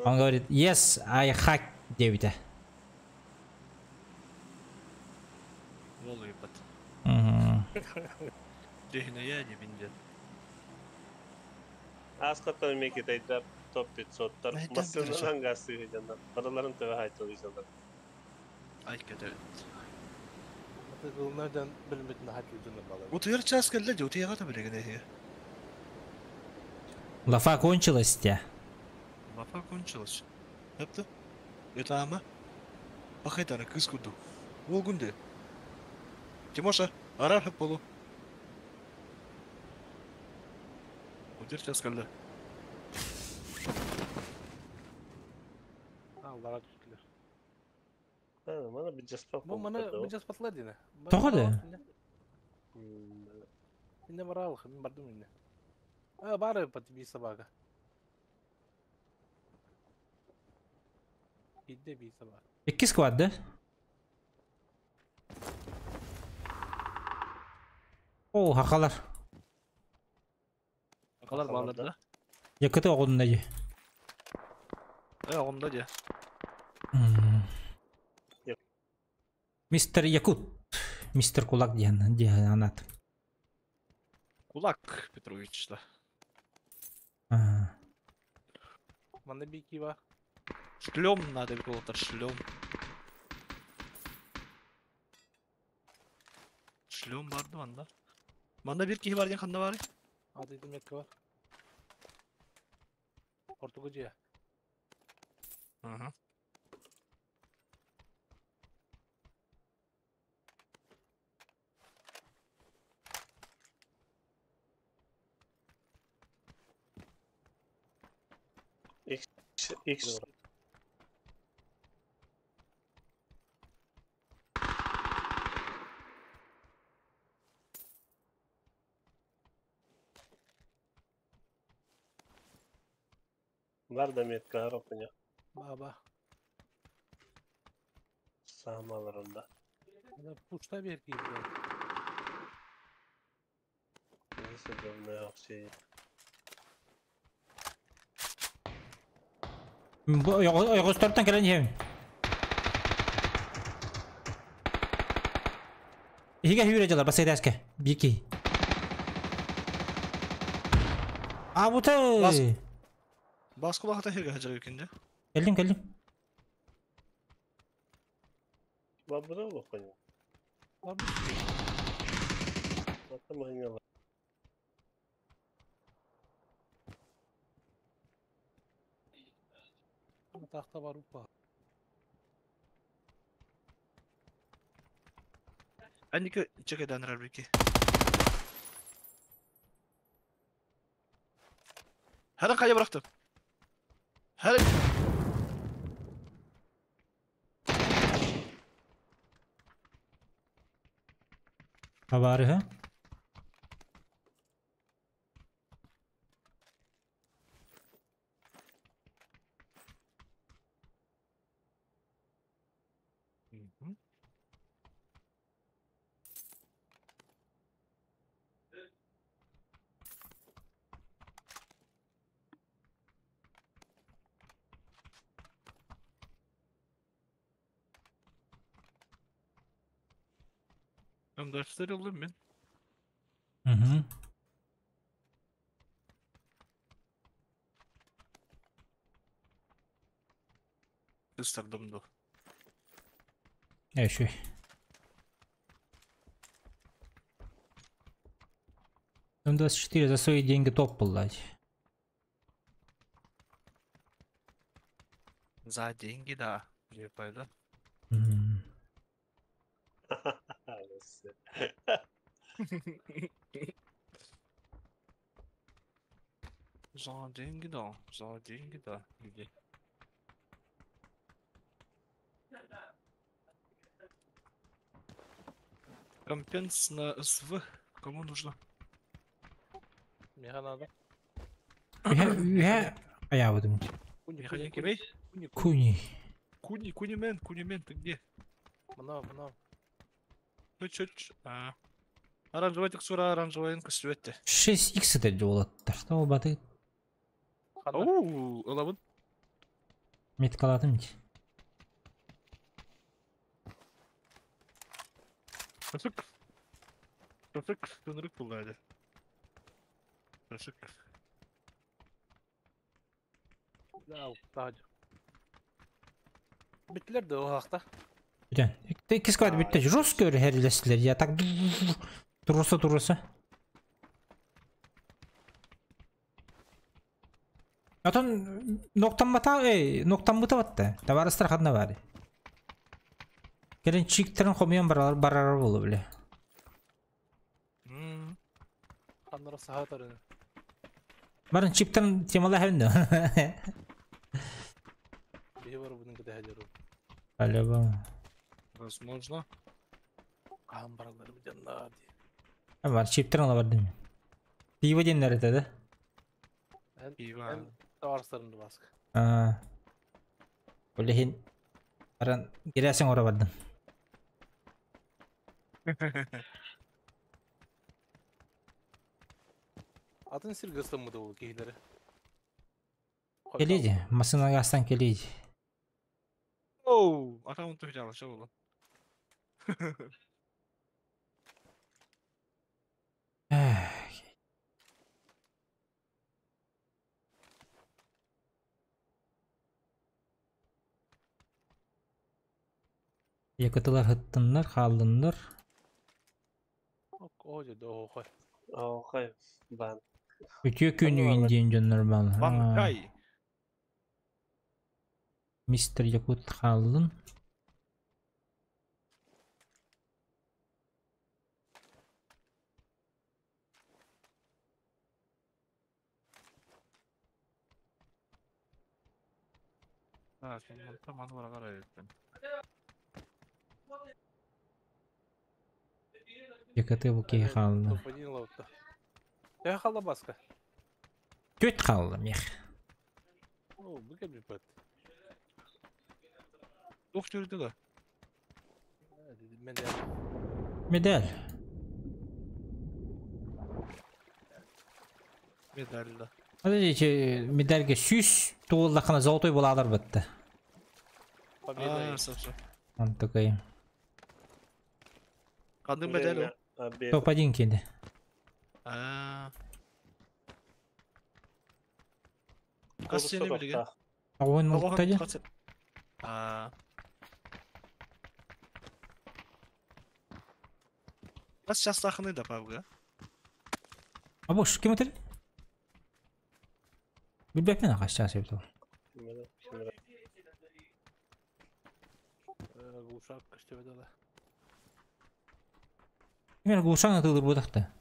Он говорит, yes, I hack дейбите. Волы ебать. Угу. Дехне я не бинден. Аскаттан меки тайдар топ 500-тар. Масырынан гасы жандар. Бараларын төбе айтылы жандар. Айкада. Ата кылнардан билметин хатылдын бала. Утуяр час келди, утуяга да билеген эхе. Лафа кончилась те. Лафа кончилась. Хепти? Это ама? Бахайтана кыз курду. Ол күнде. Тимоша, арар хеп болу. Утуяр час келди. Аллара түстүлөр. А, мана бир жаспак. Бу мана бир жаспатлар дине. Тоҕо да? Инне баралык, мен бардым инне. А, бары пат би собака. Бидде би собака. Икки сквад, да? О, хакалар. Хакалар балдар да? Якыты оғудун да же. Оғунда же. Мистер Якут. Мистер Кулак диэн анат. Кулак Петрович да. Манна бики ба. Шлем надо было-то, шлем. Шлем барды манда. Манда бир кихи бар ден ханда бары? Ады демек бар. Португия. Ага. X X Бар да метка аропыня. Баба. Самаларында. Мына пушта берки. Neyse давно şey. Ойгостортон келен жем. Иге хүрө жалар басайдаске. Бики. А бу та. Бас кулак ата херге хажар екенде. Кэллим, кэллим. Бабыра олоххойу. Ата маһыҥала. Тахта бар уппа. Анника чекедан рабики. Her kaya bıraktım. Her Табары, ha? Ben dersleri alayım ben. Угу. Ыстардым да. Еще. М24 за свои деньги топ был дать. За деньги, да. Где пайда? За деньги, да. За деньги, да. Где? Компенс на СВ. Кому нужно? Мне надо. А я вот думаю. Куни, куни, Куни. Куни, кунимен, кунимен, ты где? Мына, мына. Ну чё, а. Оранжевый текстура, оранжевый костюметте. 6х это дело. Что баты? Оу, ылабын. Меткаладым ди. Тасык. Тасык, тынырык булды. Тасык. Да, тағ. Битлер де о хақта. Бүтән. Икки склад бүтте. Жестко хәриләстеләр. Я так туруса туруса. Атон ноктан бата, эй, ноктан бута батты. Товарыстар хадна бар. Керен чиктерин хомьян баралар барар болу биле. Ханнара сахатарын. Барын чиптерин темала хәвинде. Бихи бар bunun кыда хәлеру. Алеба. Возможно. Кахан баралар бу жанна ди. Бар чиптерин ала бардым. Пиво деннәр это, да? Пиво. Товарыстарынды баск. А. Олехин баран гирәсең ора бардым. Атын сиргыстымы да ул кейләре. Келеди, машинага астан келеди. Оу, ата он түһә алыша булды. Якытылар хыттыннар, халдыннар. О, же, о, хай. О, хай, бан. Үтө күн үйін жоннор бал. Банкай. Мистер Якут халдын. А, там аны карай эттем. Якыты бу кей халдын. Тәһә халда баска. Төт халды мех. О, бу кем бит. Ух, жүрдү да. Медаль. Медаль. Медаль да. Подождите, медальге сүз туыллахына золотой буладыр бітті. Победа. Он такой. Қандай медаль о? Топ-1 келді. Қас сені білген? Огонь алтади. Бас сейчас да павга. А бош ким өтер? Билбеппин аха сейчас ебдол. Глушак көстөбөдө. Мен глушак атылыр будакта.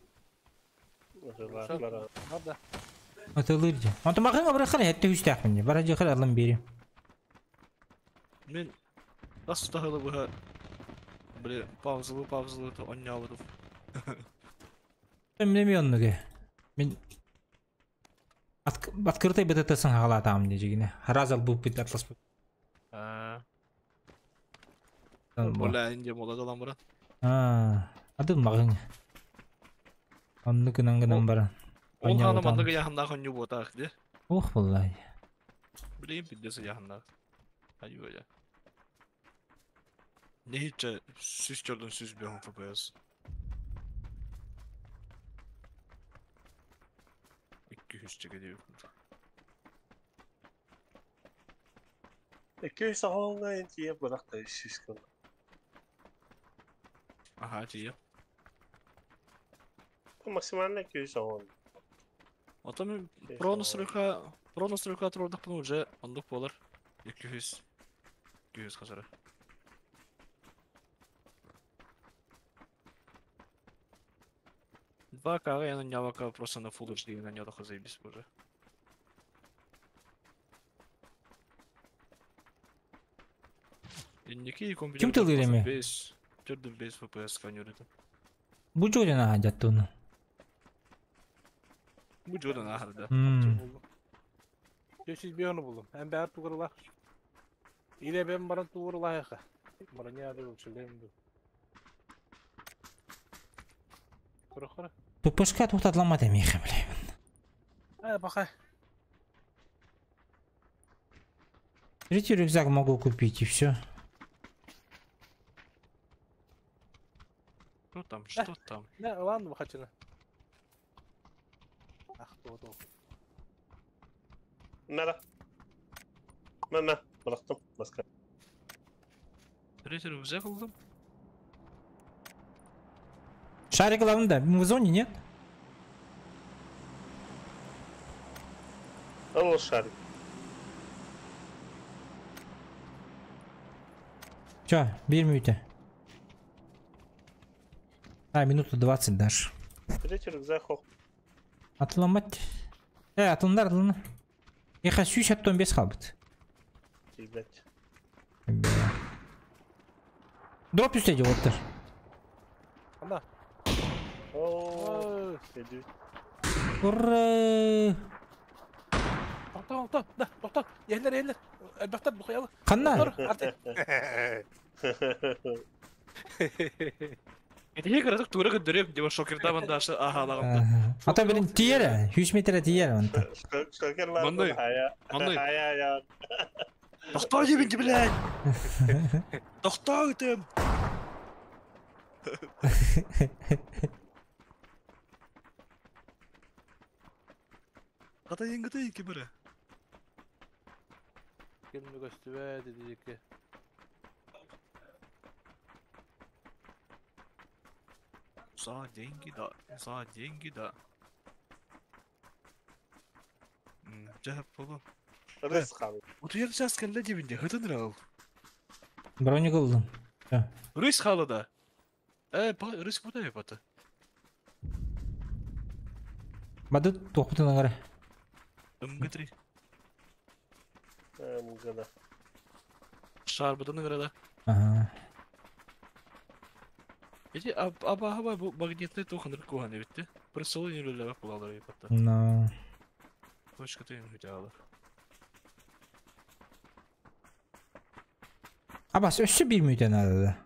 Атылыр же. Онто махын абра хара хетте хүстәк Бара же хара алым бери. Мен бас тахылы буха. Бле, паузалы паузалы то оннябыдым. Мен неме оннуге. Мен открытой БТТ-сын хагалатам дежигине. Харазал бу бит атлас. А. Бля, инде мола брат. А, адыл магын. Онну кынан гынан бара. Ол ханы мандыгы яхында хоню ботак, де. Ох, буллай. Билейм пиддесе яхында. Аю я. Нехиче сүз чордун сүз бехун FPS. 200 чеге 200 оңга энтие быракта 300 кыл. Ага, тие. Максимально 210. Ото мен про настройка, про настройка турдак уже ондук болар. 200 200 хазара. Два К я на нявака просто на Full HD на нього заебись уже. Ким тылыр Бес, төрдүн 5 FPS канюрды. Бу жолена хажаттуну. Бу жолена ахырда. 500 биону булдum. Hem бәр тугрыла. Ile ben bana tuğrula yaka. Bana ne adı yok söyleyeyim bu. Kura kura. ППшка тоқтатыламады меха, бля. А, пока. Третий рюкзак могу купить и все. Что там? Что там? Не, ладно, хочу. Ах, то то. Надо. На, bıraktım. Başka. Третий рюкзак алдым. Шарик главный, да. Мы в зоне, нет? Алло, шарик. Чё, бери мюте. А, минуту 20 дашь. Третий рюкзак, хох. Отломать. Атландар, атландар. Я хочу еще потом без хабт. Блять. Дроп үстеди оттыр. Анда. О, Ура! Тоқтат, тоқтат, да, тоқтат. Ерлер, ерлер. Бақтар, бұқаялы. Қанна? Это я говорю, тура көндөрөм деп шокерда банда аха алагымда. Ата бирин тиере, 100 метр тиере онта. Шокерлар. Мындай. Мындай. Хая, Тохтой дебин, блядь. Тохтой өтөм. Ката енгіте екі бірі. Келмі көстүбе dedi ki. За деньги, да. За деньги, да. Жап болу. Рыс қалды. Утуяр час кэллэ дебинде, хытын рал. Броник ылдым. Рыс халы да. Рыс буда епаты. Бады тоқпытын аңара. МГ3. МГ, да. Шар бұдан аңара да. Ага. Эти аба бу магнитный туханыр кухан битти. Присылы не люләбәк булалар епаты. Но. Точка тыйын хүтә Абас өссө бир мүйтен ады да.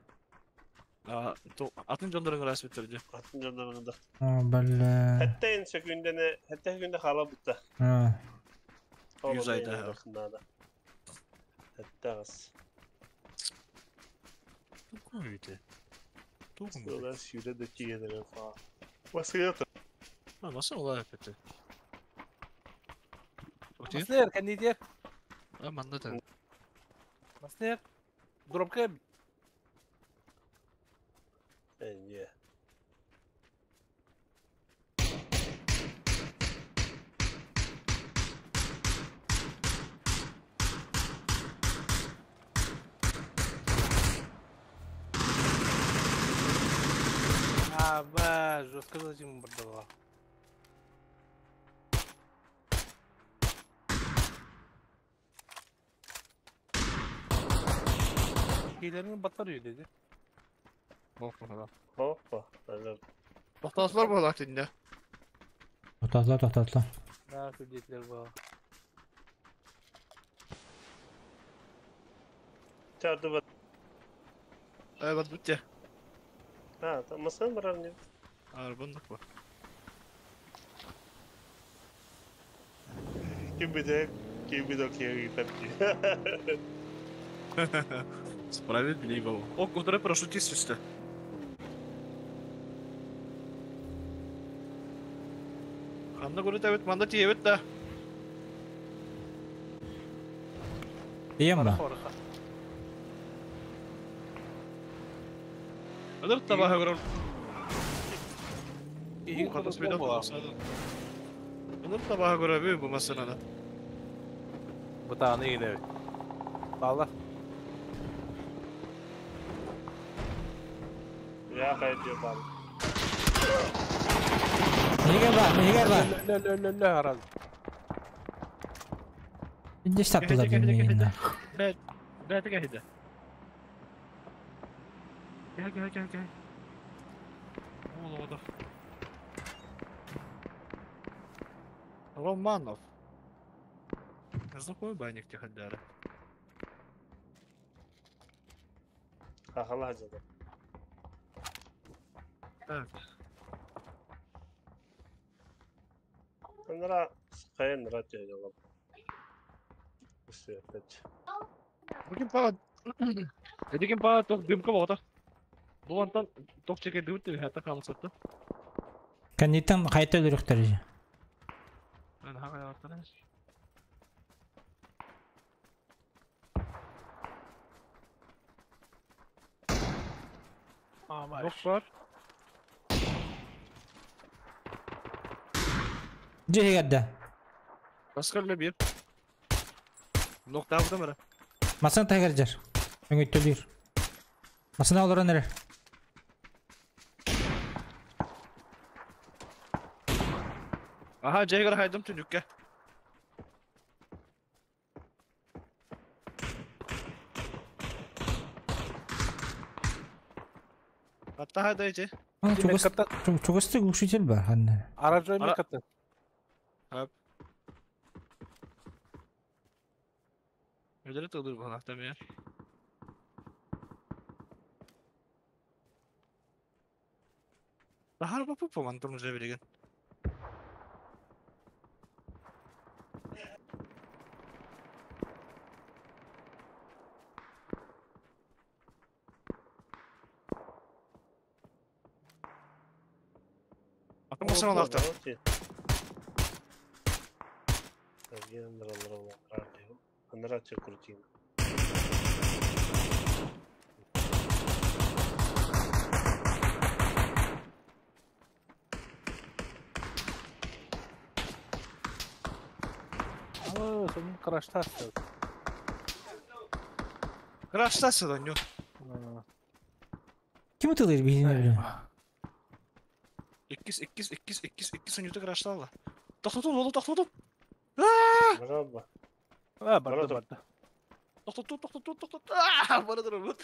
А, то атын жондарың рас биттерди. Атын жондарың да. А, бля. Хәтта ен сөкүндәне, хәтта күндә хала бутта. А. Yüz ayda. Хәтта гыз. Тугын Тугын. Улар сүйрә дә тигәнәр фа. Васыята. А, nasıl olay etti? Nasıl yer, kendi diğer. Манна да. Мастер. Дропка. Не. А, ба, жестко зачем продавал. Şeylerini batırıyor dedi. Hoppa. Hoppa. Öyle. Tohtaatlar bu dinle. Tohtatla tohtatla. Ne yapacaklar bu? Çardı bat. Evet bitti. Ha, tamam sen var ne? Арбандык bu. Kim bilir, kim bilir ki tabii. Справедливо. О, куда парашютист üstü. Ханна говорит, evet, манда evet да. Ием ба. Ödür tabağa göre. İyi Bu kadar bir Ödür tabağa göre bir bu mesela. Bu tane yine. Allah. Ya hayır bari. Nege бар, nege бар. Lö lö lö lö herhalde. Ne sattılar beni. Ben ben gel Gel gel gel gel. Oğlum o da. Романов. Знакомый байник тихо Ахала acaba. Так. Nra kaya nra diyor. Все опять. Bugün para... Эдиген пара тох дымка болду. Булантан тох чеке дымты хата камсатты. Канитан кайта өлөрөхтөр. Мен хага яттырын. Ama Yok var. Жегерде. Баскарла bir. Нокта burada mı? Масын тагер жар. Өңөттөлүр. Масына олорон эрер. Aha Jagger haydım tünükke. Hatta hayda Чугасты глушитель бар ханна. Aracı mı katı? Hap. Ödere tıldır bu anahtar ya. Daha araba bu mantım bilgen. Atmasın anahtar. Nra крутин. Aa, senin kraştarsın. Kraştarsın yok. Ким ытылыр бихини биле? İkiz ikiz ikiz ikiz ikiz önce kraşlarla. Toxtotun oğlum toxtotun. Bravo. Ha, bardı bardı. Toxtotun toxtotun toxtotun. Aaa, bana dur bu.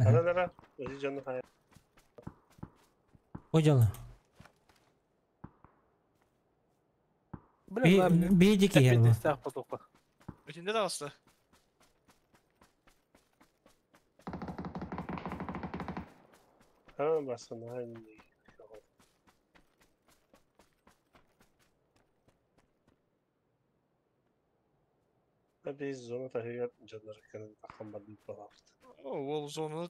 Ara ara. Özü canı hayal. Ожалы. Бейдики я. Ötünde de bastı. Ha basın aynı. Biz zona tahiyat canları kanın takam bardı balart. О, ол зонаны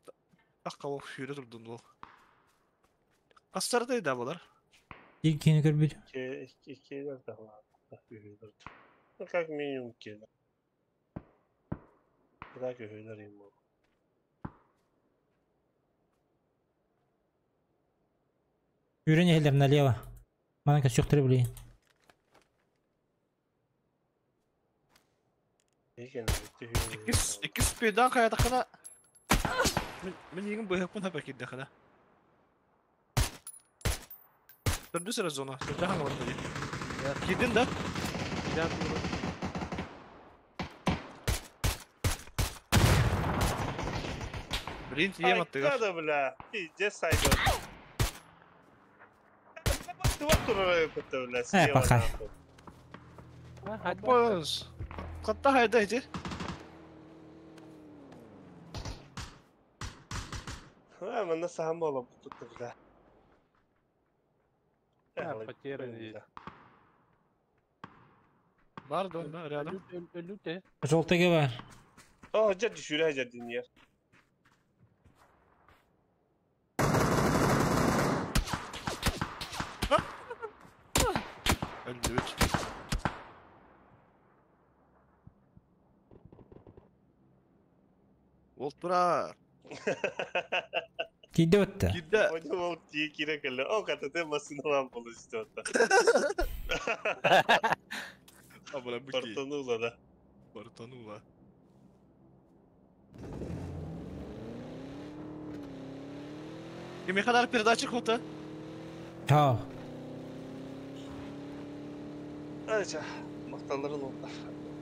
таққа хүйрі тұрдun ол. Қастарды да болар. Икини көрбүт. İki iki iki daha var. Ну как минимум iki. Да көһүнэр им ол. Үрен иһэллэр налево. Манан көсүөхтэрэ билигин. Иккис, иккис педан хайатаххына мин мин иигин быһыахпын хапа киирдэххинэ. Төрдүс эрэ зона, төрдө хаҥа барда дии. Киирдин да? Блин, тиийэм аттыгар. Айка да бля, пиздец сайгон. Э, паха. Оппас. Хатта хайда ити? А, манна саһан буолбут бля. Потерян здесь. Бар да, да, рядом. Өлүтэ. Желтыйга бар. О, дьэ düşürэ дьэ диньер. Өлдүбүт. Ол турар. Киирдэ бытта. Киирдэ. Понял, ол тии киирэ кэллэ. О, кататы массыыналаан получится. Абыра быки. Фортанула, да. Фортанула. Кимиэхэ дар передача хота? Чао. Айча, макталларын олдар.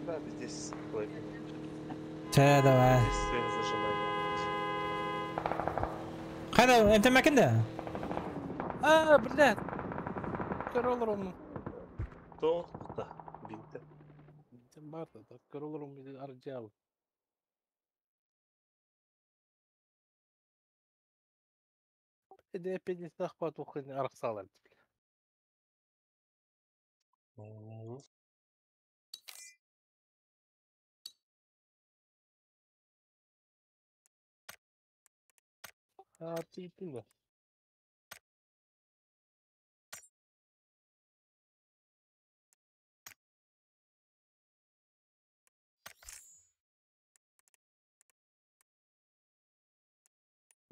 Да, здесь. Чэ, давай. Здесь зажимание. Хайда, эмтэмэкин да? А, блядь. Көрөлөр Тоқ да, бинті. Бар да, көрөлөр onu аржал. Эде педис ахпат ухын арқсалар. А, ты ты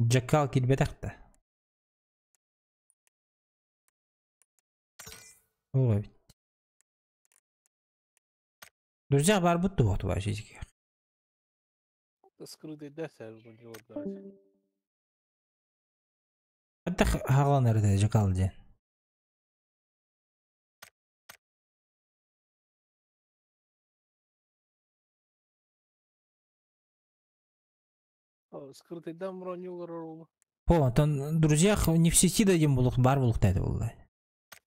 Джакал киирбэтэх да. Ой. Друзья, бар будто вот вообще. Скрытый десер у него дать. Хатта хагалан эрдэ Джакал диэн. Скрытыйдан бронюлар ол. О, онтон друзьях не в сети дадим булук бар булук деді булла.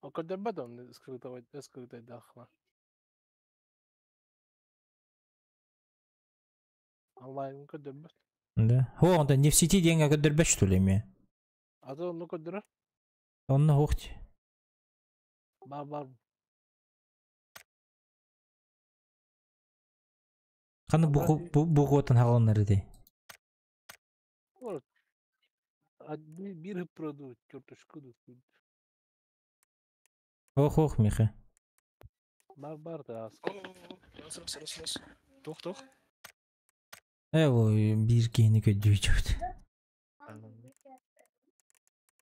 А көдөрбөт он скрытый скрытый дахма. Онлайн көдөрбөт. Да. О, онтон не в сети диэнгэ көдөрбөт что ли эми? А то ну көдөрөр. Онно хуохти. Бар бар. Ханы бу бугуотан хагалан эрдэ. Вот. Одни бир продают, чертушку. Ох, ох, Миха. Бар бар да. Раз, раз, раз, раз. Тох, тох. Э, ой, биир киһини көрдүүчүбүт.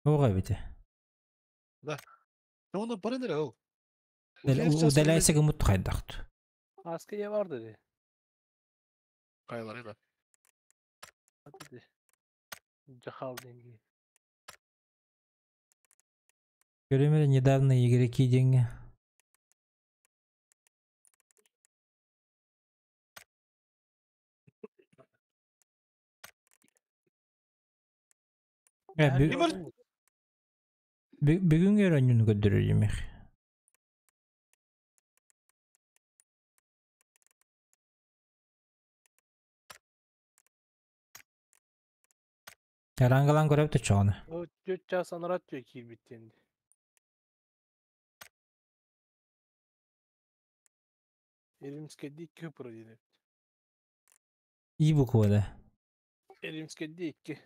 Оҕо эбитэ. Да. Да оны барын эрэ ол. Удаляйся гыммыт хайдахт. Аска я бар dedi. Кайлар да. Dedi. Жахал деньги. Көрөмөрө недавно игроки деньги. Э, бүгүн өрөнүн көрдөрөр демек. Ярангалан көрөп чоғны. О, 4 час анарат diyor ki bittiğinde. Elimizde 2 pro dedi. И буквада. Elimizde 2.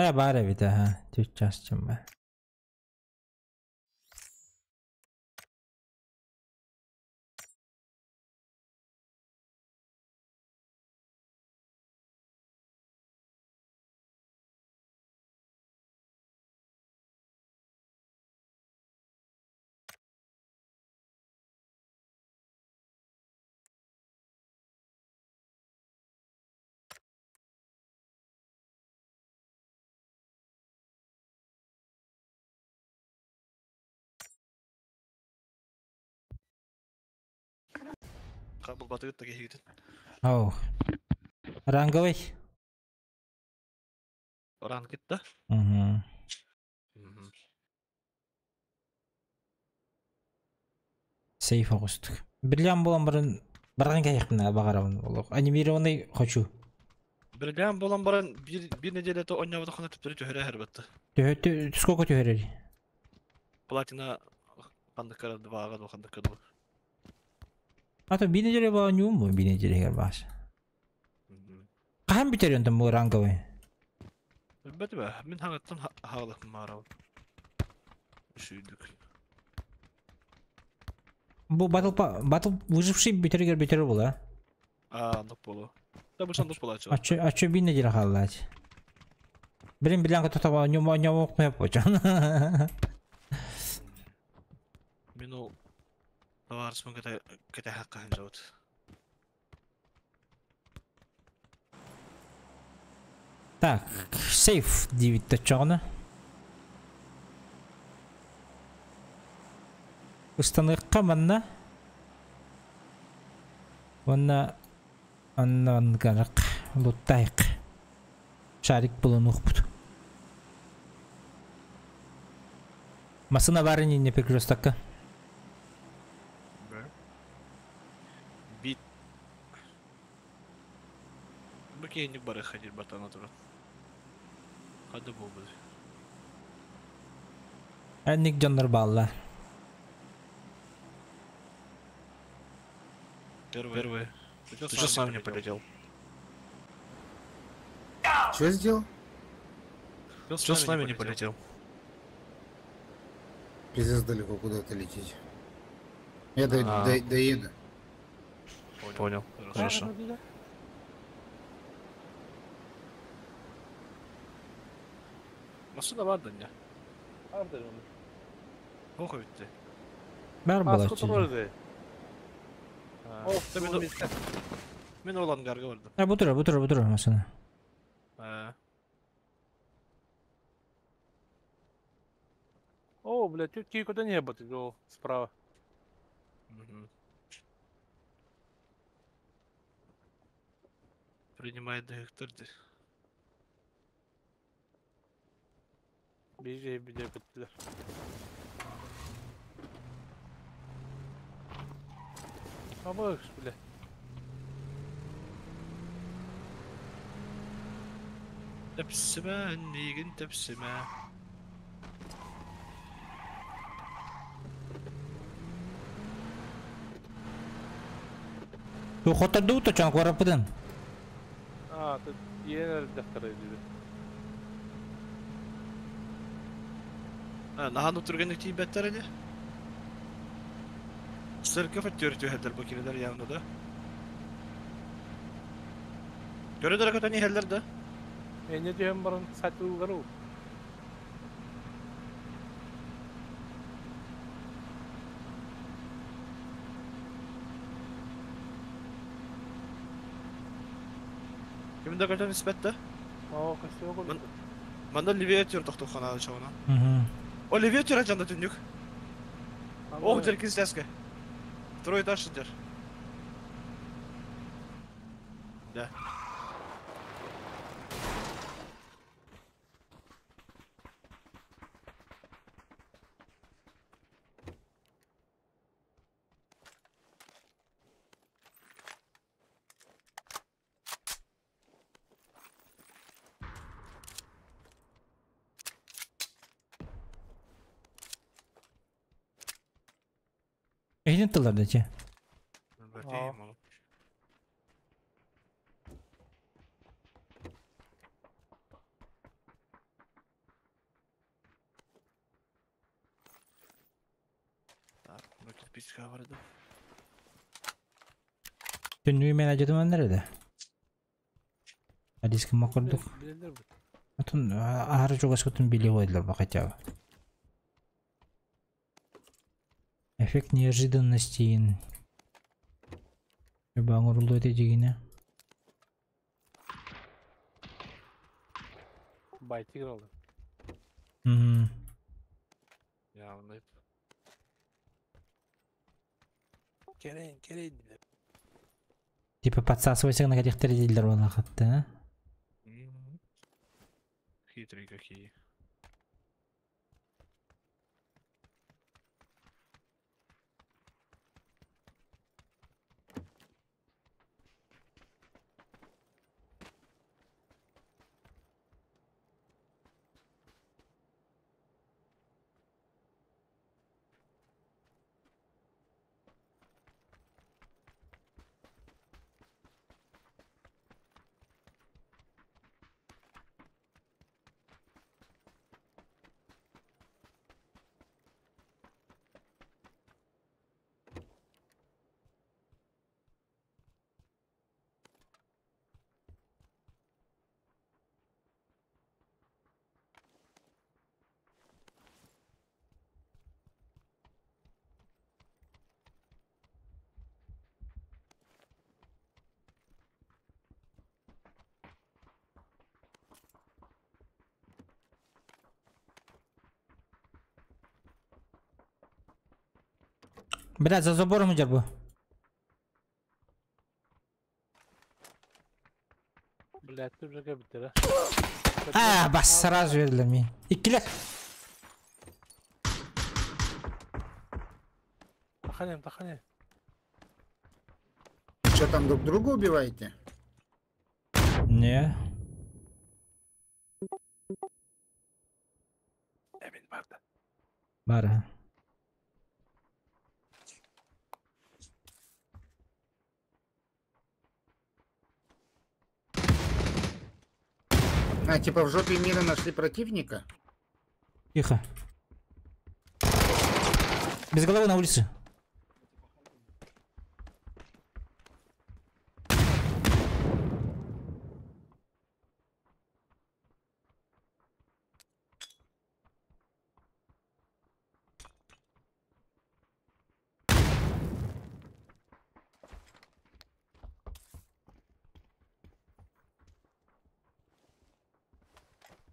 Э, бар эбит, аха. 4 час чым бар. Булбатыгыт да киһигитин. Оу. Ранговый? Ранг да? Угу. Сейф оҕустук. Бриллиант буолан баран барган кайыхпына багарабын олох. Анимированный хочу. Бриллиант буолан баран биир неделя оонньообото төптөрү түһэрэ хербатты. Төһө сколько түһэрэр? Платина ханнык дваға ду ханнык ду. А то биир неделя баа ньуум бу биир неделя баас. Хаһан бүтэр онтон бу ранговый? Билбэтим ээ, мин хаҥаттан хаалык маарабын. Үсүйдүк. Бу батл батл выживший бүтэригэр бүтэр була. А, нук болу. Да бу сандык болачы. Ачы ачы биир неделя хааллаач. Билин билэн кытта ньума ньума окмай почон. Мин ол товарищ кете кете хакка ханжабыт. Так, сейф 9 точоғына. Ыстаныққа манна. Онна анна ангарак луттайық. Шарик булын ұқпыт. Масына бары не перекрестокка. Бит. Бу кейник бары ходил батана туран. Хады болбуд. Әнник жоннор балла. Первый. Первый. Ты что с нами не полетел? Что сделал? Что с нами не полетел? Пиздец далеко куда-то лететь. Я доеду. Понял. Хорошо. Машина бар да не? Бар да оны. Ох битти. Бар Аскы болачы. турар Мен ол ангарга бардым. А, бу тура, бу тура, бу тура машина. О, блядь, тут куда не было, ты справа. Принимает директор. Бежи, бежи, бежи. Абыш, бля. Тепсиме, нигин тепсиме. Бу хоторду уточан корапыдын. А, тут иэнер дактар эдиби. А, нахан утургенник тийбеттер эне. Церковь өттөр түһэллэр бу кинилер явно да. Көрөдөр көтөн иһэллэр да. Эне дүйэн барын сатылгар ол. Кимде көтөн испетте? О, костюм кол. Манда Ливия төр токтохана чоғына. Угу. О, Ливия төр жанда түннүк. О, теркин сляске. Второй этаж сидер. Да. Эхин тылар да че. Так, ну кирпичка бар да. Түннүү мен ажытыман nerede? Адиске макурдук. Атын ахары жогашкытын биле койдулар ба хотя бы. Эффект неожиданности. Баңырулду эте жигине. Байтигр алды. Угу. Явно. Керен, керен. Типа подсасывайся на каких-то дилер да? Хитрые какие. Блядь, за забором идет бы. Блядь, ты уже как да? А, бас, сразу верили мне. Иккилер. Таханем, таханем. Что там друг друга убиваете? Не. Эмин барда. Бара. А, типа в жопе мира нашли противника? Тихо. Без головы на улице.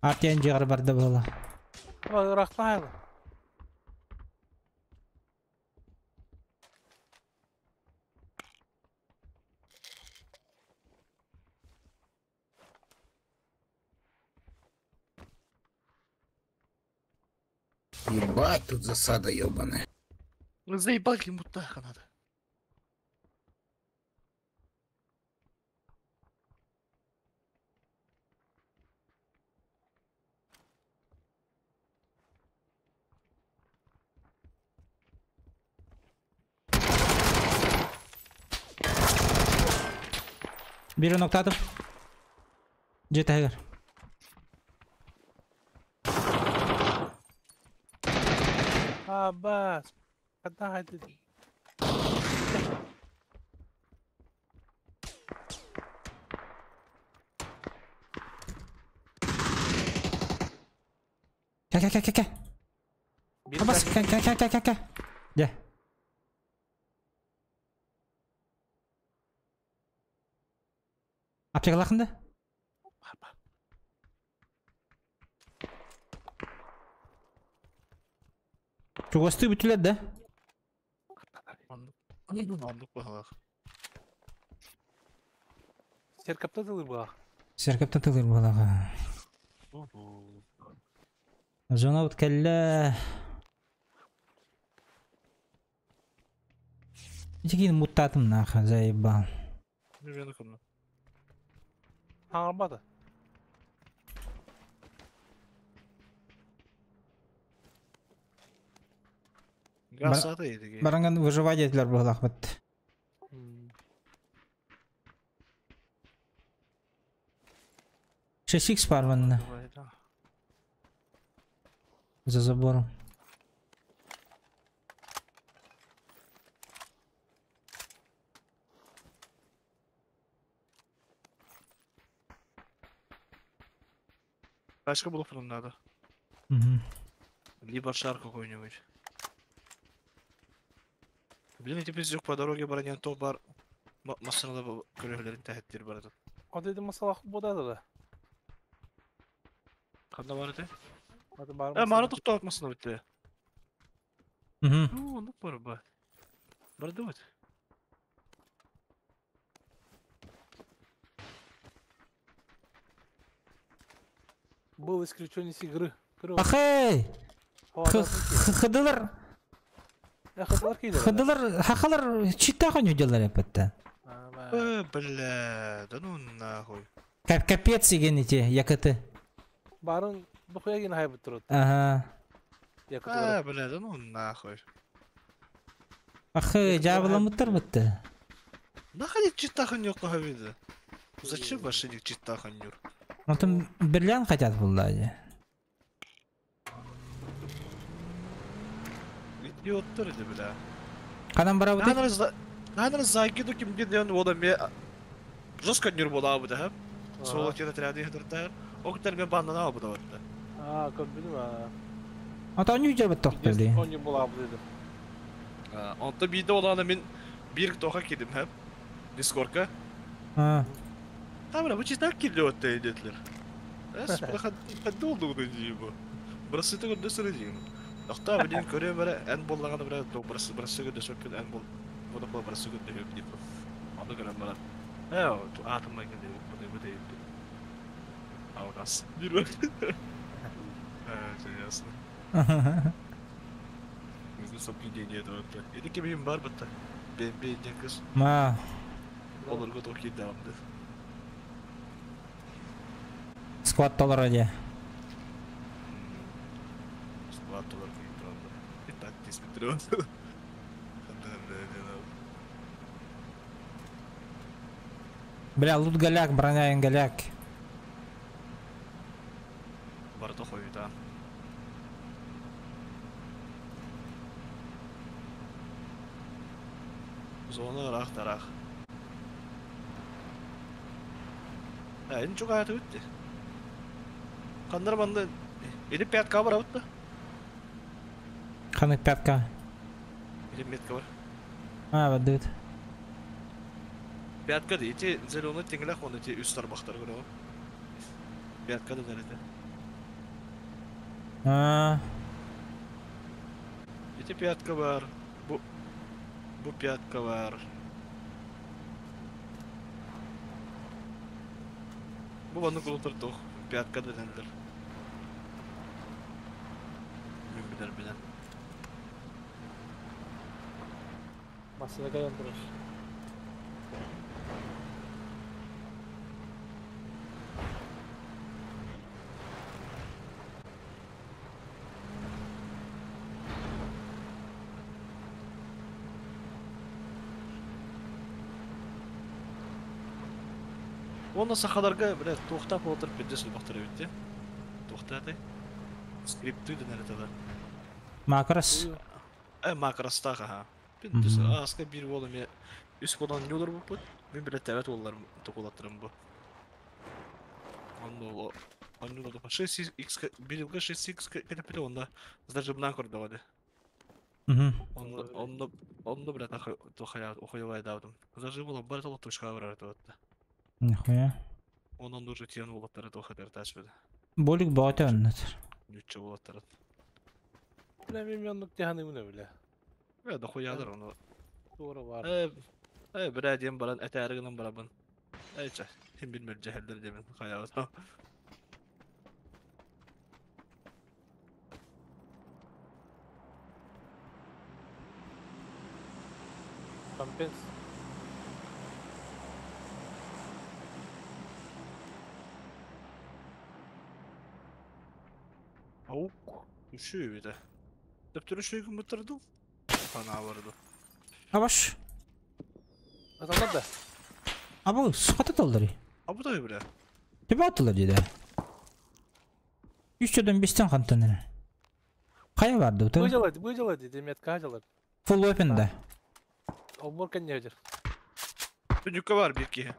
Артен жығар барды была. Рахтайлы. Ебать, тут засада ебаная. Ну заебал ему так надо. Bir nokta Jet Tiger. А, бас. Когда это? Ка ка ка ка ка. Абас ка ка ка ка ка ка. Я. Аптекалахында? Чугасты бүтүлер да? Онлук бахалах. Серкапта тылыр булах. Серкапта тылыр булах. Зона вот кэллэ. Итигин муттатым нахуй, заебал. Арбата. Баранган выживать етілер бұл Ахмет. Шесть икс парванна. За забором. Başka bulup bunlarda. Угу. Либо шар какой-нибудь. Блин, эти пиздюк по дороге бараньян то бар. Masınada görevlerin tehditleri var. O dedi masalah bu da da. Kanda var idi. Hadi var E, mara tuttu atmasına bitti. Угу. Ну, ну, var ba. Var da var. Был исключен из игры. Ахэй! Хыдылар... Хыдылар... Хахалар чита не делали опять Бля, да ну нахуй. Капец игените, якыты. Барын бухуя гин хайбыт турут. Ага. А, бля, да ну нахуй. Ахы, жабыламыттар бытты. Нахуй чита ханьор кахавида? Зачем ваши чита ханьор? Ну там бриллиант хотят булла. Идиоттар иди, бля. Канам барабыты? Наверное, закиду ким ден вода ме жестко нюр бола бу да. Соло тена тряды хдыртар. Октар мен баннана бу да. А, как билим а. А то они удержат тохтали. Он бола бу деди. Онто биде оланы мен бир тоха кидим хәп. Дискордка. А. Там бу читак килде отты детлер. Эс, бу хадды oldu бу. Burası da gördü diyeyim. Doktor bilin görüyor böyle en bollanganı böyle burası burası gördü sökün en bol. Bu da burası gördü hep deyip. Onu gören bana. He o atımla geldi bu bu değil. Avgas. Bir bak. Evet, ясно. Bizde соблюдение этого. Или кем бар бытта. Ben kız. Ма. Olur го токи devamlı. Сквад доллар ади. Сквад доллар правда. И так не смотрю. Бля, лут голяк, броня голяк. Барто хуйта. Зона рах тарах. Энэ чугаа төтте. Кандар манды или 5К бар абытта. Ханык 5К. Или метка бар. А, бадыт. 5К да ити зеленый теңлэх оны ти үс тарбахтар көрө. 5К да дәрете. А. Ити 5К бар. Бу 5К бар. Бу баны кулутар тох. 5К да дәнлер. Мен билер билер. Masada кайдан турар. Оны сахаларга бля тоқтап отырып бенде сүлбақтар битте. Тоқтады. Скрипты денер тада. Макрос. Э макростага ха. Бен түс аска бир болы ме үс колан нюлар бу. Мен бир тәвәт олар токулаттырым бу. Онно онно да 6x бирилге 6x кетеп онда зажимнан көрдө вады. Онно онно онно бля тохая охуевай давдым. Зажимала бар толы точка барар тотта. Нихуя. Онон уже тиен болаттары тохатар ташбыды. Болик баата оннат. Нүчче болаттары. Бля, мен мионлук тиханы мына бля. Э, да хуядар оны. Тура бар. Э, э, бирә дем баран әтәргенен барабын. Әйчә, хим билмер җәһәлләр демен хаябыт. Компенс. Аук, үшүй бит. Төптөр үшүй кем бутырды? Хана барды. Абаш. Адамдар да. Абу, сухата толдыры. Абу да бля. Тебе атылар деди. Үч жодон бестен кантан. Кая барды ута? Бу жалады, бу жалады, деметка жалады. Full open да. Оборка не жер. Түнюкка бар бир ки.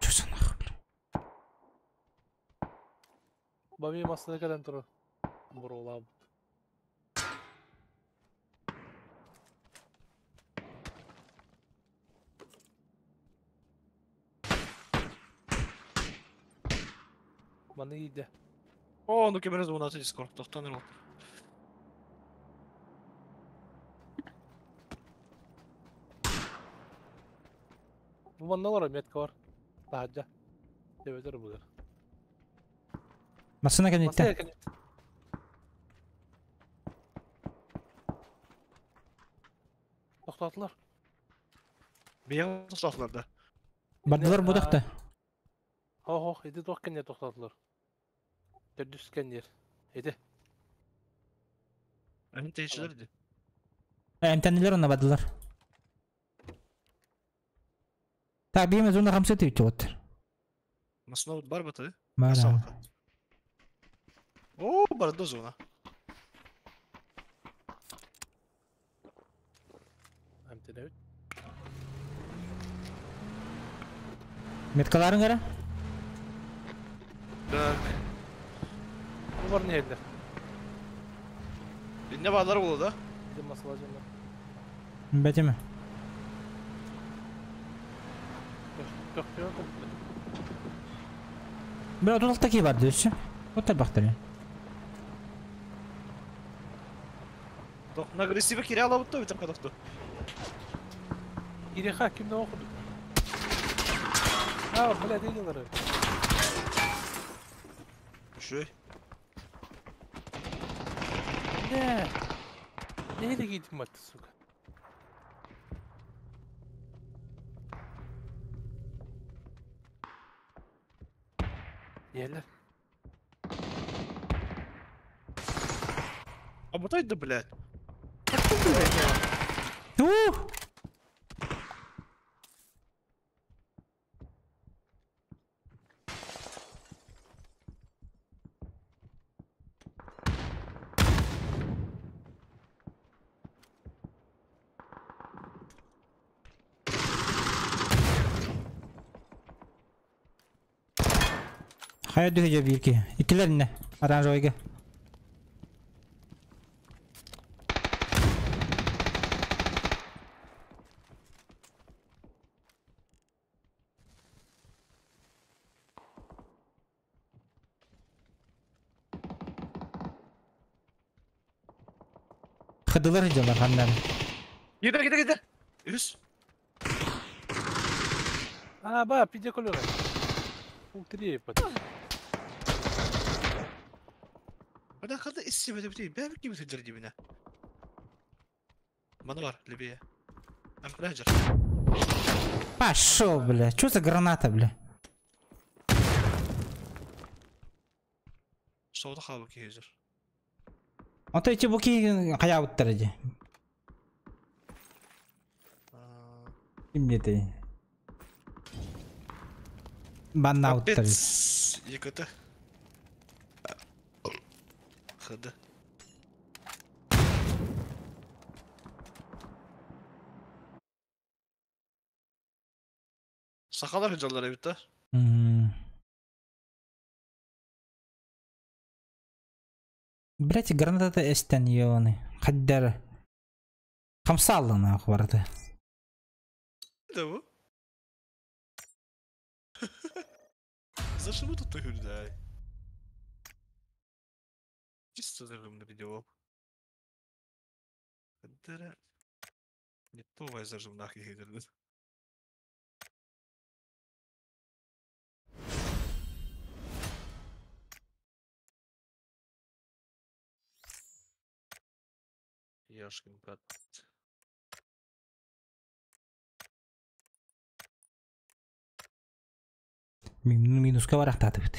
Чё за нахуй, бля? Бами масына кадан туру. Бурулап. Маны иде. О, ну кемерез 16 Discord, тоқтан ол. Бу манна олорор метка бар. Таһырдьа. Төбөтөр быгыр. Массына кэнниттэн. Тохтоотулар. Бэйэҥ тохтоотулар да. Бардылар бу тахта. Хо-хо, ити туох кэнниэр тохтоотулар. Төрдүс кэнниэр. Ити. Эһин тэйчилэр ди. Эмтэннилэр онно бардылар. Так, биир зона хамсыы түйтү Массына бар баты. Бара. О, барда зона. Эмтэнэбит. Меткаларын кара? Так. Бу бар не эллер. Инне баалар болу да? Ити масала жоннор. Бэтиме. Көхтөөн курдук. Бля, тут такие бар дөссө. Вот бахтары. На агрессива кире алабыт да битем кадахты. Иреха кимде окуду? А, бля, дейлер. Үшөй. Не. Neyle giydim baktı сука. Yerler. Абытайды, блядь. Ух! Хайа дүһү бирки. Икилерне. Оранжевыйга. Хыдылар жалар ханнар. Киде, киде, киде. Үс. А, ба, пиде колера. Утри, пат. Бада хады иссебеде бити. Бәбик ким сыдыр дибине. Мана бар, левее. Ампражер. Пошел, бля. Чё за граната, бля? Соғда қалып кейзір. Ото эти буки хаябыттар эди. Ким дети? Баннауттар. Капец. Екіті. Хыды. Сақалар жалар эбит да. Блять, граната эстен ёны. Хаддар. Хамсаллана ахварды. Да bu? За что тут hürday? Чисто зажим на видео. Хаддара. Не то вай зажим нахи хидерден. Яшкин кат. Минуска барахтаты бит.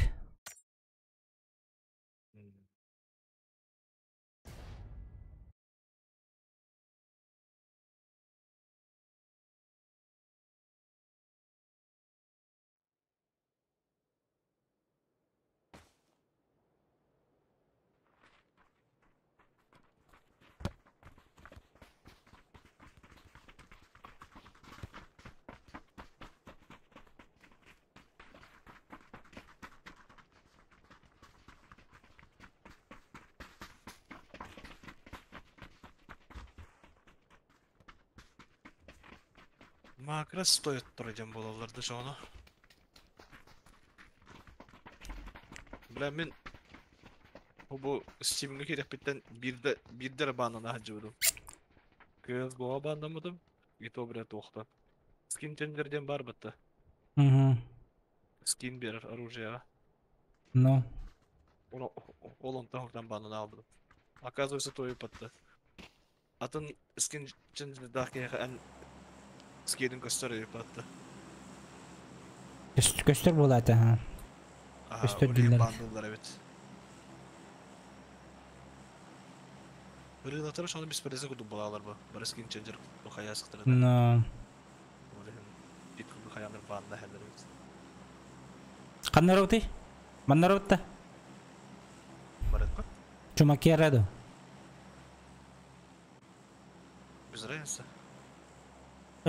Макро стоит пройдем балаларды жону. Бля мен бу Steam'ге керек биттен бирде бирдер банана хаджыбыдым. CSGO банламадым. И то бля тоқта. Скин ченджер диэн баар батта. Угу. Скин берер оружие. Ну. Ол онтон хурдан баанан аалбытым. Оказывается, туойуппатта. Атын скин ченджердаах киһиэхэ эн скинин көстөр өйүппатта. Көстөр буолаата, ха. Көстөр Ол иһин диллэр. баанныыллар эбит. Ырыынактары соны бесполезно курдук балаалар бу. Бары скин ченджер хайаасыктар да. Но. Ол иһин ит курдук хайааннар баанна иһэллэр эбит. Ханна роутый? Манна роутта? Барытка? Чумакера ду. Без разницы.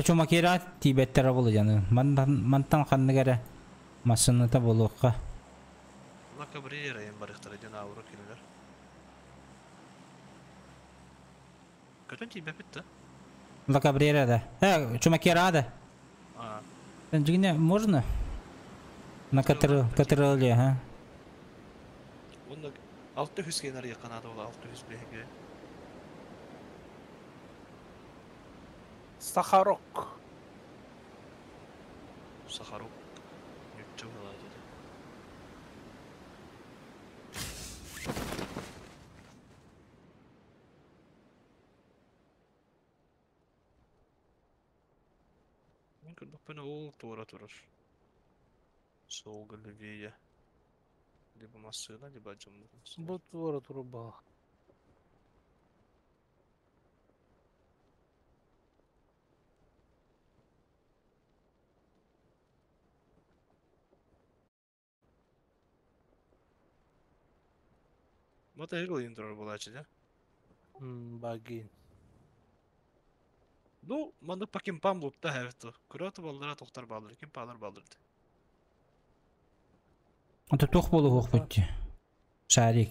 Чумакера тиибэттэрэ буолу дьаны. Мантан мантан ханнык эрэ массыыната буолуохха. Ла Кабрера им барыхтара диэн ааура кинилэр. Көтөн тиийбэппит да? Ла Кабрера да. Чумакера да. А. Дьиҥинэ можно? На КТРЛ, ага. Уонна 600 киһини арыйыахха наада буолла, 600 биһиги. Сахарок. Сахарок. Ньучча буолаа дии. Мин көрдөхпүнэ ол туора турар. Суолга левее. Либо массыына, либо дьоммут массыына. Бу туора турар баҕа. Мотоцикл иин турар буолааччы дьэ. Багин. Ну, маннык по кемпам лутта эбит ту. Көрөөтү баллара тохтар бааллар, кемпалар бааллар дии. Это туох буолуохпут дии. Шарик.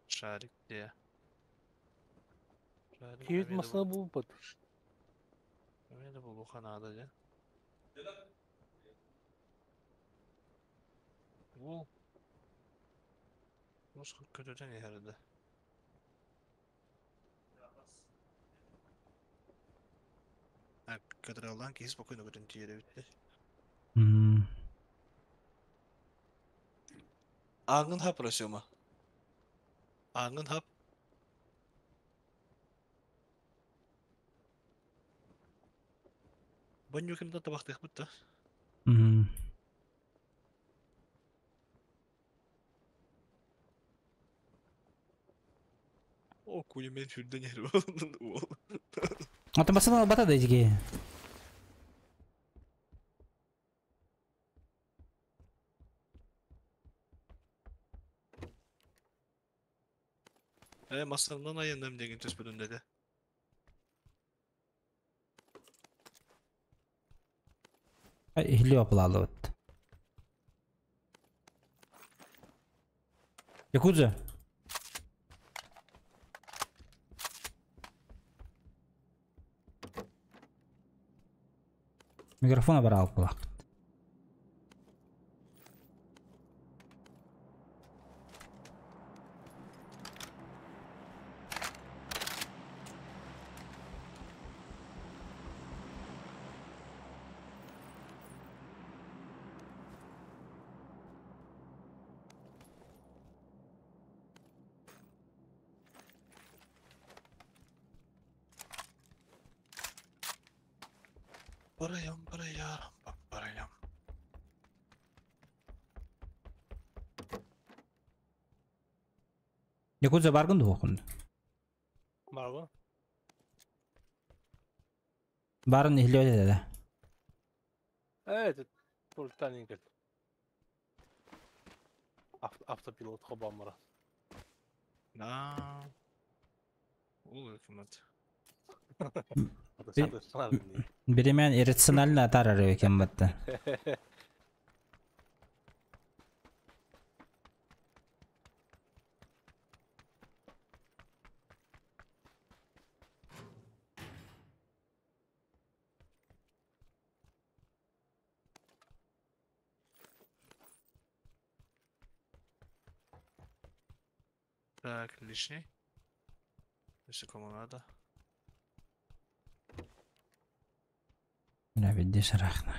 Шарик дии. Шарик Киһит эмиэ да массыына булбут. Эмиэ да буолуохха наада дьэ. Уол Мус көтүтэн иһэр да. Кадраллаан киһи спокойно көтөн тиийэр эбит дии. Ааҥҥын хап, Росёма. Ааҥҥын хап. Бонньуукинтан табахтыахпыт да. О, куня мен сүрдэн иһэр уол. Ата басын албата да итиги. Массыынанан айанным диэн түспүтүм дэтэ. Иһиллиэ оплалыбыт. Якудза. Микрофона бараалып булаакпыт. Барайам, барайам, барайам. Якудза баргын дуохун. Баргын. Барын иһиллиэ да. Это пультан ингел. Автопилот хобамара. На. Ол кымат. Биремен иррационально атарар экен батта. Так, лишний. Если кому надо. Видишь, рахна.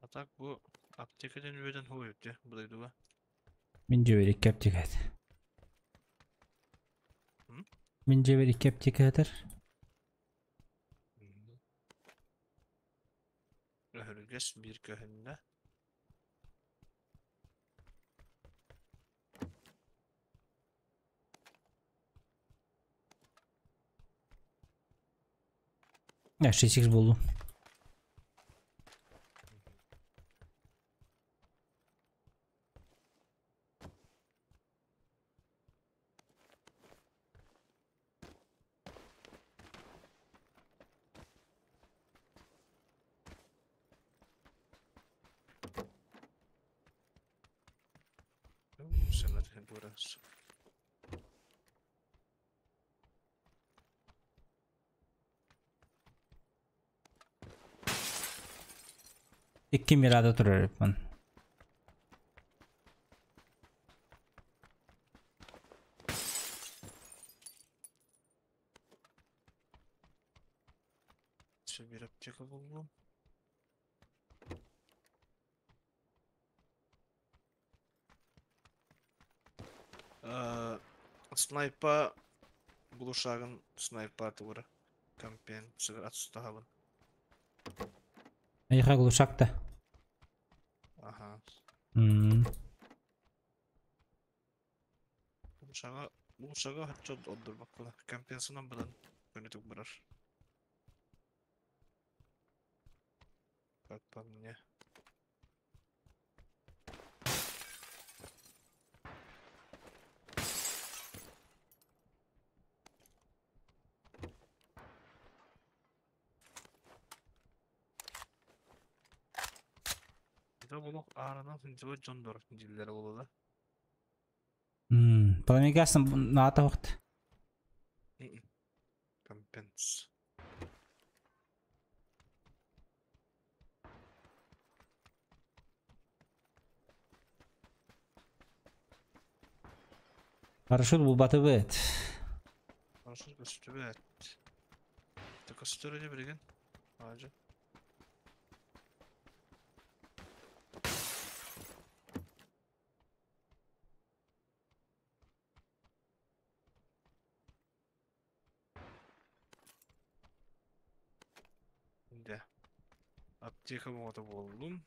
А так бу аптека ден үөдэн хуйутте бұдайдуга. Мин жебер икки аптека этэ. Мин жебер икки аптека этэр. Өһүргэс биир көһүннэ. Я 6х буллум. Бурас. Икки мирада турар эппин. Бир аптека буллум. Снайпа булушагын снайпа тугура. Компен сыгыр атстахабын. Айха глушакта. Аха. Булушага булушага хатчод отдурбаккыла. Компенсынан быдан көнүтүк барар. Как по мне. Это булок аранан сынчыбы жондор диллер болду да. Пламегасым наата вакыт. Компенс. Парашют бул батыбыт. Парашют көстүбөт. Көстөрө билген. Ажы. Да. Аптека болду болдум.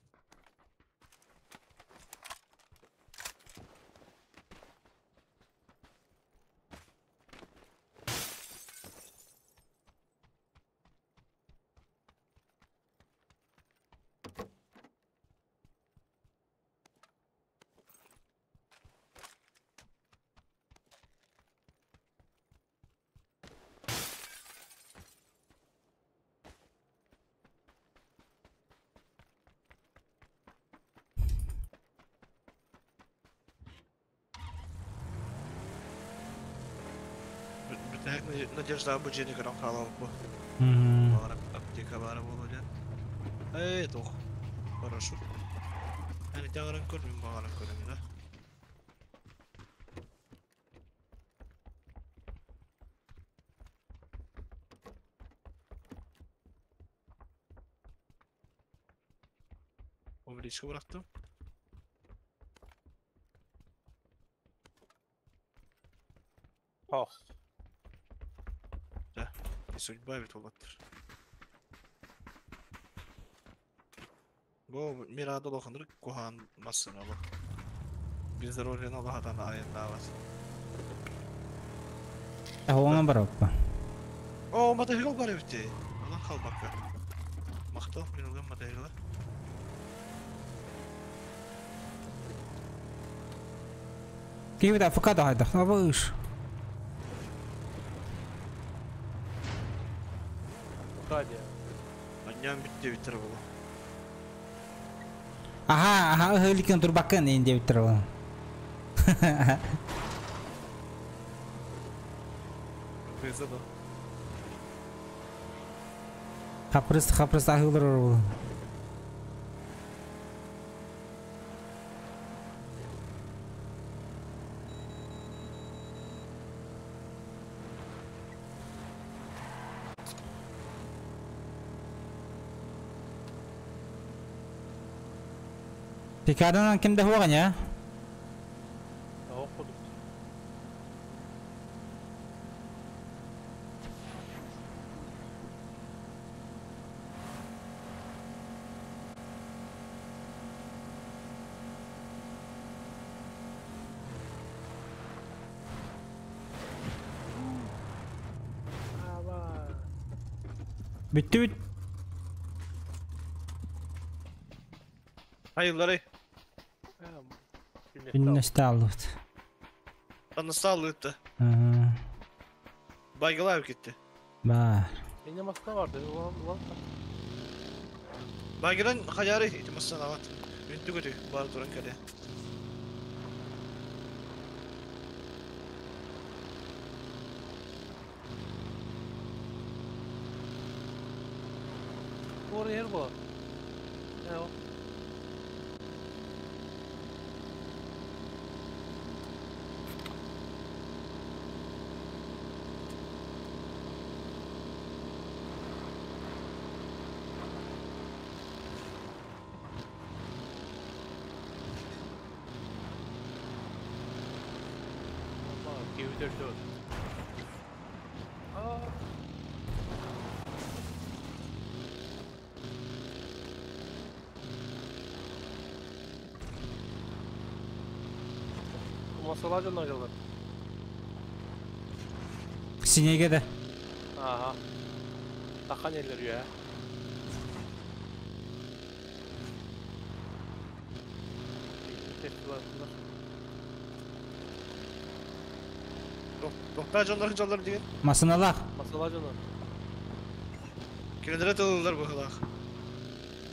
Надежда обучение көрөн хаалабыт бу. Балар аптека бары болу ден. Эй, тох. Парашют. Әни тагырын көрмөйм, багарын көрөм да. Обелиске бырактым. Ох. Судьба ведь болаттыр. Бу Мирада лохандыр кухан массына бу. Биздер орен Аллахатан айындабыз. Оңан бар оппа. О, мотоцикл бар бит. Алан калбакка. Мактал, мен улган мотоцикл. Кибит АФК да хайдах, абыш. Анням битте биттер болу. Аха, аха, хөлүкөн турбакын энди биттер болу. Хапрыс, хапрыс ахылыр болу. Тикадан кимде хуаган ya? Ох кудук. Bitti bit. Hayırları. Ünneste aldık. Anasını Hı. Baygılar gitti. Бар. Эне маска барды. Улан улан. Байгыран хаяры ити массан ават. Үнтү көтү бар туран кэлэ. Doğru yer bu. Ne o? Allah, G4. Aa. Masalar canlar acaba? Синеге де. Aha. Takan yerleri ya. Doktor canlar canlar diye. Масыналар. Masalar canlar. Кинилere тылылар быһылаах.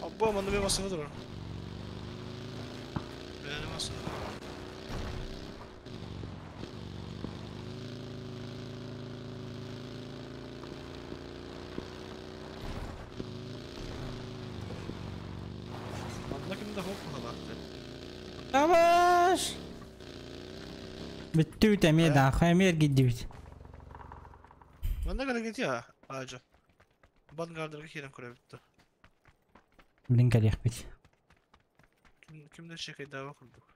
Абба манна мен масына турар. Бэйэни масына. Манна кимде хоп быһылаах. Yavaş. Bitti bit emir daha. Emir gitti bit. Манна кэлэ я аажа. Бангардырга киирэн көрөбүттэ. Билин кэлиэх бит. Ким кимдер шекейдааба курдук.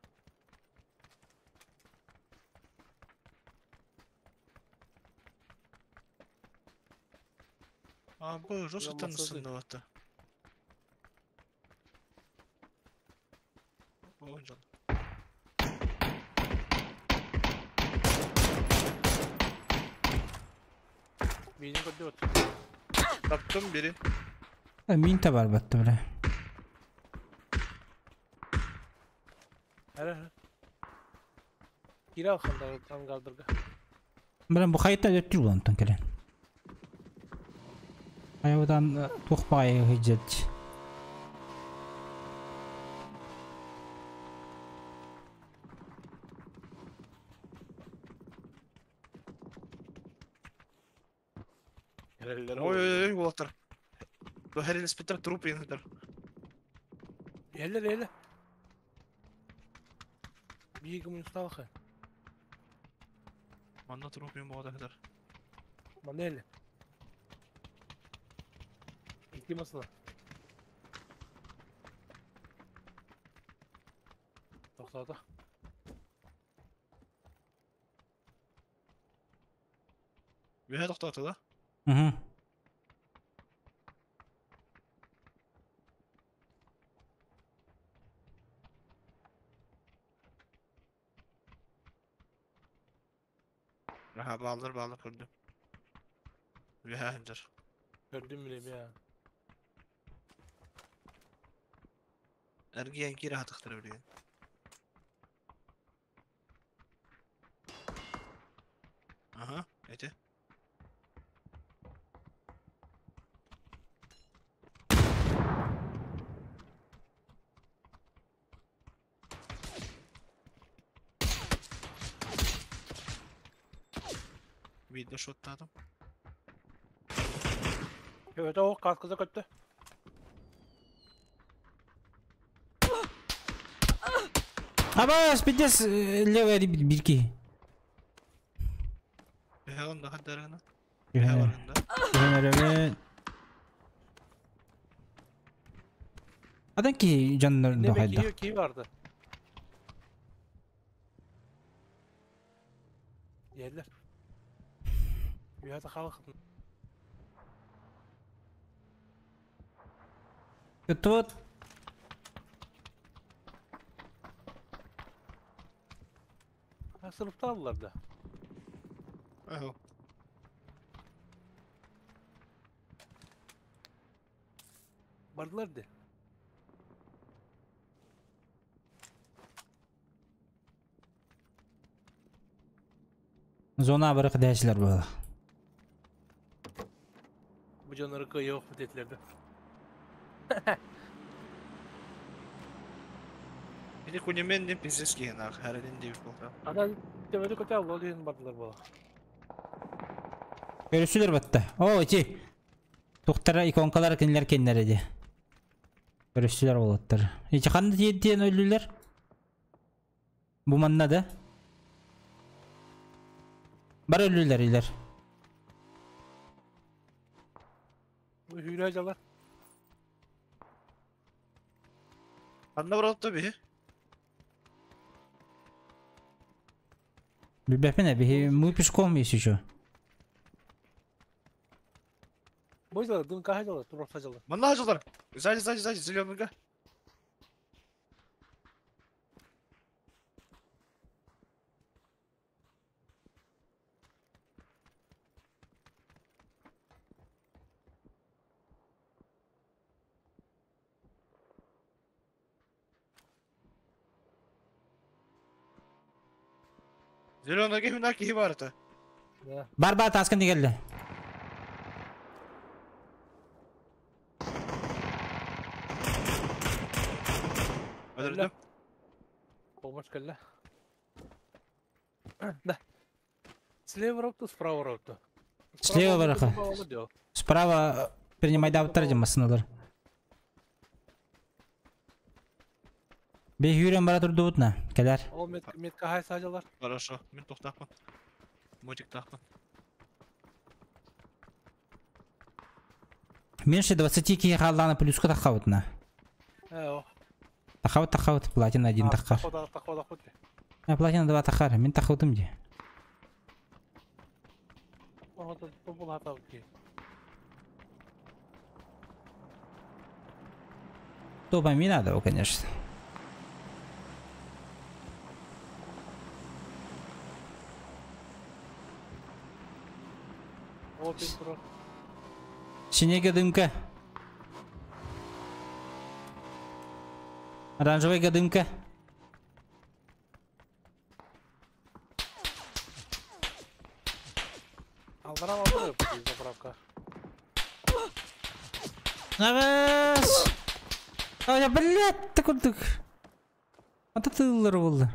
Абы жестко танысындаватта. О, жан. Бейдин көрдү Таптым бiri. Мин табар батты бля. Хара хара. Кире алханда ангардырга. Бля бу хайта өттүр булантан келен. Айвадан тухпай хиджет. Ой ой ой улаттар. Бу хәрин инспектор труп инспектор. Эле эле. Бийги мусталха. Манна труп им бода хәдәр. Манеле. Ики масла. Тоқтады. Бэһэ тоқтаты да? Угу. Аха балдар балдар көрдүм. Бэһэ хәдәр. Көрдүм билем я. Эргиэн кире хатыктыр билген. Аха, эти. Видно шоттадым. Evet o kaskıza köttü. Абас, пиздец, левая бирки. Бэһэ онда хәдәргәнә. Бэһэ Атын киһи дьоннор Инне хайдах. киһи киһи барды. Диэллэр. Үһэ халык. Тут Sınıfta aldılar da. Аһо. Бардылар де. Зона барык дәшләр була. Бу дьоннору кыайыах dediler de. Били кунемен не пиздец киһинах, харалин диэбит буолта. Ана темеди көтө алла диэн бардылар буола. Көрүсүлөр батта. О, ити. Тухтара иконкалар кинилер кеннер эди. Көрүсүлөр болоттар. Ити ханны тиен өлүлөр? Бу манна да. Бар өлүлөр илер. Бу hüyre жалар. Ханна баралта биһи? Билбэппин эби, мы пешком есть еще. Бу жалар, дын каха жалар, туракта жалар. Манна жалар. Сзади, сзади, сзади, зеленыйга. Зеленыйга хүнә киһи бар это. Да. Бар бар таскын дигелде. Өлөрдүм. Помощь кэллэ. Да. Слева ропту, справа ропту. Слева бараха. Справа принимай давтар демасыналар. Бе хүрен бара турдубут на. Келер. Ол мет метка хай сажалар. Хорошо, мин тохтаахпын. Мотиктаахпын. Меньше 20 кихи халлана плюска тахабыт на. Э, о. Тахабыт тахабыт платина 1 тахар. Тахода тахода хот. А платина 2 тахар. Мин тахабытым ди. Ого тобул хатабыт ки. Топа ми надо, конечно. О, пин Синега дымка. Оранжевая дымка. Алдара алдыра заправка. Навес! А я, блядь, такой так. А ты тыллар болды.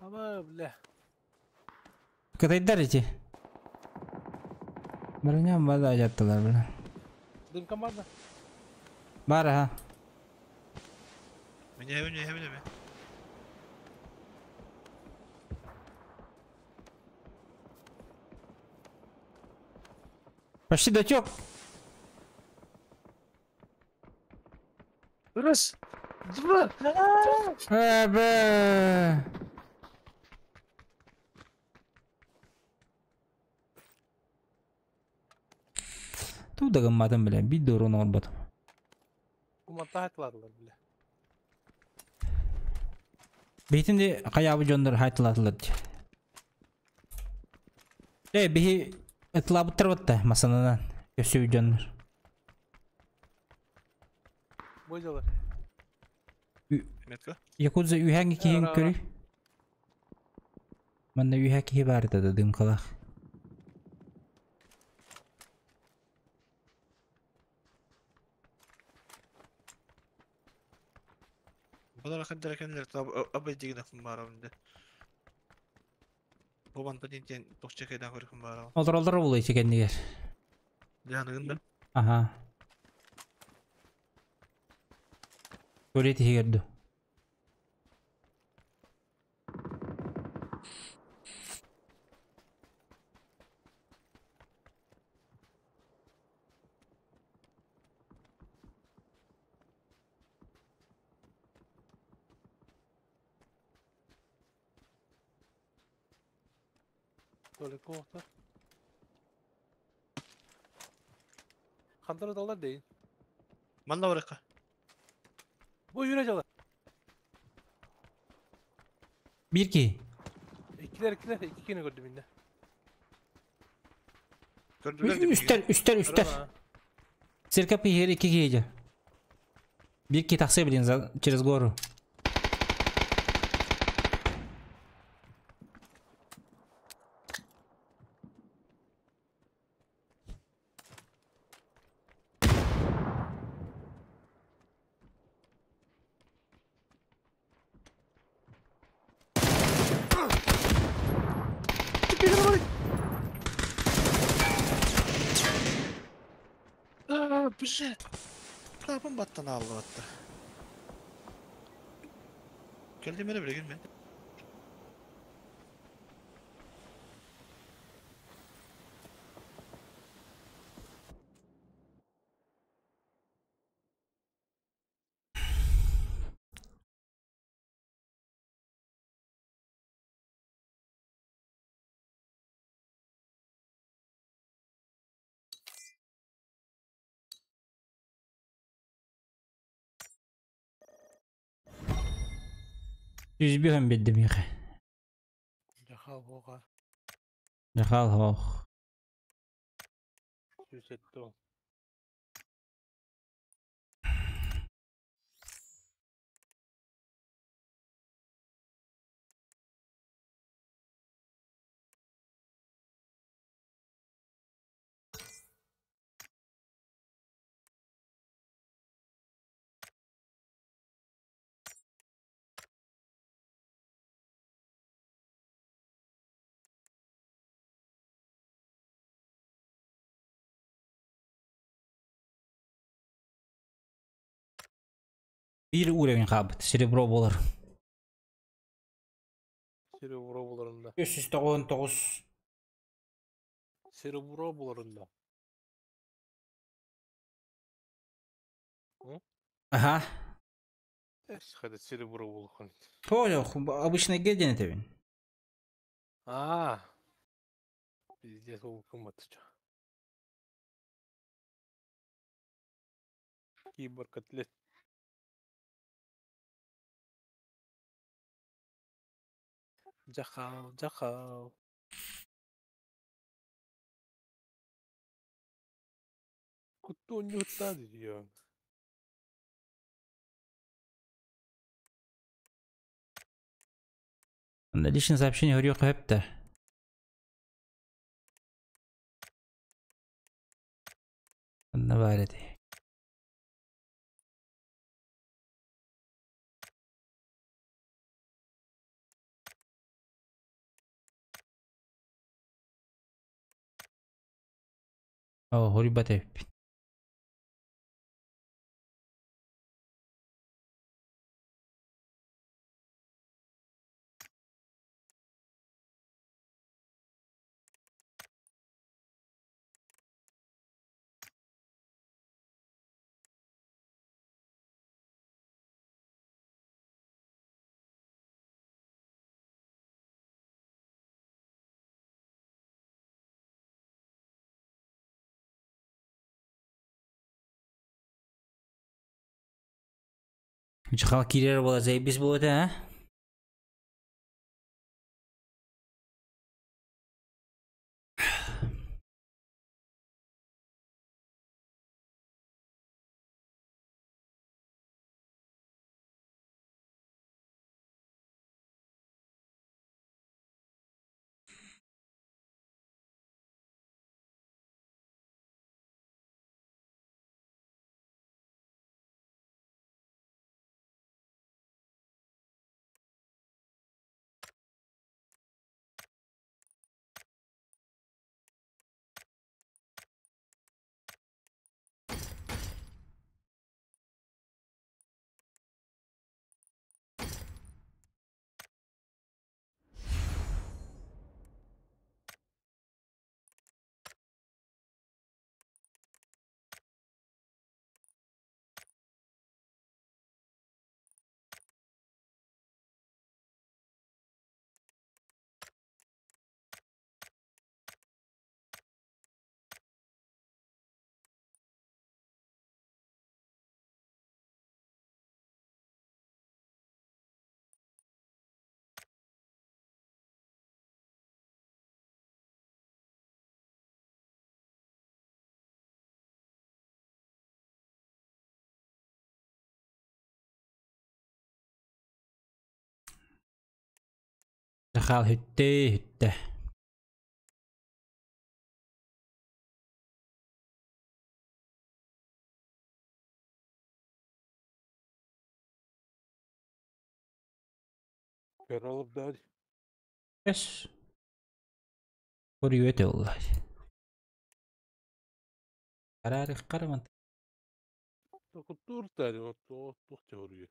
Ама, бля. Катайдар эти. Броня бада жаттылар, бля. Дымка бар да? Бар, ага. Меня, меня, меня, меня. Почти дотек. Раз, два. Б. Туда гамматым, бля, бить дуру на орбат. Кумата хайтладылар, бля. Бейтинде каябы жондор хайтладылар. Э, бихи этлабыттар батта, масанынан. Өсүү жондор. Бойжалар. Метка. Якудза үйәңге киһин көрүй. Манна үйә киһи бар да дымкалах. Бұлар ақындар екенлер абай деген ақын бар ауында. Бу банта динтен тоқча кайдан көрікін бар ауын. Олар олар болай чекеннигер. Жанығында. Ага. Көрет хигерду. Туалекка оохтор. Хантар ыталлар дейин. Манна барыахха. Бу yürü дьала. Биир киһи. Иккилэр иккилэр икки кини көрдүм инне. Көрдүлэр да Үстэр, үстэр, үстэр. Церковь иһигэр икки киһи дьэ. Биир киһи тахсыа билин за через гору. Аа, блядь. Лапым баттан аллыбатта. Кэлдим эрэ билигин мен. Жүз биэрдим миэхэ. Жахал хоға. Жахал хоох. Сүүс. Биир уровень хаалбыт. Серебро буолар. Серебро буларында. 399. Серебро буларында. Ага. Эс, хады серебро булхан. Понял, обычный геден это вин. А. Пиздец, ол кыммат. Киборг котлет. Жахал, жахал. Куту не диyor. Личное сообщение говорю хэпта. Наварит. О, хорибате. Жахал кирер бола заебись болады, а? Хал хүтте хүтте. Көрөлөр да. Yes. Көрүөтэ олла. Карары караман. Куттуур тари от от тух теория.